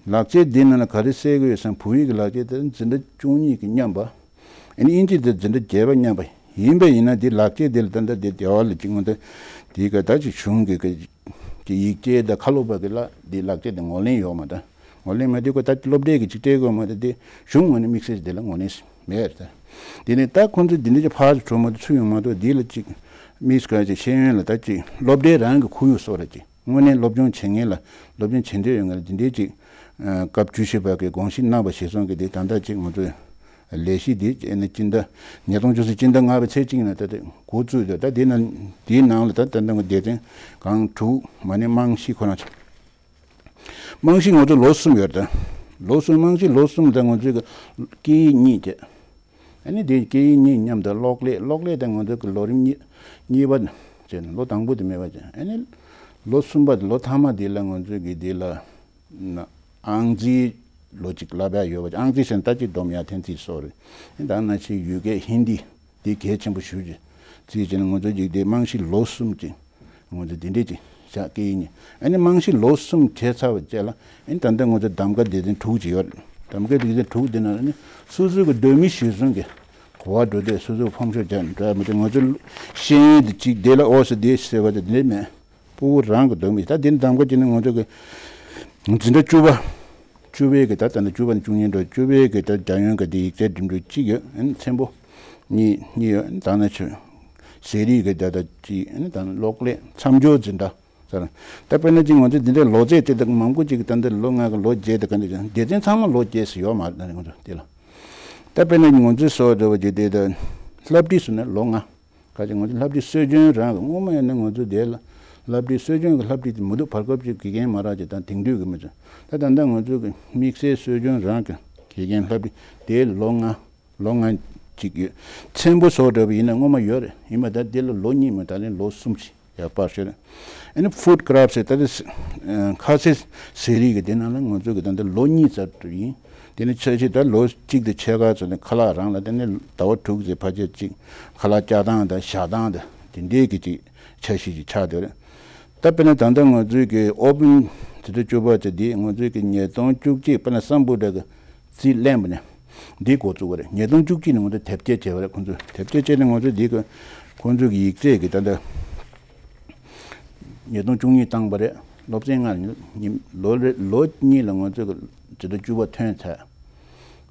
ལག་ཆས་འདི་ནང་ལ་ག་རེ་གསལ་གི་ཡོད་སམ། བོད་ཡིག་གི་ལག་ཆས་དེ་འཛིན་གྲྭ་བཅུ་གཉིས་ཀྱི་མཉམ་པ། ཨ་ནི་དབྱིན་ཇི་དེ་འཛིན་གྲྭ་བརྒྱད་པ་མཉམ་པ་ཡིན་པ་ཡིན་ན། འདི་ལག་ཆས་འདི་ལ་ད་ལྟ་འདི་སྡེ་བ་ལ་གཅིག་ངོ་ད་འདི་ག་ད་ཅིག་གཞུང་གི་གི་ཡིག་སྐྱེལ་དང་ཁ་ལོ་པ་གི་ལ་འདི་ལག་ཆས་འདི་ངོས་ལེན་ཡོད་མ་ད། ངོས་ལེན་མ་འདི་ཁོ་ད་སློབ་གྲྭའི་གི་ཅིག་སྤྲད་དགོས་མ་ད། འདི་གཞུང་ངོས་ནས་དམིགས་བསལ་འདི་ལ་ངོས་ལེན་མེད་རེད་ད། འདི་ནི་ད་ཁོང་ཚོ་འདི་འདྲ་ཅིག་ཕར་ཚུར་འགྲོ་མ་ད་ཚུར་ཡོང་མ་ད། འདི་ལ་ཅིག་དམིགས་བཀར་ཅིག་ཤེས་ཡོན་ལ་ད་ཅིག་སློབ་གྲྭའི་རང་གི་ཁོར་ཡུག་བཟོ་ར་ཅིག་དངོས་གནས་སློབ་སྦྱོང་བྱེད་མཁན་ལ་སློབ་སྦྱོང་བྱེད་འདོད་ཡོད་མཁན་ལ་འདི་འདྲའི་ཅིག་སྐབས་བཅུ་བཞི་པ་གི་དགོངས་གཞི་གནང་བ་གཞིར་བཟུང་གི་འདི་ད་ལྟ་ཅིག་ང་ཚོས་ལས་གཞི་འདི་ཨ་ནི་སྤྱི་ཟླ་ཉིས་སྟོང་བཅུ་གསུམ་སྤྱི་ཟླ་ལྔ་པའི་ཚེས་གཅིག་ནས་ད་ལྟ་འགོ་བཙུགས་ཏེ། ད་འདི་ནང་འདིའི་ནང་ལ་ད་ད་ལྟ་ང་སྡེ་ཚན་གང་དྲུག་མ་ནི་རྨང་གཞི་ཁོ་ན་ཆ། རྨང་གཞི་ང་ཚོ་ལོ་གསུམ་ཡོད་རེད་ད། ལོ་གསུམ། རྨང་གཞི་ལོ་གསུམ་ད་ང་ཚོའི་གི་སྐད་ཡིག་གཉིས་བྱས། ཨ་ནི་དེ་སྐད་ཡིག་གཉིས་མཉམ་དུ་གློག་ཀླད། གློག་ཀླད་དེ་ང་ཚོ་གི་ལོ་རིམ་གཉིས་གཉིས་པ་བྱས་ནས། ལོ་དང་པོ་དེ་མེད་པ་བྱས། ཨ་ནི་ལོ་གསུམ་པ་དེ་ལོ་མཐའ་མ་དེ་ལ་ང་ཚོ་གི་དེ་ལ་ཨང་རྩིས་ལོ་གཅིག་བསླབ་ཡ་ཡོད་པ་བྱས། ཨང་རྩིས་ཟེར་ན་ད་ཅིག་སྡོམ་ཡ་འཐེན་རྩིས་སོགས་རེད། ཨ་ནི་ད་ནང་བཞིན་ཡུལ་སྐད་ཧིན་དི་དེ་གལ་ཆེན་པོ་ཞེ་པོ་ཅིག་རྩིས་བྱས་ནས། ང་ཚོ་གི་དེ་རྨང་གཞི་ལོ་གསུམ་ཅིག་ང་ཚོ་དེ་འདྲས་ཅིག་བཞག་གི་ཡིན། ཨ་ནི་རྨང་གཞི་ལོ་གསུམ་བྱས་ཚར་བ་བཅས་ལ། ཨ་ནི་ད་ལྟ་ང་ཚོ་གདམ་ག་སྡེ་ཚན་དྲུག་ཅིག་ཡོད་རེད། གདམ་ག་སྡེ་ཚན་དྲུག་འདི་ནང་ཨ་ནི་སོ་སོའི་གི་འདོད་མི་གཞིར་བཟུང་གི་ག་པར་འགྲོ་དུས་སོ་སོའི་ཕོམ་ཤོག་རྒྱག་འགྲོ་ཡ་མ་གཏོགས། ང་ཚོ་ཤེས་ཡོན་དེ་གཅིག་དེ་ལ་ཨོ་སི་དེ་ཟེར་བ་དེ་འདི་མེད། སྤུ་གུ་རང་གི་འདོད་མི། ད་འདི་གདམ་ག་བྱས་ནས་ང་ཚོ་གི་འཛིན་གྲྭ་བཅུ་པ། བཅུ་པའི་གི་ད་ད་ནི་བཅུ་པ་ནས་བཅུ་གཉིས་འགྲོ། བཅུ་པའི་གི་ད་རྒྱ་ཡོན་གི་དེ་ཡིག་ཚད་འགྲིམ་འགྲུལ་གཅིག་ཡོད། ཨ་ནི་ཚན་པོ་གཉིས་གཉིས་ཡོད། ད་ནི་ཆོས་ཟས་རིགས་གི་ད་ད་གཅིག་ཨ་ནི་ད་ནི་གློག་ཀླད་མཚམས་སྦྱོར་འཛིན་གྲྭ་ཟེར། ད་དཔེར་ན་ཅིག་ང་ཚོ་འདི་འདྲའི་ལོ་ཚད་དེ་དག་མང་པོ་ཅིག་ད་འདི་ལོ་ལྔ་གི་ལོ་བརྒྱད་དེ་ག་འདྲ་ཅིག་སྡེ་ཚན་ཚང་མ་ལོ་བརྒྱད་ཟེར་ཡོད་མ་རེད། ད་ནི་ང་ཚོ་དེ་ལ་ད་དཔེར་ན་ང་ཚོའི་སོ་འདྲ་བ་ཅིག་དེ་ད་བསླབ་ཁྲིད་ཟེར་ན་ལོ་ལྔ། ཁ་ཅིག་ང་ཚོ་བསླབ་ཁྲིད་སྲོལ་རྒྱུན་རང་གི་སྔོན་མ་ཡིན་ན་ང་ཚོ་དེ་ལ་བསླབ་ཁྲིད་སྲོལ་རྒྱུན་གྱི་བསླབ་ཁྲིད་དེ་མི་འདུག་བར་སྐབས་ཅིག་དགེ་རྒན་མ་རག་ཅིག་དང་དེང་དུས་ཀྱི་མི་ཚོ། ད་ད་ལྟ་ང་ཚོ་གི་དམིགས་བསལ་སྲོལ་རྒྱུན་རང་གི་དགེ་རྒན་བསླབ་ཁྲིད་དེ་ལོ་ལྔ། ལོ་ལྔ་ཅིག་ཡོད། ཚན་པོ་སོགས་འདྲ་བ་ཡིན་ན་སྔོན་མ་ཡོད་རེད། ཡིན་པ་ད་དེ་ལ་ལོ་གཉིས་མ་ད་ལན་ལོ་གསུམ་ཞིག་ཡར་སྤར་ཤོར་རེད། ཨ་ནི་ཕུཌ་ཀ་རབ་ཟེར་ད་དེ་ཁ་ཟས་ཟས་རིགས་ཀྱི་དེ་ནང་ལ་ང་ཚོ་གི་ད་ལྟ་ལོ་གཉིས་ཙམ་ཡིན། དེ་ནི་འཆར་གཞི་ད་ལོ་གཅིག་དང་ཕྱེད་ཀ་ཙམ་ནས་ཁ་ལག་རང་ལ། དེ་ནི་ཟླ་བ་དྲུག་ཙམ་ཕལ་ཆེར་གཅིག་ཁ་ལག་བཅའ་སྟངས་དང་བཞག་སྟངས་དང་དེ་འདྲའི་གི་ཅིག་འཆར་གཞི་ཅིག་ཆགས་བསྡད་རེད། ད་དཔེར་ན་ད་ལྟ་ང་ཚོའི་གི་ཨོ་པན་འཛིན་གྲྭ་བཅུ་པ་ཚོ་འདི་ང་ཚོའི་གི་ཉིས་སྟོང་བཅུ་གཅིག་དཔེར་ན་སམ་བྷོ་ཊ་གི་རྩིས་ལེན་པ་ནས་འདི་འགོ་བཙུགས་པ་རེད། ཉིས་སྟོང་བཅུ་གཅིག་ནས་ང་ཚོ་དེབ་སྐྱེལ་བྱས་པ་རེད། ཁོང་ཚོས་དེབ་སྐྱེལ་བྱས་ནས་ང་ཚོ་འདི་གི་ཁོང་ཚོའི་གི་ཡིག་ཚད་གི་ད་ལྟ་ཉིས་སྟོང་བཅུ་གཉིས་བཏང་པ་རེད། སློབ་ཚན་ལྔ་ཉི་ལོ་རེ་ལོ་གཉིས་ལ་ང་ཚོ་གི་འཛིན་གྲྭ་བཅུ་པ་ཐོན་ཚར།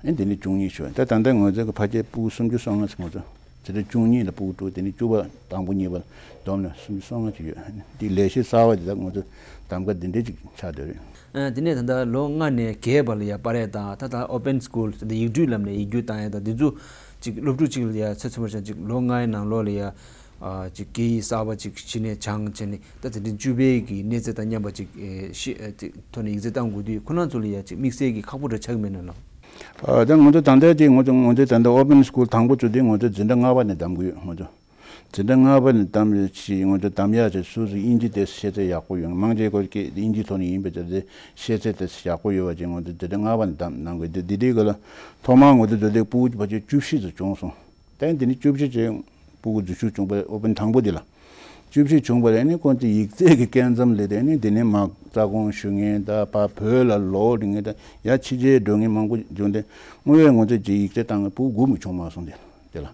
ཨེ་འདི་ནི་བཅུ་གཉིས་ཤོག་ད་ད་ལྟ་ང་ཚོ་གི་ཕལ་ཆེར་སྤུ་གུ་སུམ་ཅུ་སོ་ལྔ་ཞིག་ང་ཚོ་འཛིན་གྲྭ་བཅུ་གཉིས་ལ་སྤུ་གུ་དྲུག་དེ་ནི་བཅུ་པ་དང་པོ་གཉིས་པ་བསྡོམས་ནས་སུམ་ཅུ་སོ་ལྔ་ཅིག་ཡོད། འདི་ལས་གཞི་གསར་བ་འདི་དག་ང་ཚོ་གདམ་ག་འདི་འདྲས་ཅིག་ཆགས་བསྡད་རེད། ཨ་དེ་ནས་ད་ལྟ་ལོ་ལྔ་ནས་བརྒྱད་བར་ལ་ཡ་སྤར་ཡ་དང་། ད་ལྟ་ཨོ་པན་སི་ཀུལ་ད་ལྟ་ཡིག་འབྲུའི་ལམ་ནས་ཡིག་རྒྱུགས་བཏང་ཡ་དང་། འདི་ཚོ་ཅིག་སློབ་ཕྲུག་ཅིག་ལ་ཡ་ཚོད་ཚོད་མར་བྱས་ཅིག་ལོ་ལྔའི་ནང་ལོགས་ལ་ཡ་ཨ་ཅིག་སྐད་ཡིག་གསར་པ་ཅིག་གཞི་ནས་སྦྱངས་བྱས་ནས། ད་འཛིན་གྲྭ་བཅུ་པའི་གི་གནས་ཚད་དང་མཉམ་པ་ཅིག་ཨེ་ཤེས་ཨེ་ཅིག་ཐོག་ནས་ཡིག་ཚད་བཏང་དགོས་དུས། ཁོ་རང་ཚོ་ལ་ཡ་ཅིག་དམིགས་བསལ་གྱི་ཁག་པོ་འདྲ་ཆགས་ཀྱི་མེད་ན་ལགས། ཨ་ད་ང་ཚོ་ད་ལྟ་དེ་ང་ཚོ་ང་ཚོའི་ད་ལྟ་ཨོ་པན་སི་ཀུལ་དང་པོ་ཚོ་དེ་ང་ཚོ་འཛིན་གྲྭ་ལྔ་པ་ནས་གདམ་གི་ཡོད། ང་ཚོ་འཛིན་གྲྭ་ལྔ་པ་ནས་གདམ་ཡོད་ཅིག་ང་ཚོ་གདམ་ཡག་ཅིག་སོ་སོ་དབྱིན་ཇི་དེ་ཤེས་ཚད་ཡག་པོ་ཡོད། དམངས་ཆེན་སྐོར་སྐད་དབྱིན་ཇི་ཐོག་ནས་ཡིན་པ་ཅིག་དེ་ཤེས་ཚད་དེ་ཡག་པོ་ཡོད་པ་ཅིག་ང་ཚོ་འཛིན་གྲྭ་ལྔ་པ་ནས་གདམ་གནང་གི་ཡོད། དེ་དེ་དུས་ག་ལ་ཐོག་མར་ང་ཚོ་དེ་དུས་སྤུ་གུ་ཕལ་ཆེར་བཅུ་བཞི་ཙམ་བྱུང་སོང་། དེ་འདི་ནི་བཅུ་བཞི་ཅན་སྤུ་གུ་འཛུལ་ཞུགས་བྱུང་བ་རེད། ཨོ་པན་དང་པོ་འདི་ལ་བཅུ་བཞི་བྱུང་བ་རེད། ཨ་ནི་ཁོང་ཚོ་ཡིག་ཚད་ཀྱི་སྐས་འཛེམ་སླེབས་ཏེ། ཨ་ནི་འདི་ནས་མར་རྩ་དགོངས་ཞུ་མཁན་དང་ཕར་བོད་ལ་ལོག་འགྲོ་མཁན་དང་ཡར་ཕྱི་རྒྱལ་འགྲོ་མཁན་མང་པོ་བྱུང་སྟེ། དངོས་ཡོད་ང་ཚོ་གཅིག་ཡིག་ཚད་བཏང་ནས་སྤུ་གུ་དགུ་མི་བྱུང་མ་སོང་། དེ་དེ་ལ་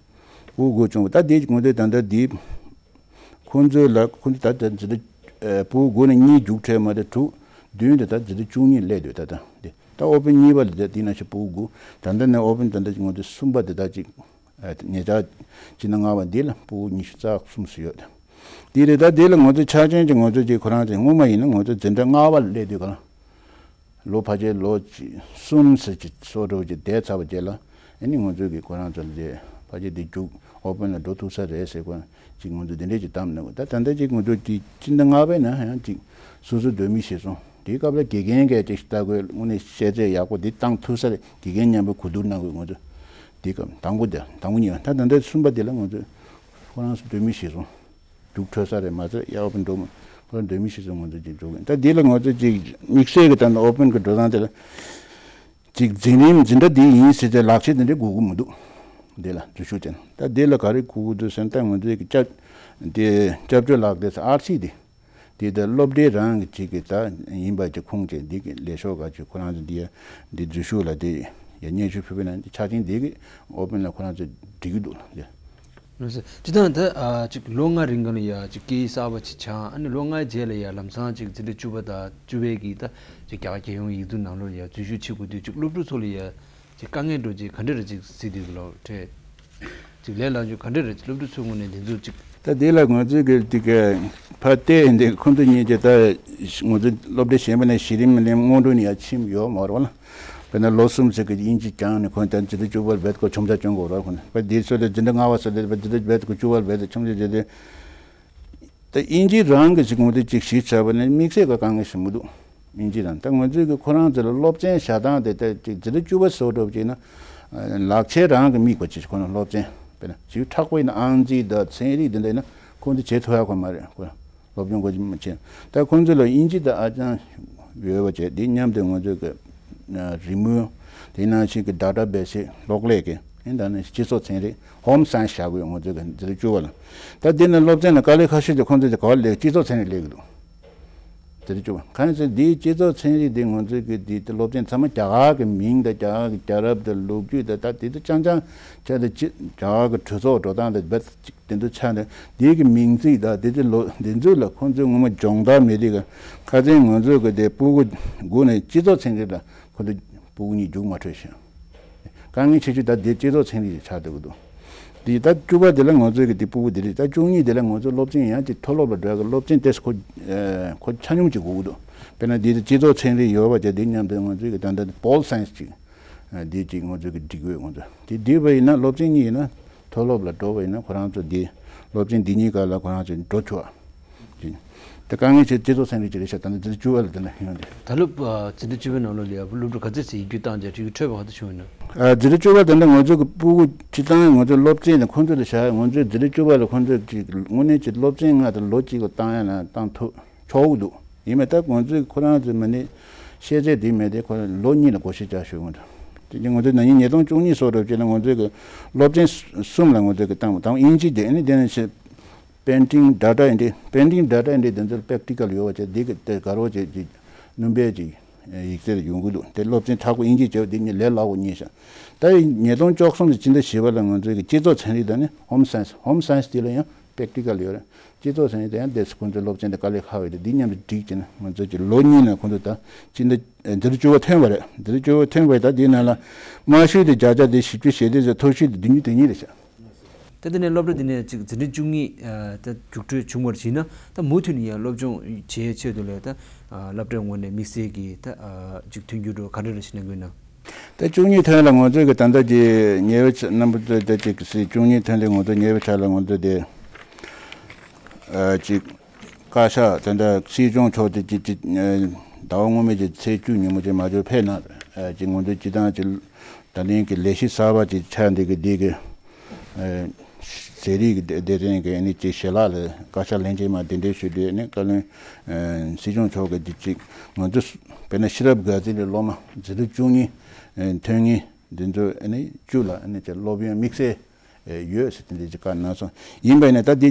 སྤུ་གུ་དགུ་བྱུང་བ། ད་འདི་ང་ཚོས་ད་ལྟ་འདི་ཁོང་ཚོའི་ལ་ཁོང་ཚོ་ད་ལྟ་འཛིན་གྲྭ་ཨེ་སྤུ་གུ་དགུ་ནས་གཉིས་རྒྱུགས་འཕྲོད་མ་རེད། དྲུག་བདུན་དེ་ད་འཛིན་གྲྭ་བཅུ་གཉིས་སླེབས་འདུག་ད་ད་འདི་ད་ཨོ་པན་གཉིས་པ་ལ་ད་འདི་ན་ཆ་སྤུ་གུ་དགུ། ད་ལྟ་ནས་ཨོ་པན་ད་ལྟ་ང་ཚོ་གསུམ་པ་དེ་ད་ཅིག་ཨ་ཉེ་ཆར་སྤྱི་ཟླ་ལྔ་པ་འདི་ལ་སྤུ་གུ་ཉི་ཤུ་རྩ་གསུམ་ཙམ་ཡོད། འདི་རེད། ད་འདི་ལ་ང་ཚོ་ཆ་རྐྱེན་གྱི་ང་ཚོ་ཅིག་ཁོ་རང་ཚོ་སྔོན་མ་ཡིན་ན་ང་ཚོ་འཛིན་གྲྭ་ལྔ་པ་ལ་སླེབས་དུས་ག་ལ་ལོ་ཕལ་ཆེར་ལོ་ཅིག་གསུམ་ཙམ་ཅིག་སོ་འགྲོ་ཅིག་བསྡད་ཚར་བ་རྗེས་ལ། ཨ་ནི་ང་ཚོ་གི་ཁོ་རང་ཚོ་ལ་དེ་ཕལ་ཆེར་འདི་རྒྱུགས་ཨོ་པན་ལ་འགྲོ་ཐུབ་ས་རེད་ཟེར་གོ་ཅིག་ང་ཚོ་འདི་འདྲས་ཅིག་བདམས་གནང་གི། ད་ད་ལྟ་ཅིག་ང་ཚོ་ཅིག་སྤྱི་ཟླ་ལྔ་པའི་ནང་ཡང་ཅིག་སོ་སོའི་འདོད་མི་གཞིར་བཟུང་། དེའི་སྐབས་ལ་དགེ་རྒན་གྱིས་ཅིག་ལྟ་དགོས། དངོས་གནས་ཤེས་ཚད་ཡག་པོ་འདི་བཏང་ཐུབ་ས་རེད། དགེ་རྒན་མཉམ་པོ་གོ་བསྡུར་གནང་དགོས། ང་ཚོ་དེའི་སྐབས་དང་པོ་དེ་དང་པོ་གཉིས་པ། ད་ད་ལྟ་གསུམ་པ་དེ་ལ་ང་ཚོས་ཁོ་རང་ཚོ་འདོད་མི་གཞིར་བཟུང་རྒྱུགས་འཕྲོད་ས་རེད་མ་ཟད། ཡ་ཨོ་པན་འགྲོ་མ་ཁོ་རང་འདོད་མི་གཞིར་བཟུང་ང་ཚོ་ཅིག་འགྲོ་གི། ད་འདི་ལ་ང་ཚོ་ཅིག་དམིགས་བསལ་གྱི་ད་ལྟ་ཨོ་པན་གྱི་འགྲོ་སྟངས་དེ་ལ་ཅིག་འཛིན་རིམ་འཛིན་གྲྭ་འདི་ཡིན་ཟེར་ཏེ་ལག་ཁྱེར་འདི་འདྲ་དགོས་ཀྱི་མི་འདུག་འདི་ལ་འཛུལ་ཞུགས་ཅན་ད་འདི་ལ་ག་རེ་དགོས་ཀྱི་འདུག་ཟེར་ན། ད་ང་ཚོའི་གི་སྐྱབས་འདི་སྐྱབས་བཅོལ་ལག་དེབ་ཨར་སི་འདི། དེ་ལྟར་སློབ་གྲྭའི་རང་གི་ཅིག་གི་ད་ཡིན་པ་ཅིག་ཁུངས་ཅིག་འདི་གི་ལས་ཤོག་ག་ཅིག་ཁོ་རང་ཚོ་འདི་འདི་འཛུལ་ཞུགས་ལ་དེ་ཡ་སྙན་ཞུ་ཕུལ་བ་ན་འདི་ཆ་རྐྱེན་འདི་གི་ཨོ་པན་ལ་ཁོ་རང་ཚོ་འགྲིག་གི་འདུག་ལ། ལགས་སོ། སྤྱིར་བཏང་ད་ཨ་ཅིག་ལོ་ལྔ་རིང་ག་ལ་ཡ་ཅིག་སྐད་ཡིག་གསར་པ་ཅིག་སྦྱངས། ཨ་ནི་ལོ་ལྔའི་རྗེས་ལ་ཡ་ལམ་སང་ཅིག་འཛིན་གྲྭ་བཅུ་པ་དང་བཅུ་པའི་གི་ད་ཅིག་རྒྱ་གར་རྒྱལ་ཡོངས་ཡིག་རྒྱུགས་ནང་ལོགས་ལ་ཡ་འཛུལ་ཞུགས་བྱེད་དགོས་དུས་ཅིག་སློབ་ཕྲུག་ཚོ་ལ་ཡ་ཅིག་དཀའ་ངལ་འགྲོ་ཅིག་ག་འདྲ་རེ་ཅིག་གཟིགས་དུས་གི་ལོ་འཕྲད་ཅིག་ལས་སླ་རྒྱུ་ག་འདྲ་རེ་ཅིག་སློབ་ཕྲུག་ཚོའི་ངོས་ནས་འདི་ཚོ་ཅིག་ད་དེ་ལ་ང་ཚོས་གི་དེ་ག་ཕར་བལྟས་འདི་ཁོང་ཚོ་གཉིས་ཀྱི་ད་ང་ཚོ་སློབ་གྲྭ་གཞན་པ་ནས་གཞི་རིམ་ནས་སྔོན་འགྲོ་ནས་ཡར་ཕྱིན་ཡོད་མ་རེད་བ་ལ། དཔེར་ན་ལོ་གསུམ་ཙམ་གི་དབྱིན་ཇི་སྦྱངས་ནས་ཁོང་ད་འཛིན་གྲྭ་བཅུ་པར་རྦད་ཁོ་ཆུང་ཙག་སྐྱོན་དགོས་རེད། ཁོང་ད་དེ་ཚོ་ལ་འཛིན་གྲྭ་ལྔ་པ་ཙམ་དེ་འཛིན་གྲྭ་རྦད་ཁོ་བཅུ་པར་རྦད་ཆུང་ཙག་བྱས་ཏེ། ད་དབྱིན་ཇི་རང་གི་ཅིག་ངོ་དེ་ཅིག་གཞི་བྱས་པ་ནི་དམིགས་བསལ་ག་དཀའ་ངལ་ཞིག་མི་འདུག་དབྱིན་ཇི་རང་ད་ང་ཚོས་ཀྱི་ཁོ་རང་ཚོ་ལ་སློབ་ཚན་བཞག་སྟངས་དེ་ད་ཅིག་འཛིན་གྲྭ་བཅུ་པ་སོགས་འགྲོ་བ་ཅིག་ན་ལག་ཆས་རང་གི་དམིགས་པ་ཅིག་ཁོ་རང་སློབ་ཚན་དཔེར་ན་ཅིག་མཁྲེགས་པོ་ཡིན་ན་ཨང་རྩིས་དང་ཚན་རིག་དེ་འདྲ་ཡིན་ན་ཁོང་ཚོ་བྱེད་ཐུབ་ཡ་ཁོ་མ་རེད། ཁོ་སློབ་སྦྱོང་གོ་ཅི་མ་བྱེད། ད་ཁོང་ཚོ་ལ་དབྱིན་ཇི་དང་ཨ་ཅང་ཡོད་པ་བྱས་དེ་མཉམ་དུ་ང་ཚོས་ཀྱི་རི་མོ་དེ་ནང་བཞིན་གྱི་ཌ་ཊ་བེ་སི་གློག་ཀླད་ཀྱི་ཨིན་ད་ནི་སྤྱི་ཚོགས་ཚན་རིག་ཧོམ་སའེན་སི་བྱ་དགོས། ང་ཚོས་ཀྱི་འཛིན་གྲྭ་བཅུ་པ་ལ་ད་འདི་ནི་སློབ་ཚན་ལ་དཀའ་ལས་ཁག་ཤོས་དེ་ཁོང་ཚོས་དེ་ག་པར་ལས་སྤྱི་ཚོགས་ཚན་རིག་ལས་ཀྱི་འདུག་འཛིན་གྲྭ་བཅུ་པ་གང་ཡིན་ཟེར་འདིའི་སྤྱི་ཚོགས་ཚན་རིག་འདི་ང་ཚོས་ཀྱི་འདི་སློབ་ཚན་ཚང་མ་རྒྱ་གར་གྱི་མིང་དང་རྒྱ་གར་གྱི་རྒྱལ་རབས་དང་ལོ་རྒྱུས་དང་ད་དེ་ཚོ་རྐྱང་རྐྱང་བྱས་ཏེ་རྒྱ་གར་གྱི་གྲོས་ཚོགས་འགྲོ་སྟངས་དང་རྦད་དེ་ཚོ་ཆགས་ནས་འདི་གི་མིང་ཚིག་དང་འདི་ཚོ་ལོ་འདི་ཚོ་ལ་ཁོང་ཚོས་ངོ་མ་སྦྱོང་བརྡར་མེད་དུས་ཀ་ཁ་སང་ང་ཚོས་གི་དེ་སྤུ་གུ་དགུ་ནས་སྤྱི་ཚོགས་ཚན་རིག་ལ་ཁོ་ཚོ་སྤུ་གུ་གཉིས་རྒྱུགས་མ་འཕྲོད་ཤག་དཀའ་ངལ་ཆེ་ཤོས་ད་འདི་སྤྱི་ཚོགས་ཚན་རིག་ཆགས་བསྡད་ཀྱི་འདུག་འདི་ད་བཅུ་པ་འདི་ལ་ང་ཚོས་གི་འདི་སྤུ་གུ་འདི་རེད། ད་བཅུ་གཉིས་འདི་ལ་ང་ཚོ་སློབ་ཚན་ཡང་ཅིག་མཐོ་སློབ་ལ་འགྲོ་ཡ་གི་སློབ་ཚན་དེ་ཁོ་ཁོ་ཆ་སྙོམས་ཅིག་དགོས་ཀྱི་འདུག་དཔེར་ན་འདི་སྤྱི་ཚོགས་ཚན་རིག་ཡོད་པ་བྱས་འདི་མཉམ་དུ་ང་ཚོས་གི་ད་ལྟ་པོལ་སའེན་སི་ཅིག་འདི་གཅིག་ང་ཚོས་ཀྱི་སྒྲིག་དགོས། ང་ཚོ་དེ་བསྡུས་པ་ཡིན་ན་སློབ་ཚན་གཉིས་ཡིན་ན་མཐོ་སློབ་ལ་འགྲོ་བ་ཡིན་ན་ཁོ་རང་ཚོ་འདི་སློབ་ཚན་འདི་གཉིས་ཀ་ལ་ཁོ་རང་ཚོ་འགྲོ་ཆོག་ཅིག་དེ་དཀའ་ངལ་ཆེ་སྤྱི་ཚོགས་ཚན་རིག་ཅིག་རེད་ཤག་ད་ནི་འཛིན་གྲྭ་བཅུ་པ་ལ་དེ་འདྲ་ཡོང་དེ། ད་སློབ་ཨ་འཛིན་གྲྭ་བཅུ་པའི་ནང་ལོགས་ལ་ཡ་སློབ་ཕྲུག་ག་ཚོད་ཙམ་ཡིག་རྒྱུགས་བཏང་རྗེས་ཁྲིད་ཁྲོད་པ་ག་ཚོད་བྱུང་ཡོད་ན། ཨ་འཛིན་གྲྭ་བཅུ་པ་དེ་འདྲ་ང་ཚོ་གི་སྤུ་གུ་སྤྱི་བཏང་ང་ཚོ་སློབ་ཚན་ནི་ཁོང་ཚོ་ལ་བཞག་ང་ཚོའི་འཛིན་གྲྭ་བཅུ་པ་ལ་ཁོང་ཚོ་ཅིག་དངོས་གནས་ཀྱི་སློབ་ཚན་ལྔ་དང་ལོ་གཅིག་ལ་བཏང་ཡ་ན་བཏང་ཐུབ་ཆོག་གི་འདུག་ཡིན་མིན་ད་ང་ཚོས་ཁོ་རང་ཚོའི་མི་ནི་ཤེས་ཚད་དེ་མེད་དེ་ཁོ་རང་ལོ་གཉིས་ལ་བགོ་བཤའ་བྱ་ཞུ་ང་ཚོ་དེ་ང་ཚོའི་ན་ནིང་ཉིས་སྟོང་བཅུ་གཉིས་སོགས་རབ་བྱས་ན་ང་ཚོའི་གི་སློབ་ཚན་གསུམ་ལ་ང་ཚོའི་གི་བཏང་བ་དང་དབྱིན་ཇི་དེ་ཨ་ནི་དེ་ནས་ཤེས། པེན་ཊིང་ཌེ་ཊ་ཨེན་ཊི་པེན་ཊིང་ཌེ་ཊ་ཨེན་ཊི་དེ་ཚོར་པེག་ཊི་ཀལ་ཡོད་པ་བྱས་འདི་གི་དེ་དགའ་རོགས་བྱས་ཀྱི་སྣུམ་པའི་ཅིག་ཡིག་ཚད་ཡོང་གི་འདུག་དེ་སློབ་ཚན་མཐའ་འཁོར་དབྱིན་ཇི་བྱས་པ་འདི་གཉིས་ལས་སླ་པོ་རྙེད་ཤག་ད་ཡིན་ཉིས་སྟོང་བཅུ་གསུམ་དང་སྤྱི་ཟླ་བཞི་པ་ལ་ང་ཚོའི་གི་སྤྱི་ཚོགས་ཚན་རིག་དང་ནི་ཧོམ་སའེན་སི་ཧོམ་སའེན་སི་དེ་ལ་ཡང་པེག་ཊི་ཀལ་ཡོད་རེད། སྤྱི་ཚོགས་ཚན་རིག་དེ་ཡང་དེ་ཁོང་ཚོའི་སློབ་ཚན་དེ་དཀའ་ལས་ཁག་པ་རེད། འདི་མཉམ་དུ་སྒྲིག་བྱས་ན་ང་ཚོ་གི་ལོ་གཉིས་ནས་ཁོང་ཚོ་ད་སྤྱི་ཟླ་འཛིན་གྲྭ་བཅུ་པ་ཐོན་པ་རེད། འཛིན་གྲྭ་བཅུ་པ་ཐོན་པ་རེད། ད་འདི་ནང་ལ་དམའ་ཤོས་དེ་བརྒྱ་ཆ་དེ་བཞི་བཅུ་ཞེ་བདུན་ཙམ་མཐོ་ཤོས་དེ་བདུན་ཅུ་དོན་གཉིས་རེད་ཤག་ད་དེ་ནས་སློབ་གྲྭ་དེ་ནས་ཅིག་འཛིན་གྲྭ་བཅུ་གཉིས་ཨ་ད་རྒྱུགས་སྤྲོད་བྱུང་བར་བྱས་ན་ད་མུ་མཐུད་ནས་ཡང་སློབ་སྦྱོང་བྱེད་ཆེད་དུ་ལས་ད་ཨ་སློབ་གྲྭའི་ངོས་ནས་དམིགས་བསལ་གྱི་ད་ཨ་ཅིག་མཐུན་འགྱུར་འགྲོ་ག་འདྲ་རེ་ཞིག་གནང་དགོས་ན། ད་བཅུ་གཉིས་ཐོན་ལ་ང་ཚོས་ཀྱི་ད་ལྟ་གྱི་ཉེ་བའི་ཆ་རྣམ་པ་ཚོས་ད་ཅིག་སྲིད་བཅུ་གཉིས་ཐོན་ལ་ང་ཚོ་ཉེ་བའི་ཆ་ལ་ང་ཚོ་དེ་ཨ་ཅིག་བཀའ་ཤག་ད་ལྟ་སྲིད་སྐྱོང་མཆོག་དེ་ཅིག་ཅིག་ཟླ་བ་སྔོན་མའི་ཅིག་ཚེས་བཅུ་ཉིན་མོ་ཅིག་མ་འབྱོར་ཕེབས་གནང་། ཨ་ཅིག་ང་ཚོ་སྤྱི་བཏང་ཅིག་ད་ལན་གྱི་ལས་གཞི་གསར་པ་ཅིག་ཆགས་འདི་གི་འདི་གི་ཨ་ཟས་རིགས་ཀྱི་སྡེ་ཚན་གྱི་ཨ་ནི་ཅིག་ཞལ་ལག་ལ་བཀའ་ཤག་ལྷན་རྒྱས་མར་གདན་འདྲེན་ཞུས་དུས་ཨ་ནི་བཀའ་བློན་ཨ་སྲིད་སྐྱོང་མཆོག་གིས་འདི་ཅིག་ང་ཚོ་དཔེར་ན་ཤེས་རབ་དགའ་ཚལ་གྱི་སློབ་མ་འཛིན་གྲྭ་བཅུ་གཉིས་ཨ་ཐོན་མཁན་འདི་ཚོ་ཨ་ནི་བཅུ་ལ་ཨ་ནི་ཅིག་སློབ་ཡོན་དམིགས་བསལ་ཡོད་ཟེར་དེ་འདྲ་ཅིག་བཀའ་གནང་སོང་། ཡིན་པས་ན་ད་འདི་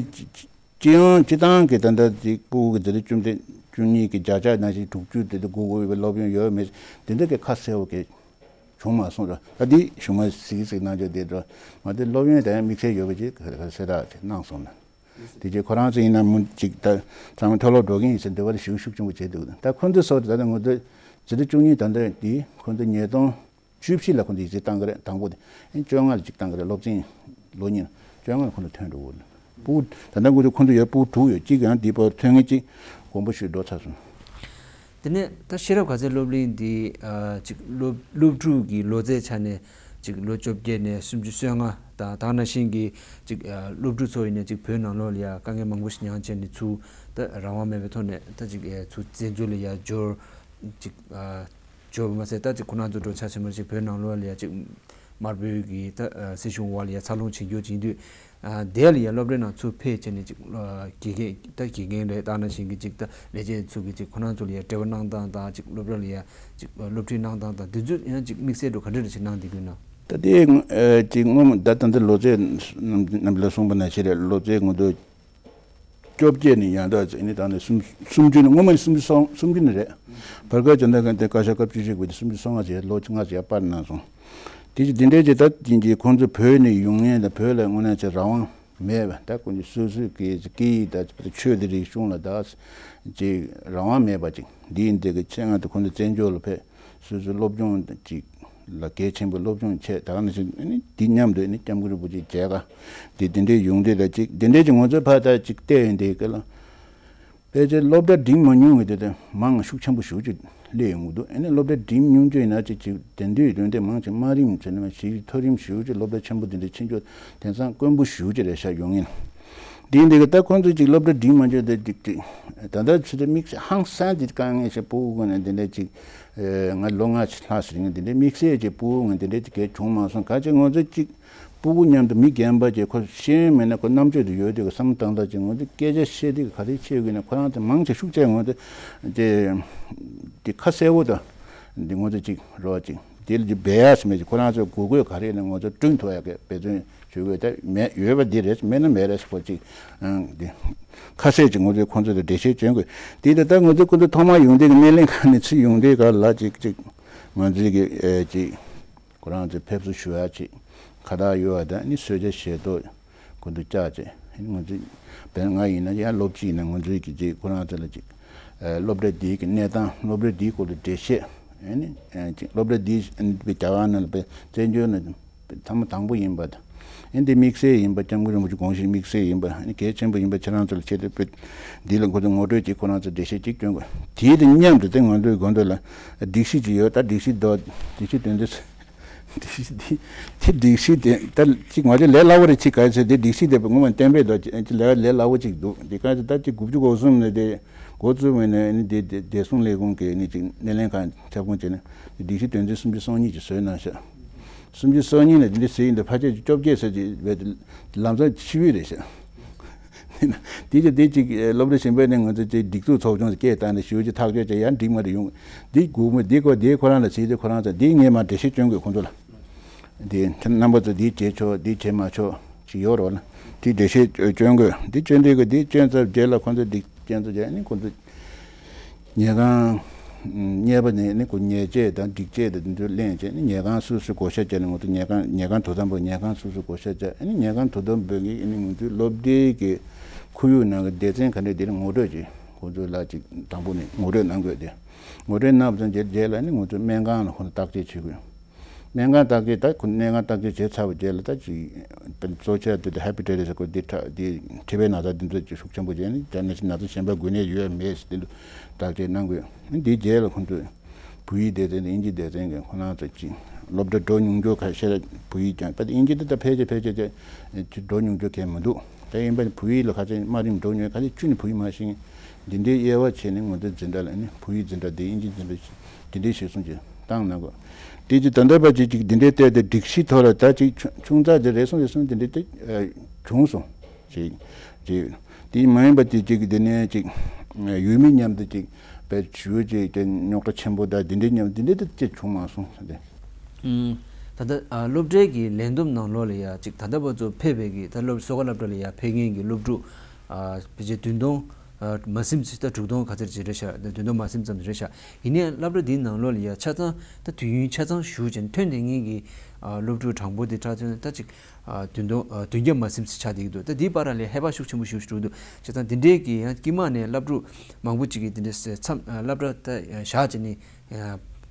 སྤྱི་ཡོངས་སྤྱི་བཏང་གི་ད་ལྟ་འདི་སྤུ་གུ་གི་འཛིན་གྲྭ་བཅུ་བདུན་བཅུ་གཉིས་ཀྱི་བརྒྱ་ཆ་ནང་བཞིན་དྲུག་ཅུ་དེ་འདྲ་དགོས་དགོས་པའི་སློབ་ཡོན་ཡོད་མེད་འདི་འདྲ་གི་ཁ་གསལ་བོ་གི་བྱུང་མ་སོང་ར། ད་འདི་གཞུག་མ་གཟིགས་གཟིགས་གནང་རྒྱུ་དེ་འགྲོ་མ་དེ་སློབ་ཡོན་དེ་ཡང་དམིགས་བསལ་ཡོད་པ་ཅིག་ག་ག་གསལ་བསྒྲགས་ཅིག་གནང་སོང་ན། དེ་རྗེས་ཁོ་རང་ཚོ་ཡིན་ན་མུ་ཅིག་ད་ཚང་མ་མཐོ་སློབ་འགྲོ་གི་ཡིན་ཟེར་འདོད་པ་ལ་ཞེ་པོ་ཤུགས་ཆེན་པོ་བྱས་འདུག་ད་ཁོ་ཚོ་སོགས་ད་ལྟ་ངོ་དེ་འཛིན་གྲྭ་བཅུ་གཉིས་ད་ལྟ་འདི་ཁོ་ཚོ་ཉིས་སྟོང་བཅུ་བཞི་ལ་ཁོ་ཚོ་ཡིག་ཚད་བཏང་གི་རེད། དང་པོ་དེ་ཨེ་བཅོ་ལྔ་ལ་ཅིག་བཏང་གི་རེད། སློབ་ཚན་ལོ་གཉིས་ལ་བཅོ་ལྔ་ལ་ཁོ་ཚོ་ཐོན་འགྲོ་གི་རེད། སྤུ་ད་ལྟ་ཁོ་ཚོ་ཁོ་ཚོ་ཡོད་སྤུ་དྲུག་ཡོད། གཅིག་ཡང་འདི་བར་ཐོན་མཁན་གཅིག་དགོངས་པ་ཞུས་འགྲོ་ཚར་སོང་། དེ་ནས་ད་ཤེས་རབ་དགའ་ཚལ་སློབ་གླིང་འདི་ཨ་ཅིག་སློབ་སློབ་ཕྲུག་གི་ལོ་ཚད་ཆ་ནས་ཅིག་ལོ་བཅོ་བརྒྱད་ནས་སུམ་ཅུ་སོ་ལྔ་དང་དེ་ནང་བཞིན་གྱི་ཅིག་ཨ་སློབ་ཕྲུག་ཚོ་ཡིན་ནས་ཅིག་བོད་ནང་ལོགས་ལ་ཡ་དཀའ་ངལ་མང་པོ་ཞིག་མྱངས་བྱས་ནས་ཚུར་ད་རང་དབང་མེད་པའི་ཐོག་ནས་ད་ཅིག་ཨ་ཚུར་བཙན་འཛུལ་ལ་ཡ་འབྱོར་ཅིག་ཨ་འབྱོར་བ་མ་ཟད་ད་ཅིག་ཁོ་རང་ཚོ་འགྲོ་འཆར་ཕྱི་མར་ཅིག་བོད་ནང་ལོགས་ལ་ཡ་ཅིག་དམར་པོའི་གི་ད་ཨ་སྲིད་གཞུང་འོག་ལ་ཡ་འཚར་ལོངས་བྱེད་རྒྱུ་ཅིག་ཡིན་དུས་ཨ་དེ་ལ་ཡ་སློབ་གྲྭའི་ནང་ཚུར་ཕེབས་བྱས་ནས་ཅིག་ཨ་དགེ་རྒན་ད་དགེ་རྒན་རེད། ད་ནང་བཞིན་གི་ཅིག་ད་ལས་བྱེད་ཚོ་གི་ཅིག་ཁོ་རང་ཚོ་ལ་ཡ་འབྲེལ་བ་གནང་སྟངས་དང་ཅིག་སློབ་གྲྭ་ལ་ཡ་ཅིག་སློབ་ཁྲིད་གནང་སྟངས་དང་འདི་ཚོ་ཡང་ཅིག་དམིགས་བསལ་འགྲོ་ག་འདྲ་རེ་ཅིག་གནང་བསྡད་ཀྱི་ཡོད་ན། ད་དེ་ཨ་ཅིག་སྔོན་མ་ད་ད་འདི་ལོ་ཚད་རྣམ་རྣམ་པ་ལ་གསུངས་པ་ནང་བཞིན་རེད། ལོ་ཚད་ངོ་དུ་ བཅོ་བརྒྱད་ནས་ཡང་དག་ཅིག་ནི་ད་ནི་སུམ་སུམ་ཅུ་ནི་སྔོན་མ་ནི་སུམ་ཅུ་སོ་སུམ་ཅུ་ནི་རེད། བར་སྐབས་ཀྱི་འདི་ག་འདི་བཀའ་ཤག་སྐབས་བཅུ་གཅིག་པ་དེ་སུམ་ཅུ་སོ་ལྔ་ཅིག་ལོ་ལྔ་ཅིག་ཡར་སྤར་གནང་སོང་། དེ་ཅིག་འདི་འདྲའི་ཅིག་ད་ཅིག་ཅིག་ཁོང་ཚོ་བོད་ནས་ཡོང་མཁན་དང་བོད་ལ་དངོས་གནས་ཅིག་རང་དབང་མེད་པ། ད་ཁོང་ཚོ་སོ་སོའི་གི་སྐད་ཡིག་དང་ཆོས་དང་རིག་གཞུང་ལ་ད་ཅིག་རང་དབང་མེད་པ་ཅིག་འདིའི་འདི་གི་ཆེད་མངགས་དུ་ཁོང་ཚོ་བཙན་བྱོལ་ལ་ཕེབས། སོ་སོའི་སློབ་སྦྱོང་ཅིག་ལ་གལ་ཆེན་པོའི་སློབ་སྦྱོང་བྱས། ད་ག་ནང་བཞིན་ཨ་ནི་འདི་མཉམ་དུ་ཨ་ནི་སྐྱབས་མགོན་རིན་པོ་ཆེ་མཇལ་ཁ་འདི་འདི་འདྲའི་ཡོང་དུས་ད་ཅིག་འདི་འདྲའི་ཅིག་ང་ཚོའི་ཕར་ད་ཅིག་བལྟས་ཡོང་དུས་སྐད་ལ། ཕལ་ཆེར་སློབ་གྲྭ་འགྲིམ་མ་མྱོང་བའི་དེ་དེ་མང་ཤུགས་ཆེན་པོ་ཞེ་པོ་ཅིག་སླེབས་ཡོང་གི་འདུག་ཨ་ནི་སློབ་གྲྭ་འགྲིམ་མྱོང་རྒྱུ་ཡིན་ན་ཅིག་ཅིག་དེ་འདྲའི་ཡོན་ཏན་མང་ཆེ་དམའ་རིམ་ཚོ་ནས་མ་གཞི་མཐོ་རིམ་ཞེ་པོ་ཅིག་སློབ་གྲྭ་ཆེན་པོ་དེ་འདྲ་ཕྱིན་ཆོག་དེང་སང་དཀོན་པོ་ཞེ་པོ་ཅིག་རེད་ཤག་ཡོང་ངེས། དེ་ཡིན་དུས་ད་ཁོང་ཚོ་ཅིག་སློབ་གྲྭ་འགྲིམ་མ་འཇོག་དེ་ཅིག་ཅིག་ད་ལྟ་ཚོད་དེ་དམིགས་བསལ་ཧང་སང་ཅིག་དཀའ་ངལ་ཞིག་སྤུ་གུ་ཀུན་ནས་འདི་འདྲ་ཅིག་ང་ལོ་ལྔ་ཅིག་ལྷག་ཟིན་འདི་འདྲའི་དམིགས་བསལ་ཅིག་སྤུ་གུ་ཀུན་འདི་འདྲ་ཅིག་གལ་བྱུང་མ་སོང་། ག་ཅིག་ང་ཚོ་ཅིག་སྤུ་གུ་མཉམ་དུ་མི་རྒན་པ་ཅིག་ཁོ་ཤེས་ཡོན་མེད་ན་ཁོ་རྣམ་དཔྱོད་དུ་ཡོད་དུས་ཀྱི་བསམ་བློ་བཏང་སྟངས་ཅིག་ང་ཚོ་སྐད་ཆ་བཤད་དུས་ག་རེ་བཤད་དགོས་ན་ཁོ་རང་ཚོ་མང་ཆེ་ཤུགས་ཆེ་ང་ཚོ་དེ་དེ་ཁ་གསལ་པོ་དང་འདི་ང་ཚོ་ཅིག་རོགས་ཅིག་དེ་ལ་ཅིག་འབད་ཡག་ཟེར་མེད་ཅིག་ཁོ་རང་ཚོ་དགོས་དགོས་ག་རེ་ཡིན་ན་ང་ཚོ་བསྐྲུན་ཐུབ་ཡག་གི་འབད་བརྩོན་ཞུ་དགོས། ད་མེད་ཡོད་པ་འདི་རེད། མེད་ན་མེད་རེད་ཟེར་ཁོ་ཅིག་འདི་ཁ་གསལ་ཅིག་ང་ཚོས་ཁོ་ཚོ་ལ་འགྲེལ་བཤད་བྱོན་དགོས། དེ་ལ་ད་ང་ཚོ་ཁོ་ཚོ་ཐོག་མར་ཡོང་དུས་ཀྱི་སྣེ་ལེན་ཁང་ནས་ཚུར་ཡོང་དུས་ག་ལ་ཅིག་ཅིག་ང་ཚོས་ཀྱི་ཨེ་ཅིག་ཁོ་རང་ཚོས་ཕེབས་བསུ་ཞུ་ཡག་ཅིག་ཁ་བཏགས་གཡོག་ཡག་དང་ནི་གསོལ་ཇ་ཞལ་ཏོག་ཁོ་ཚོ་བཅག་ཅིག་ང་ཚོས་བན་ང་ཡིན་ན་ཡང་སློབ་སྤྱི་ཡིན་ན་ང་ཚོས་ཀྱི་ཅིག་ཁོ་རང་ཚོ་ལ་ཅིག་སློབ་གྲྭ་འདིའི་གི་གནས་སྟངས་སློབ་གྲྭ་འདིའི་སྐོར་ལ་འགྲེལ་བཤད་ཨེ་ནི་ཅིག་སློབ་གྲྭ་འདིའི་རྒྱ་གར་ནང་ལ་བཙན་བྱོལ་ནང་ཐ་མ་དང་པོ་ཡིན་པ་དང་། ཨེ་འདི་དམིགས་བསལ་ཡིན་པ། སྐྱབས་མགོན་རིན་པོ་ཆེ་དགོངས་གཞི་དམིགས་བསལ་ཡིན་པ། ཨ་ནི་གལ་ཆེན་པོ་ཡིན་པ་ཁྱེད་རང་ཚོ་ལ་ཆེད་དུ་དཔེ་འདི་ལ་ཁོ་ཚོ་ངོ་སྤྲོད་ཅིག་ཁོ་རང་ཚོ་འགྲེལ་བཤད་ཅིག་སྐྱོན་དགོས། དེའི་དེ་མཉམ་དུ་དེ་ང་ཚོའི་དགོན་སྡེ་ལ་སྒྲིག་གཞི་ཅིག་ཡོད། ད་སྒྲིག་གཞི་དོ་སྒྲིག་གཞི་དོན་དུ་སྒྲིག་གཞི་འདི་དེ་སྒྲིག་གཞི་དེ་ད་ཅིག་ང་ཚོ་ལས་སླ་བོ་རེ་ཅིག་ག་ཚོད་དེ་སྒྲིག་གཞི་དེ་ངོ་མ་གཏན་འབེབས་དོ་ཅིག་ལས་ལས་སླ་བོ་ཅིག་འདུག་དེ་ག་ཚོད་ད་ཅིག་དགུ་བཅུ་གོ་གསུམ་ནས་དེ་འགོ་བཙུགས་མེད་ནས་ཨ་ནི་དེ་བདེ་སྲུང་ལས་ཁུངས་ཀྱི་ཨ་ནི་ཅིག་སྣེ་ལེན་ཁང་ཁྱབ་ཁོངས་བྱས་ནས་སྒྲིག་གཞི་དོན་ཚན་སུམ་ཅུ་སོ་གཉིས་ཅིག་བཟོས་གནང་ཤག་སུམ་ཅུ་སོ་གཉིས་ནས་འདི་འདྲ་ཟེར་ཡིན་འདི་ཕལ་ཆེར་བཅོ་བརྒྱད་ཟེར་གྱི་བས་ལམ་སང་ཕྱི་བོད་རེད་ཤག་དེ་ཅི་དེ་ཅིག་སློབ་གྲྭ་གཞན་པའི་ནས་ང་ཚོ་ཅིག་སྒྲིག་འཛུགས་ཚོགས་ཆུང་སྐད་བཏང་ནས་ཞུ་ཅིག་ཐག་གཅོད་བྱས་ཡང་འགྲིག་མ་རེད་ཡོང་། འདི་སྒུག་མོ་འདི་ཁོ་འདི་ཁོ་རང་ལ་ཟེར་དེ་ཁོ་རང་ཚོ་འདི་ངས་མ་འགྲེལ་བཤད་སྐྱོན་དགོས་ཁོང་ཚོ་ལ། འདི་རྣམ་པ་ཚོ་འདི་བྱེད་ཆོག་འདི་བྱེད་མ་ཆོག་ཅིག་ཡོད་རོགས་ལ་འདི་འགྲེལ་བཤད་སྐྱོན་དགོས། འདི་སྐྱོན་འདི་དགོས་འདི་སྐྱོན་ཚར་རྗེས་ལ་ཁོང་ཚོ་འདི་སྐྱོན་ཚར་རྗེས་ནི་ཁོང་ཚོ། ཉལ་ཁང་། གཉེར་པ་ནས་ནི་ཁོ་ཉལ་ཆས་དང་སྒྲིག་ཆས་དང་འདི་ཚོ་ལེན་བྱས་ནས་ཉལ་ཁང་སོ་སོའི་བགོ་བཤའ་བྱས་ནས་ང་ཚོ་ཉལ་ཁང་ཉལ་ཁང་དོ་དམ་པ་ཉལ་ཁང་སོ་སོའི་བགོ་བཤའ་བྱས་ཨ་ནི་ཉལ་ཁང་དོ་དམ་པས་ཀྱིས་ཨ་ནི་ང་ཚོའི་སློབ་གྲྭའི་གི་ཁོར་ཡུག་ནང་གི་སྡེ་ཚན་ག་འདྲ་དེ་ལ་ངོ་སྤྲོད་ཀྱིས་ཁོ་ཚོའི་ལ་ཅིག་དང་པོ་ནས་ངོ་སྤྲོད་གནང་དགོས་ཏེ། ངོ་སྤྲོད་གནང་བ་དང་རྗེས་རྗེས་ལ་ནི་ང་ཚོའི་སྨན་ཁང་ལ་ཁོ་ཚོ་བརྟག་དཔྱད་བྱེད་དགོས། སྨན་ཁང་བརྟག་དཔྱད་ད་ཁོ་སྨན་ཁང་བརྟག་དཔྱད་བྱས་ཚར་བའི་རྗེས་ལ་ད་ཅིག་གཙོ་ཆེ་དེ་དེ་ཧེ་པ་ཊའི་ཊིས་ཟེར་གོ་འདི་ཁྲག་འདི་མཁྲིས་པའི་ན་ཚ་འདི་ཚོ་ཅིག་ཤུགས་ཆེན་པོ་བྱས་ནས་ད་ནི་ན་ཚ་གཞན་པ་འགོས་ནད་ཡོད་མེད་ཟེར་དེ་འདུག་བརྟག་དཔྱད་གནང་དགོས། འདིའི་རྗེས་ལ་ཁོང་ཚོས་བོད་ཡིག་སྡེ་ཚན་དང་དབྱིན་ཇི་སྡེ་ཚན་གྱི་ཁོ་རང་ཚོ་ཅིག་སློབ་གྲྭ་འགྲོ་མྱོང་རྒྱུ་ཁ་ཤས་ལ་བོད་ཡིག་སྦྱང་ད་དབྱིན་ཇི་འདི་ད་ཕལ་ཆེར་ཕལ་ཆེར་ཅིག་འགྲོ་མྱོང་རྒྱུ་གལ་མི་འདུག་ད་ཡིན་པ་ནི་བོད་ཡིག་ལ་ཁ་ཤས་དམའ་རིམ་འགྲོ་མྱོང་ཁ་ཤས་ཁྱོན་ནས་བོད་ཡིག་མ་ཤེས་མཁན་འདི་འདྲའི་དབྱེ་བ་ཕྱེ་ནས་ང་ཚོའི་འཛིན་གྲྭ་ལ་ནི་བོད་ཡིག་འཛིན་གྲྭ་འདི་དབྱིན་ཇི་འཛིན་གྲྭ་འདི་འདྲའི་གཞིར་བཟུང་ཅིག་བཏང་གནང་དགོས། དེ་ཅིག་ད་ལྟ་བར་ཅིག་ཅིག་འདི་འདྲའི་ལྟས་དེ་སྒྲིག་གཞི་ཐོག་ལ་ད་ཅིག་ཆུང་ཆུང་ཙག་ཅིག་རེ་ཟུང་རེ་ཟུང་འདི་འདྲའི་ཏིག་བྱུང་སོང་། ཅིག་ཅིག་དེ་མ་ཡིན་པ་ཅིག་ཅིག་འདི་ནས་ཅིག་ཡུལ་མི་མཉམ་དུ་ཅིག་བེད་ཞུ་ཅིག་དེ་རྙོག་དྲ་ཆེན་པོ་དང་འདི་འདྲའི་མཉམ་འདི་འདྲའི་ཏིག་ཅིག་བྱུང་མ་སོང་ཟེར་ཏེ། ད་ལྟ་སློབ་གྲྭའི་གི་ལས་བསྡོམས་ནང་ལོགས་ལ་ཡ་ཅིག་ད་ལྟ་བར་དུ་ཕེབས་པའི་གི་ད་སློབ་གསོ་བཀའ་སློབ་གྲྭ་ལ་ཡ་ཕེབས་མཁན་གི་སློབ་ཕྲུག་ཕལ་ཆེར་བདུན་སྟོང་མ་ཟིན་ཙམ་ད་དྲུག་སྟོང་ག་ཚོད་ཅིག་རེད་ཤག་བདུན་སྟོང་མ་ཟིན་ཙམ་རེད་ཤག་ཡིན་ནའི་སློབ་གྲྭ་འདིའི་ནང་ལོགས་ལ་ཡ་ཆ་ཚང་ད་དུས་ཡུན་ཆ་ཚང་ཞུ་བྱས་ཐོན་བསྡད་མཁན་གྱི་སློབ་ཕྲུག་གྲངས་འབོར་དེ་ཁྲ་ཚོན་ད་ཅིག་བདུན་སྟོང་བདུན་བརྒྱ་མ་ཟིན་ཙམ་ཆགས་བསྡད་ཀྱི་འདུག་ད་འདིའི་བར་ལ་ཧེ་བག་ཤུགས་ཆེན་པོ་ཞེ་པོ་ཞིག་འགྲོ་གི་འདུག་བྱས་ཙང་འདི་འདྲའི་གི་ཡང་དཀྱིལ་མ་ནས་སློབ་ཕྲུག་མང་པོ་ཅིག་གིས་འདི་འདྲའི་མཚམས་སློབ་གྲྭ་ད་བཞག་བྱས་ནས་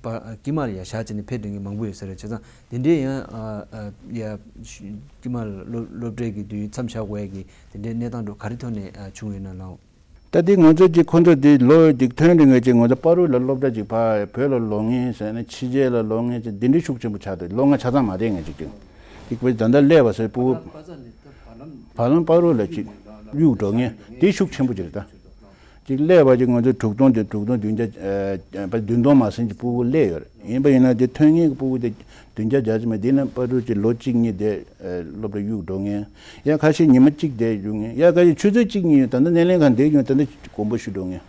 དཀྱིལ་མ་ལ་ཡ་བཞག་བྱས་ནས་ཕེབས་བསྡད་མཁན་མང་པོ་ཡོད་ས་རེད། བྱས་ཙང་འདི་འདྲའི་ཡང་ཡ་དཀྱིལ་མ་ལ་སློབ་སློབ་གྲྭའི་གི་དུས་ཡུན་མཚམས་བཞག་དགོས་ཡ་གི་དེ་འདྲའི་གནས་སྟངས་འགྲོ་ག་རེ་ཐོག་ནས་བྱུང་ཡོད་ན་ལགས། ད་འདི་ང་ཚོ་གཅིག་ཁོ་ཚོ་འདི་ལོ་གཅིག་ཐོན་རིང་ག་ཅིག་ང་ཚོ་བར་དུ་ལ་སློབ་གྲྭ་གཅིག་ཕར་བོད་ལ་ལོག་མཁན་ཟེར་ན་ཕྱི་རྒྱལ་ལ་ལོག་མཁན་ཅིག་འདི་འདྲའི་ཤུགས་ཆེན་པོ་ཆགས་འདུག་ལོ་ལྔ་ཆ་ཚང་མ་བསྡད་མཁན་ཅིག་ཅིག་ཅིག་བོད་ད་ལྟ་སླེབས་པ་ཟེར་སྤུ་གུ་བར་ལམ་བར་དུ་ལ་ཅིག་གཡུག་འགྲོ་མཁན་འདི་ཤུགས་ཆེན་པོ་ཅིག་རེད་ད། ཅིག་སླེབས་པ་ཅིག་ང་ཚོ་དྲུག་སྟོང་དེ་དྲུག་སྟོང་བདུན་བརྒྱ་ཨ་བདུན་སྟོང་མ་ཟིན་ཅིག་སྤུ་གུ་སླེབས་ཡོད་རེད། ཡིན་པ་ཡིན་ན་དེ་ཐོན་མཁན་གྱི་སྤུ་གུ་དེ་བདུན་བརྒྱ་བརྒྱ་ཅིག་མ་དེ་ན་བར་དུ་ཅིག་ལོ་གཅིག་གཉིས་དེ་སློབ་གྲྭ་གཡུག་འགྲོ་མཁན། ཡང་ཁ་ཤས་ཉི་མ་གཅིག་བསྡད་ཡོང་མཁན། ཡང་ཁ་ཤས་ཆུ་ཚོད་གཅིག་གཉིས་ད་ལྟ་སྣེ་ལེན་ཁང་བསྡད་ཡོང་ད་ལྟ་དགོངས་པ་ཞུ་འགྲོ་མཁན།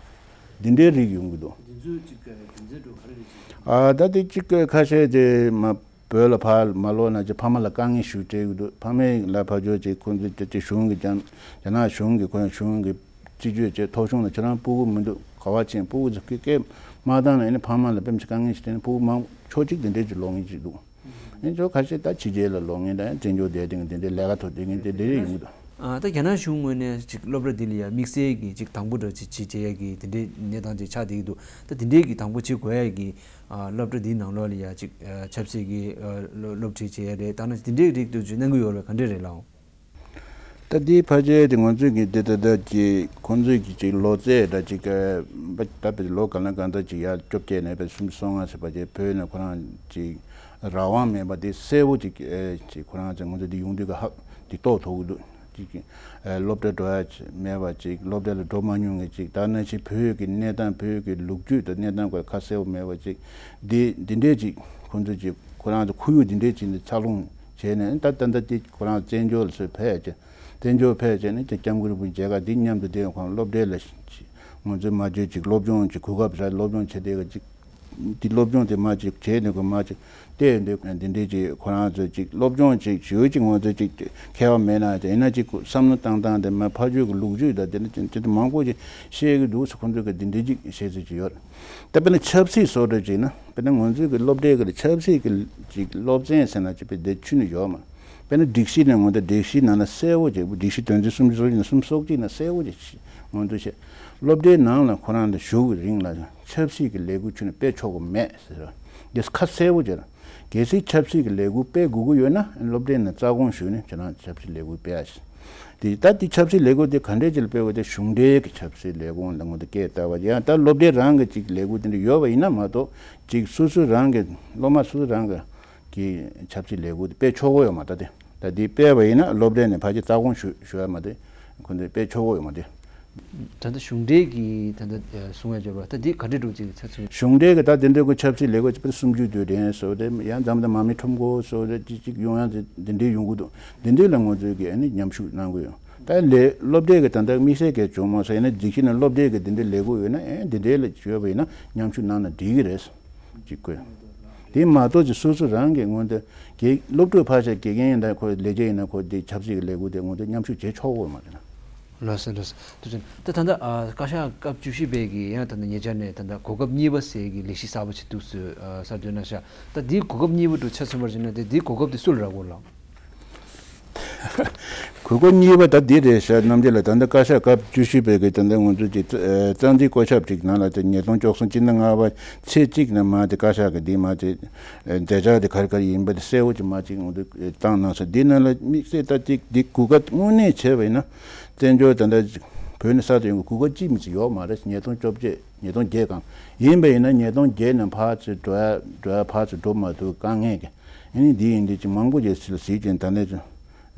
འདི་འདྲའི་རིགས་ཡོང་གི་འདུག་འདི་ཚོའི་ཅིག་རྒྱུ་མཚན་དེ་ག་རེ་རེད་ཅེ། ཨ་ད་དེ་གཅིག་ཁ་ཤས་དེ་མ་བོད་ལ་ཕར་མ་ལོག་ན་ཅིག་ཕ་མ་ལ་དཀའ་ངལ་ཞིག་འཕྲད་ཀྱི་འདུག་ཕ་མས་ལ་ཕར་ཕྱོགས་ཅིག་ཁོང་ཚོ་ཅིག་གཞུང་གི་ཀྱང་རྒྱ་ནག་གཞུང་གི་ཁོང་གཞུང་གི་ རྩིས་སྤྲོད་བྱས། ཐོ་གཞུང་ལ་ཁྱོད་རང་སྤུ་གུ་མི་འདུག་ག་པར་ཕྱིན། སྤུ་གུ་ཚོ་སྐད་སྐད་མ་བཏང་ན་ཨ་ནི་ཕ་མ་ལ་དཔེ་མི་སྲིད་དཀའ་ངལ་ཞིག། དེ་ནི་སྤུ་གུ་མང་ཕྱོགས་གཅིག་དེ་འདྲས་ཅིག་ལོག་མཁན་ཅིག་འདུག་ཨ་ནི་ཕྱོགས་ཁ་ཤས་ད་ཕྱི་རྒྱལ་ལ་ལོག་མཁན་དང་བཙན་བྱོལ་བསྡད་མཁན་དེ་འདྲས། ལས་ཀ་ཐོག་བསྡད་མཁན་དེ་འདྲས་ཡོང་གི་འདུག་ཨ། ད་རྒྱ་ནག་གཞུང་ངོས་ནས་ཅིག་སློབ་གྲྭ་འདི་ལ་ཡ་དམིགས་བསལ་གྱི་ཅིག་དང་པོ་འདྲ་ཅིག་ཅིག་བྱེད་ཡ་གི་དེ་འདྲའི་གནས་སྟངས་ཅིག་ཆགས་བསྡད་ཀྱི་འདུག་ད་དེ་འདྲའི་གི་དང་པོ་བྱེད་དགོས་ཡ་གི། ཨ། སློབ་གྲྭ་འདིའི་ནང་ལོགས་ལ་ཡ་ཅིག་ཨ། ཆབ་སྲིད་ཀྱི། ཨ། སློབ་སློབ་ཁྲིད་བྱེད་ཡ་རེད། ད་ནི་དེ་འདྲའི་རིགས་དུ་ཅིག་གནང་གི་ཡོད་རེད། ག་འདྲ་རེད་ལགས། ད་འདིའི་ཕལ་ཆེར་དེ་ང་ཚོས་ཀྱི་འདི་ད་ལྟ་ཀྱི་ཁོང་ཚོས་ཀྱི་ཅིག་ལོ་ཚད་འདྲ་ཅིག་ཨ། ད་བེད་ལོ་གང་ལ་གང་འདྲ་ཅིག་ཡར་བཅོ་བརྒྱད་ནས་བེད་སུམ་ཅུ་སོ་ལྔ་ཟེར་བ་ཅིག་བོད་ནས་ཁོ་རང་ཅིག་རང་དབང་མེད་པ་དེ་གསལ་པོ་ཅིག་ཨ། ཅིག་ཁོ་རང་ཚོ་ང་ཚོ་འདི་ཡོང་དུས་ཀ་ཧ་འདི་རྟོགས་ཐུབ་ཀྱི་འདུག་ཅིག་ཨ། སློབ་གྲྭ་འགྲོ་ཡ་མེད་པ་ཅིག་སློབ་གྲྭ་ལ་འགྲོ་མ་མྱོང་མཁན་ཅིག་ད་ནང་བཞིན་བོད་ཀྱི་གནས་སྟངས། བོད་ཀྱི་ལོ་རྒྱུས་དང་གནས་སྟངས་སྐོར་ཁ་གསལ་པོ་མེད་པ་ཅིག་འདི་འདི་འདྲས་ཅིག་ཁོང་ཚོ་ཅིག་ཁོ་རང་ཚོ་ཁོར་ཡུག་འདི་འདྲས་ཅིག་ནས་འཚར་ལོངས་བྱས་ནས། ད་ད་ལྟ་འདི་ཁོ་རང་བཙན་བྱོལ་ལ་སོགས་ཕེབས་ཀྱི། བཙན་བྱོལ་ཕེབས་བྱས་ནས་ཀྱི་སྐྱབས་མགོན་རིན་པོ་ཆེ་མཇལ་ཁ་འདི་མཉམ་དུ་བསྡད། ཁོང་སློབ་གྲྭ་ལ་ང་ཚོས་མ་བརྗོད་ཅིག་སློབ་སྦྱོང་ཅིག་གོ་སྐབས་རག་སློབ་སྦྱོང་བྱེད་བསྡད་ཀྱི་ཅིག་འདི་སློབ་སྦྱོང་དེ་མ་ཅིག་བྱས་ནས་གོ་མ་ཅིག་བལྟས་འདུག་འདི་འདྲས་ཅིག་ཁོ་རང་ཚོ་ཅིག་སློབ་སྦྱོང་ཅིག་ཞུ་ཅིག་ང་ཚོ་ཅིག་མཁས་པ་མེད་ན་དེ་ཡིན་ན་ཅིག་བསམ་བློ་བཏང་སྟངས་དེ་མ་ཕ་ཆོས་ཀྱི་ལོ་རྒྱུས་དང་དེ་འདྲ་ཅིག་དེ་མང་པོ་ཅིག་ཤེས་ཀྱི་འདུག་ཟེར། ཁོང་ཚོ་གི་འདི་འདྲས་ཅིག་བཤད་ཚུལ་ཅིག་ཡོད། ད་དཔེར་ན་ཆབ་སྲིད་བཟོ་འདྲ་ཅིག་ན། དཔེར་ན་ང་ཚོའི་གི་སློབ་གྲྭའི་གི་ཆབ་སྲིད་ཀྱི་ཅིག་སློབ་ཚན་ཟེར་ན་ཅིག་དཔེ་དེ་ཆུ་ནས་ཡོད་མ། དཔེར་ན་སྒྲིག་གཞི་ནས་ང་ཚོ་སྒྲིག་གཞིའི་ནང་ན་གསལ་པོ་ཅིག་སྒྲིག་གཞི་དོན་ཚན་སུམ་ཅུ་སོ་གཅིག་ནས་སུམ་ཅུ་སོ་གཅིག་ནང་གསལ་པོ་ཅིག་ང་ཚོ་བཤད། སློབ་གྲྭའི་ནང་ལ་ཁོ་རང་ལ་བཞུགས་པའི་རིང་ལ་ཆབ་སྲིད་ཀྱི་ལས་འགུལ་ཆུ་ནས་སྤེལ་ཆོག་གི་མེད་ཟེར། འདི་ཁ་གསལ་པོ་ཅིག་རེད། གལ་སྲིད་ཆབ་སྲིད་ཀྱི་ལས་འགུལ་སྤེལ་དགོས་ཀྱི་ཡོད་ན་སློབ་གྲྭའི་ནང་རྩ་དགོངས་ཞུས་ནས་ཁྱེད་རང་ཆབ་སྲིད་ལས་འགུལ་སྤེལ་ཡ་ཞིག་དེ་ད་དེ་ཆབ་སྲིད་ལས་འགུལ་དེ་ག་འདྲས་ཅིག་ལ་སྤེལ་བ་དེ་གཞུང་འབྲེལ་གྱི་ཆབ་སྲིད་ལས་ཁུངས་ལ་ངོ་དེ་སྐད་བཏབ་པ་ཡང་ད་སློབ་གྲྭའི་རང་གི་ཅིག་ལས་འགུལ་དེ་འདྲ་ཡོད་པ་ཡིན་ན་མ་གཏོགས་ཅིག་སོ་སོ་རང་གི་སློབ་མ་སོ་སོ་རང་གི་གི་ཆབ་སྲིད་ལས་འགུལ་དེ་སྤེལ་ཆོག་གི་ཡོད་མ་རེད། ད་དེ་ད་དེ་སྤེལ་བ་ཡིན་ན་སློབ་གྲྭ་ནས་ཕལ་ཆེར་རྩ་དགོངས་ཞུ་ཞུ་ཡ་མ་དེ་ཁོ་ཚོས་སྤེལ་ཆོག་གི་ཡོད་མ་རེད། ད་ལྟ་གཞུང་འབྲེལ་གྱི་ད་ལྟ་གསུང་ཡ་བརྗོད་པ་ད་འདི་ག་འདྲས་འགྲོ་ཅིག་ཚ་ཚུལ། གཞུང་འབྲེལ་གྱི་ད་དེ་འདྲའི་གི་ཆབ་སྲིད་ལས་འགུལ་ཅིག་དཔེར་སུམ་ཅུ་དུས་དྲན་སོགས་དེ་ཡང་འཛམ་ཐང་མ་མི་ཁྲོམ་སྐོར་སོགས་དེ་ཅིག་ཅིག་ཡོང་ཡ་དེ་དེ་འདྲའི་ཡོང་གི་འདུག་དེ་འདྲའི་ལ་ང་ཚོས་གི་ཨ་ནི་མཉམ་ཞུགས་གནང་གི་ཡོད། ད་ལས་སློབ་གྲྭའི་གི་ད་ལྟ་དམིགས་བསལ་གྱི་བྱུང་མ་སོང་ཡིན་ན་སྒྲིག་གཞི་ནང་སློབ་གྲྭའི་གི་དེ་འདྲའི་ལས་འགུལ་ཡོད་ན་ཨེ་དེ་འདྲའི་ལ་བྱོས་པ་ཡིན་ན་མཉམ་ཞུགས་གནང་ན་འགྲིག་གི་རེད། ཅིག་དགོས། དེ་མ་གཏོགས་ཀྱི་སོ་སོ་རང་གི་ངོས་འདི་དགེ་སློབ་ཕྲུག་ཕར་ཕྱོགས་དགེ་རྒན་ཡིན་ད་ཁོ་ལས་བྱེད་ཡིན་ན་ཁོ་དེ་ཆབ་སྲིད་ཀྱི་ལས་འགུལ་དེ་ངོས་འདི་མཉམ་ཞུགས་བྱེད་ཆོག་གི་མ་རེད་ན། ལགས་སོ་ལགས་སོ། ཐུགས་རྗེ་ཆེ། ད་ད་ལྟ་ཨ་བཀའ་ཤག་སྐབས་བཅུ་བཞི་པའི་གི་ཡང་ད་ལྟ་ཉེ་ཆར་ནས་ད་ལྟ་གོ་སྐབས་གཉིས་པ་ཟེར་གི་ལས་གཞི་གསར་པ་ཞིག་འདུག་ཟེར་ཨ་གསར་འདོན་གནང་ཤག་ད་དེའི་གོ་སྐབས་གཉིས་པ་དུ་ཆ་མཚོན་པར་བྱས་ན་དེ་དེའི་གོ་སྐབས་དེ་སུ་ལ་རག་གོ་ལགས། གོ་སྐབས་གཉིས་པ་ད་འདི་རེད་ཤག་རྣམ་རྒྱལ་ལགས། ད་ལྟ་བཀའ་ཤག་སྐབས་བཅུ་བཞི་པའི་གི་ད་ལྟ་ང་ཚོ་གི་རྩ་འཛིན་བསྐོ་བཞག་ཅིག་ནང་ལ་དེ་ཉིས་སྟོང་བཅུ་གསུམ་སྤྱི་ཟླ་ལྔ་པ་ཚེས་གཅིག་ནས་མར་དེ་བཀའ་ཤག་གི་འདི་མར་དེ་མཛད་འཆར་དེ་ག་རེ་ག་རེ་ཡིན་པ་དེ་གསལ་བོ་ཅིག་མར་ཅིག་ང་ཚོ་བཏང་གནང་སོང་། འདི་ནང་ལ་དམིགས་བསལ་ད་ཅིག་འདི་གོ་སྐབས་དངོས་གནས་བྱས་པ་ཡིན་ན་བཙན་བྱོལ་ད་ལྟ་བོད་ནས་གསར་དུ་ཡོང་གི་གོ་སྐབས་གཅིག་མིན་ཅིག་ཡོད་མ་རེད། ཉིས་སྟོང་བཅོ་བརྒྱད་ཉིས་སྟོང་བརྒྱད་གང་ཡིན་པ་ཡིན་ན་ཉིས་སྟོང་བརྒྱད་ནས་ཕར་ཚུར་འགྲོ་ཡ་འགྲོ་ཡ་ཕར་ཚུར་འགྲོ་མ་ཐུབ་དཀའ་ངལ་གྱི། ཨ་ནི་འདི་ཡིན་འདི་ཅིག་མང་པོ་ཅིག་སིལ་སིལ་ཅན་ད་ནས་ཅིག་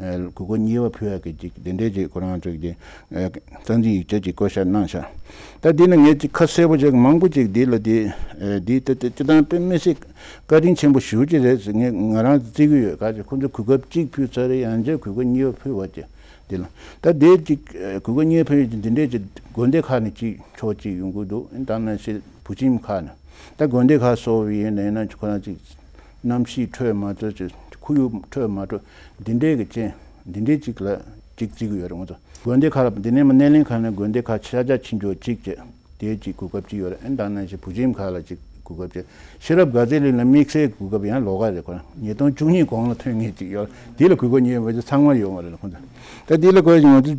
གོ་སྐབས་གཉིས་པ་ཕུལ་ཡག་གི་ཅིག་དེ་འདྲའི་ཅིག་ཁོ་རང་ཚོ་གི་རྩ་འཛིན་ཡིག་ཆ་ཅིག་བསྐོ་བཞག་གནང་ཤག་ད་འདི་ནི་ངས་ཅིག་ཁ་གསལ་པོ་ཅིག་མང་པོ་ཅིག་འདི་ལ་འདི་འདི་ད་ད་སྤྱི་བཏང་དཔེ་མི་སྲིད་བཀའ་དྲིན་ཆེན་པོ་ཞེ་པོ་ཅིག་རེད་ཟེར་ངས་ང་རང་བརྩི་གི་ཡོད། ག་ཅིག་ཁོ་ཚོ་གོ་སྐབས་གཅིག་ཕུལ་ཚར་རེད། ཡང་བསྐྱར་གོ་སྐབས་གཉིས་པ་ཕུལ་བ་ཅིག་འདི་ལ་ད་འདི་ཅིག་གོ་སྐབས་གཉིས་པ་ཕུལ་ཡག་ཅིག་འདི་འདྲའི་ཅིག་དགོན་སྡེ་ཁག་ནས་ཅིག་ཕྱོགས་གཅིག་ཡོང་གི་འདུག་ད་ནང་བཞིན་བུ་ཁྱིམ་ཁག་ནས་ད་དགོན་སྡེ་ཁག་སོགས་ཡིན་ན་ཡིན་ན་ཁོ་རང་ཅིག་གནམ་གཤིས་འཕྲོད་མ་འཕྲོད་ཅིག་ཁོར་ཡུག་འཕྲོད་མ་འཕྲོད་འདི་འདྲའི་གི་རྐྱེན་འདི་འདྲའི་ཅིག་ལ་ཅིག་བརྩི་གི་ཡོད་རེད། ང་ཚོ་དགོན་སྡེ་ཁག་ལ་འདི་ནས་མ་སྣེ་ལེན་ཁང་ནས་དགོན་སྡེ་ཁག་ཤར་རྒྱག་ཕྱིན་ཆོག་ཅིག་བྱས་དེའི་ཅིག་གོ་སྐབས་ཅིག་ཡོད་རེད། ཨ་ནི་ད་ནང་བཞིན་བུ་ཁྱིམ་ཁག་ལ་ཅིག་གོ་སྐབས་ཅིག་ཤེས་རབ་དགའ་ཚལ་གླིང་ལ་དམིགས་བསལ་གོ་སྐབས་ཡང་ལོགས་ཀ་རེད། ཁོ་རང་ཉིས་སྟོང་བཅུ་གཉིས་གོང་ལ་ཐོན་ངེས་ཅིག་ཡོད། དེ་ལ་གོ་སྐབས་གཉིས་པ་ཅིག་ཚང་མར་ཡོད་མ་རེད་ལ་ཁོ་ཚོ། ད་དེ་ལ་གོ་ང་ཚོ་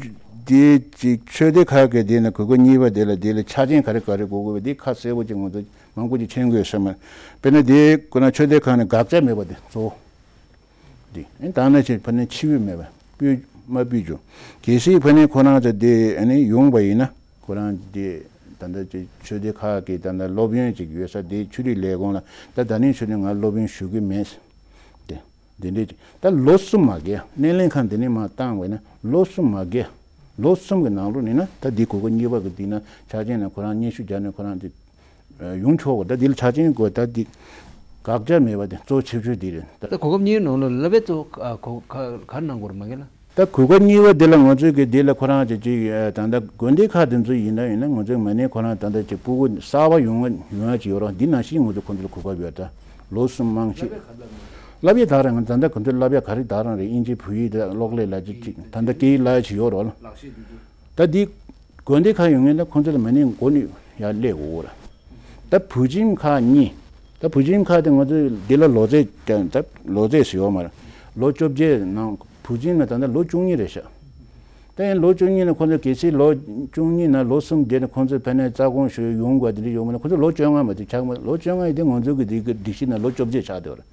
དེ་ཅིག་ཆོས་སྡེ་ཁག་གི་དེ་ནས་གོ་སྐབས་གཉིས་པ་དེ་ལ་དེ་ལ་ཆ་རྐྱེན་ག་རེ་ག་རེ་དགོས་དགོས་པ་དེ་ཁ་གསལ་པོ་ཅིག་ང་ཚོ་མང་པོ་ཅིག་མཁྱེན་དགོས་ས་མ་རེད། དཔེར་ན་དེ་ཁོ་ན་ཆོས་སྡེ་ཁག་ནས་དགག་བྱ་མེད་པ་དེ་གཙོ་བོ་དེ་ཨེ་ད་ནང་བཞིན་ཕ་ནས་ཕྱི་འབུད་མེད་པ་སྤུས་མ་སྤུས་བྱུང་། གལ་སྲིད་ཕ་ནས་ཁོ་རང་ཚོ་དེ་ཨ་ནི་ཡོང་པ་ཡིན་ན་ཁོ་རང་དེ་ད་ལྟ་ཅིག་ཆོས་སྡེ་ཁག་གི་ད་ལྟ་སློབ་ཡོན་ཅིག་ཡོད་ས་དེ་ཆོས་རིག་ལས་ཁུངས་ལ་ད་ད་ནས་ཆོས་སྡེ་ང་སློབ་ཡོན་ཞུ་གི་མེད་དེ། འདི་འདྲས་ཅིག་ད་ལོ་གསུམ་མ་བརྒལ་སྣེ་ལེན་ཁང་འདི་ནས་མར་བཏང་བས་ན་ལོ་གསུམ་མ་བརྒལ་ལོ་གསུམ་གྱི་ནང་ལོགས་ནས་ན་ད་འདི་གོ་སྐབས་གཉིས་པ་གི་འདི་ན་ཆ་རྐྱེན་ན་ཁོ་རང་སྙན་ཞུ་རྒྱག་ནས་ཁོ་རང་འདི་ཡོང་ཆོག་གོ་ད་འདི་ལ་ཆ་རྐྱེན་དགོས་ད་འདི་དགག་བྱ་མེད་པ་དེ་གཙོ་ཆེ་ཤོས་འདི་རེད་ད། ད་གོ་སྐབས་གཉིས་ནང་ལོགས་བསླབ་པའི་གཙོ་གོ་ག་ག་གནང་དགོས་རེད་མ་གལ་ན། ད་གོ་སྐབས་གཉིས་པ་འདི་ལ་ང་ཚོས་ཀྱི་འདི་ལ་ཁོ་རང་ཅིག་ཅིག་ད་ལྟ་དགོན་སྡེ་ཁག་འདི་ཚོ་ཡིན་ན་ཡིན་ན་ང་ཚོས་མ་ནས་ཁོ་རང་ད་ལྟ་ཅིག་སྤུ་གུ་གསར་པ་ཡོང་ཡོང་ཡ་ཅིག་ཡོད་རོགས་འདི་ནང་བཞིན་ང་ཚོ་ཁོ་ཚོ་ལ་གོ་སྐབས་ཡོད་ད་ལོ་གསུམ་མང་ཤོས། བསླབ་ཡ་ད་རང་ད་ལྟ་ཁོ་ཚོ་བསླབ་ཡ་ག་རེ་ད་རང་རེད། ཨིན་ཇི་བོད་ཡིག་ད་གློག་ཀླད་ལ་ཅིག་ཅིག་ད་ལྟ་སྐད་ཡིག་བསླབ་ཡ་ཅིག་ཡོད་རོགས་ལ། ད་འདི་ དགོན་སྡེ་ཁག་ཡོད་མཁན་ལ་ཁོང་ཚོ་ལ་མ་ཎི་འགོ་ནས་ཡར་སླེབས་དགོས་ར། ད་བོད་ཁྱིམ་ཁག་གཉིས། ད་བོད་ཁྱིམ་ཁག་དེ་ང་ཚོས་འདི་ལ་ལོ་ཚད་ཀྱང་ད་ལོ་ཚད་ཟེར་ཡོད་མ་རེད། ལོ་བཅོ་བརྒྱད་ནང་བོད་ཁྱིམ་ལ་ད་ལྟ་ལོ་བཅུ་གཉིས་རེད་ཤག་ད་ཡང་ལོ་བཅུ་གཉིས་ནས་ཁོང་ཚོ་གལ་སྲིད་ལོ་བཅུ་གཉིས་ནང་ལོ་གསུམ་བསྡད་ནས་ཁོང་ཚོས་ཕ་ནས་རྩ་དགོངས་ཞུ་ཡོང་དགོས་དེ་འདྲ་ཡོང་མ་ན། ཁོང་ཚོ་ལོ་བཅོ་ལྔ་མ་གཏོགས་ཆགས་མ། ལོ་བཅོ་ལྔ་ཡིན་དེ་ང་ཚོ་གི་དེ་གི་སྒྲིག་གཞི་ནང་ལོ་བཅོ་བརྒྱད་ཆགས་བསྡད་པ་རེད།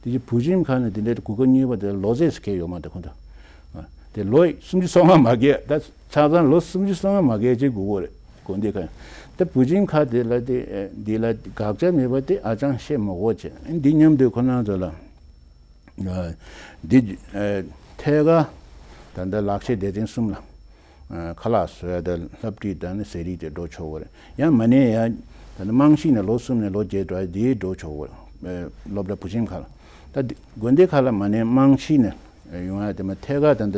དེ་བཞིན་བོད་ཁྱིམ་ཁག་ནས་དེ་འདྲའི་གོ་སྐབས་གཉིས་པ་དེ་ལོ་ཚད་སུ་འཁེལ་ཡོད་མ་རེད། ཁོང་ཚོ་དེ་ལོ་སུམ་ཅུ་སོ་ལྔ་མ་བརྒལ། ད་ཆ་ཚང་ལོ་སུམ་ཅུ་སོ་ལྔ་མ་བརྒལ་ཅིག་དགོས་ཀྱི་རེད། དགོན་སྡེ་ཁག་ད་བོད་ཁྱིམ་ཁག་དེ་ལ་དེ་འདི་ལ་དགག་བྱ་མེད་པ་དེ་ཨ་ཅང་བཤད་མི་དགོས་བྱས། འདི་མཉམ་དུ་ཁོ་རང་ཚོ་ལ་འདི་ཐད་ཀར་ད་ལྟ་ལག་ཤེས་སྡེ་ཚན་གསུམ་ལ་ཁ་ལག་བཟོ་ཡ་དང་སློབ་ཁྲིད་དང་ནི་ཟས་རིགས་དེ་འགྲོ་ཆོག་གི་རེད། ཡང་མ་ཎི་ཡ་ད་ནི་རྨང་གཞི་ནས་ལོ་གསུམ་ནས་ལོ་བརྒྱད་འགྲོ་ཡ་དེ་འགྲོ་ཆོག་གི་རེད། སློབ་གྲྭ་བོད་ཁྱིམ་ཁག་ལ། ད་དགོན་སྡེ་ཁག་ལ་མ་ཎི་རྨང་གཞི་ནས་ཡོང་ཡ་དེ་མ་ཐད་ཀར་ད་ལྟ་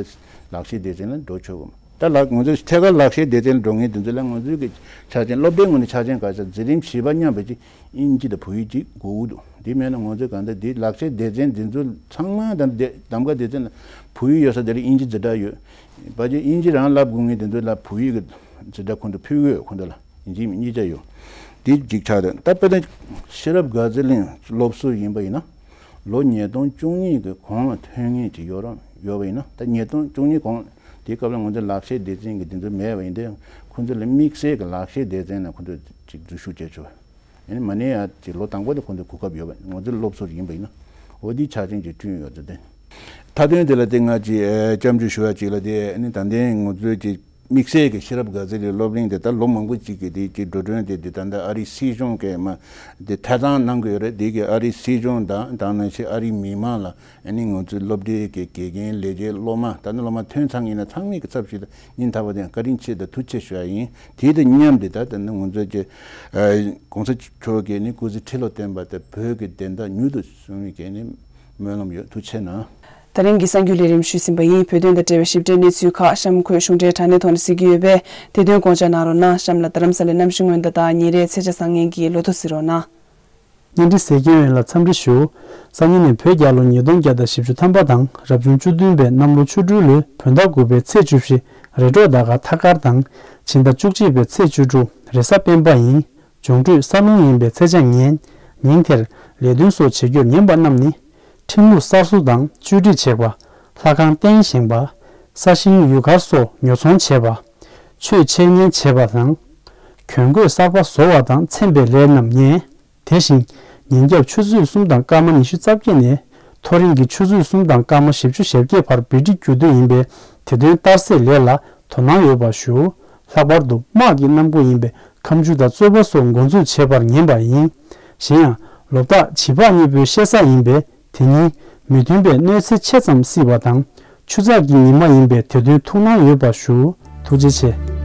ལག་ཤེས་སྡེ་ཚན་ལ་འགྲོ་ཆོག་གི་མ། ད་ལག་ང་ཚོས་ཐད་ཀར་ལག་ཤེས་སྡེ་ཚན་ལ་འགྲོ་མཁན་དེ་ཚོ་ལ་ང་ཚོའི་གི་ཆ་རྐྱེན་སློབ་གྲྭའི་ངོས་ནས་ཆ་རྐྱེན་ག་ཚད་འཛིན་རིམ་བཞི་པ་མཉམ་པ་ཅིག་དབྱིན་ཇི་དང་བོད་ཡིག་ཅིག་དགོས་ཀྱི་འདུག་དེ་མེད་ན་ང་ཚོས་གང་ལྟར་འདི་ལག་ཤེས་སྡེ་ཚན་འདི་ཚོ་ཚང་མ་དང་འདི་གདམ་ག་སྡེ་ཚན་ལ་བོད་ཡིག་ཡོད་ས་དེ་ལ་དབྱིན་ཇི་འཛིན་གྲྭ་ཡོད། ཕལ་ཆེར་དབྱིན་ཇི་རང་བསླབ་དགོས་མཁན་དེ་ཚོ་ལ་བོད་ཡིག་གི་འཛིན་གྲྭ་ཁོང་ཚོ་ཕུལ་གི་ཡོད། ཁོང་ཚོ་ལ་དབྱིན་ཇི་མི་གཉིས་ཆ་ཡོད། དེ་གཅིག་ཆགས་དང་ད་དཔེར་ན་ཤེས་རབ་དགའ་ཚལ་གླིང་སློབ་ཟུར་ཡིན་པ་ཡིན་ན་ལོ་ཉིས་སྟོང་བཅུ་གཉིས་ཀྱི་གོང་ལ་ཐོན་མཁན་ཅིག་ཡོད་ར་ཡོད་པ་ཡིན་ན། ད་ཉིས་སྟོང་བཅུ་གཉིས་གོང་དེའི་སྐབས་ལ་ང་ཚོ་ལག་ཤེས་སྡེ་ཚན་གྱི་དེ་ཚོ་མེད་པ་ཡིན་དུས་ཁོང་ཚོ་ལ་དམིགས་བསལ་གྱི་ལག་ཤེས་སྡེ་ཚན་ནས་ཁོང་ཚོ་ཅིག་འཛུལ་ཞུགས་བྱས་ཆོག་ཡང་ན་མ་ཎི་ཡ་ཅིག་ལོ་དང་པོ་དེ་ཁོང་ཚོ་གོ་སྐབས་ཡོད་པ་ང་ཚོ་སློབ་ཟུར་ཡིན་པ་ཡིན་ན། འོ་དེའི་ཆ་རྐྱེན་ཅིག་བསྐྲུན་ཡོད་ཚེ་དེ། མཐའ་དོན་དེ་ལ་དེ་ང་ཅིག་ཨེ་སྐྱབས་འཇུག་ཞུ་བ་ཅིག་ལ་དེ་ཨ་ནི་ད་ལྟའི་ང་ཚོའི་ཅིག་དམིགས་བསལ་གྱི་ཤེས་རབ་དགའ་ཚལ་གྱི་སློབ་གླིང་དེ་ད་ལོ་མང་པོ་ཅིག་གི་དེ་ཅིག་འགྲོ་གྲོན་དེ་དེ་ད་ལྟ་ཨ་རིའི་སྲིད་གཞུང་གིས་མ་དེ་ཐད་གཏོང་གནང་གི་ཡོད་རེད། དེ་གི་ཨ་རིའི་སྲིད་གཞུང་དང་དེ་ནང་བཞིན་ཨ་རིའི་མི་མང་ལ་ཨ་ནི་ང་ཚོའི་སློབ་གྲྭའི་གི་དགེ་རྒན་ལས་བྱེད་སློབ་མ་ད་ནི་སློབ་མ་ཐོན་ཚར་ཡིན་ན་ཚང་མའི་གི་ཚབ་ཞུས་ཏེ་སྙིང་ཐག་པ་ནས་བཀའ་དྲིན་ཆེ་དང་ཐུགས་རྗེ་ཆེ་ཞུ་ཡ་ཡིན། དེ་དང་མཉམ་དུ་ད་ད་ནི་ང་ཚོ་གི་ཨ་གོང་ས་མཆོག་གིས་ནི་སྐུ་ཚེ་ཁྲི་ལོ་བརྟན་པ་དང་བོད་ཀྱི་བདེན་མཐའ་མྱུར་དུ་སྲུང་བའི་གི་ནི་སྨོན་ལམ་ཡོད། ཐུགས་རྗེ་གནང་། ད་རིང་གི་གསར་འགྱུར་ལས་རིམ་ཞུས་ཟིན་པ་ཡིན། བོད་དོན་དང་འབྲེལ་བའི་ཞིབ་ཕྲའི་གནས་ཚུལ་ཁག་གཤམ་འཁོད་གཞུང་འབྲེལ་དྲ་གནས་ཐོག་ནས་གཟིགས་ཀྱི་ཡོད་པས་དེ་དོན་དགོངས་འཇགས་གནང་རོགས་གནང་། གཤམ་ལ་རྡ་རམ་ས་ལའི་གནམ་གཤིས་སྔོན་བརྡ་དང་ཉིན་རེའི་ཚེས་ཆ་བཟང་ངན་གྱི་ལོ་ཐོ་གཟིགས་རོགས་གནང་། བརྙན་འཕྲིན་གཟིགས་མཁན་ཡོངས་ལ་འཚམས་འདྲི་ཞུ། སང་ཉིན་ནས་བོད་རྒྱལ་ལོ་ཉིས་སྟོང་བརྒྱ་དང་བཞི་བཅུ་ཐམ་པ་དང་རབ་བྱུང་བཅུ་བདུན་པའི་གནམ་ལོ་ཆུ་སྦྲུལ་ལོའི་བོད་ཟླ་དགུ་པའི་ཚེས་བཅུ་བཞི་རེས་གྲོགས་ཟླ་སྐར་ཐ་སྐར་དང་། ཕྱི་ཟླ་བཅུ་གཅིག་པའི་ཚེས་བཅུ་དྲུག་རེས་གཟའ་སྤེན་པ་ཡིན། འབྱུང་འཕྲོད་ས་ལུང་ཡིན་པའི་ཚེས་ཆ་ངན། ཉིན་དེར་ལས་དོན་སོགས་བྱེད་རྒྱུར་ཉན་པ་རྣམས་ནི། ཁྲིམས་ལུགས་གསར་བཟོ་དང་བཅོས་སྒྲིག་བྱེད་པ། ལྷ་ཁང་རྟེན་བཞེངས་པ། ས་ཞིང་ཡུལ་གར་སོགས་ཉོ་ཚོང་བྱེད་པ། ཆོས་འཆད་ཉན་བྱེད་པ་དང་། གྱོན་གོས་གསར་པ་བཟོ་བ་དང་ཚན་པའི་ལས་རྣམས་ཉན། དེ་བཞིན་ཉིན་རྒྱབ་ཆུ་ཚོད་གསུམ་དང་སྐར་མ་ཉི་ཤུ་རྩ་བརྒྱད་ནས་མཐོ་རིང་གི་ཆུ་ཚོད་གསུམ་དང་སྐར་མ་བཞི་བཅུ་ཞེ་བརྒྱད་བར་བེ་ཏི་རྒྱུ་དུས་ཡིན་པས་དེ་དོན་གཏར་སྲེག་ལས་ལ་དོ་སྣང་ཡོད་པ་ཞུ། ལྷག་པར་དུ་དམག་གི་གནམ་སྒོ་ཡིན་པས་ཁ་མཆུ་དང་རྩོད་པ་སོགས་འགོ་འཛུགས་བྱེད་པར་ཉན་པ་ཡིན། གཞན་ཡང་ལོ་རྟགས་བྱིས་པ་གཉིས་པོའི་བཤད་ས་ཡིན་པས་དེ་ཉིན་མི་མཐུན་པའི་གནོད་འཚེ་ཆེ་ཙམ་སྲིད་པ་དང་ཆུ་ཚགས་ཀྱི་ཉི་མ་ཡིན་པས་དེ་དོན་ཐུགས་སྣང་ཡོད་པ་ཞུ། ཐུགས་རྗེ་ཆེ།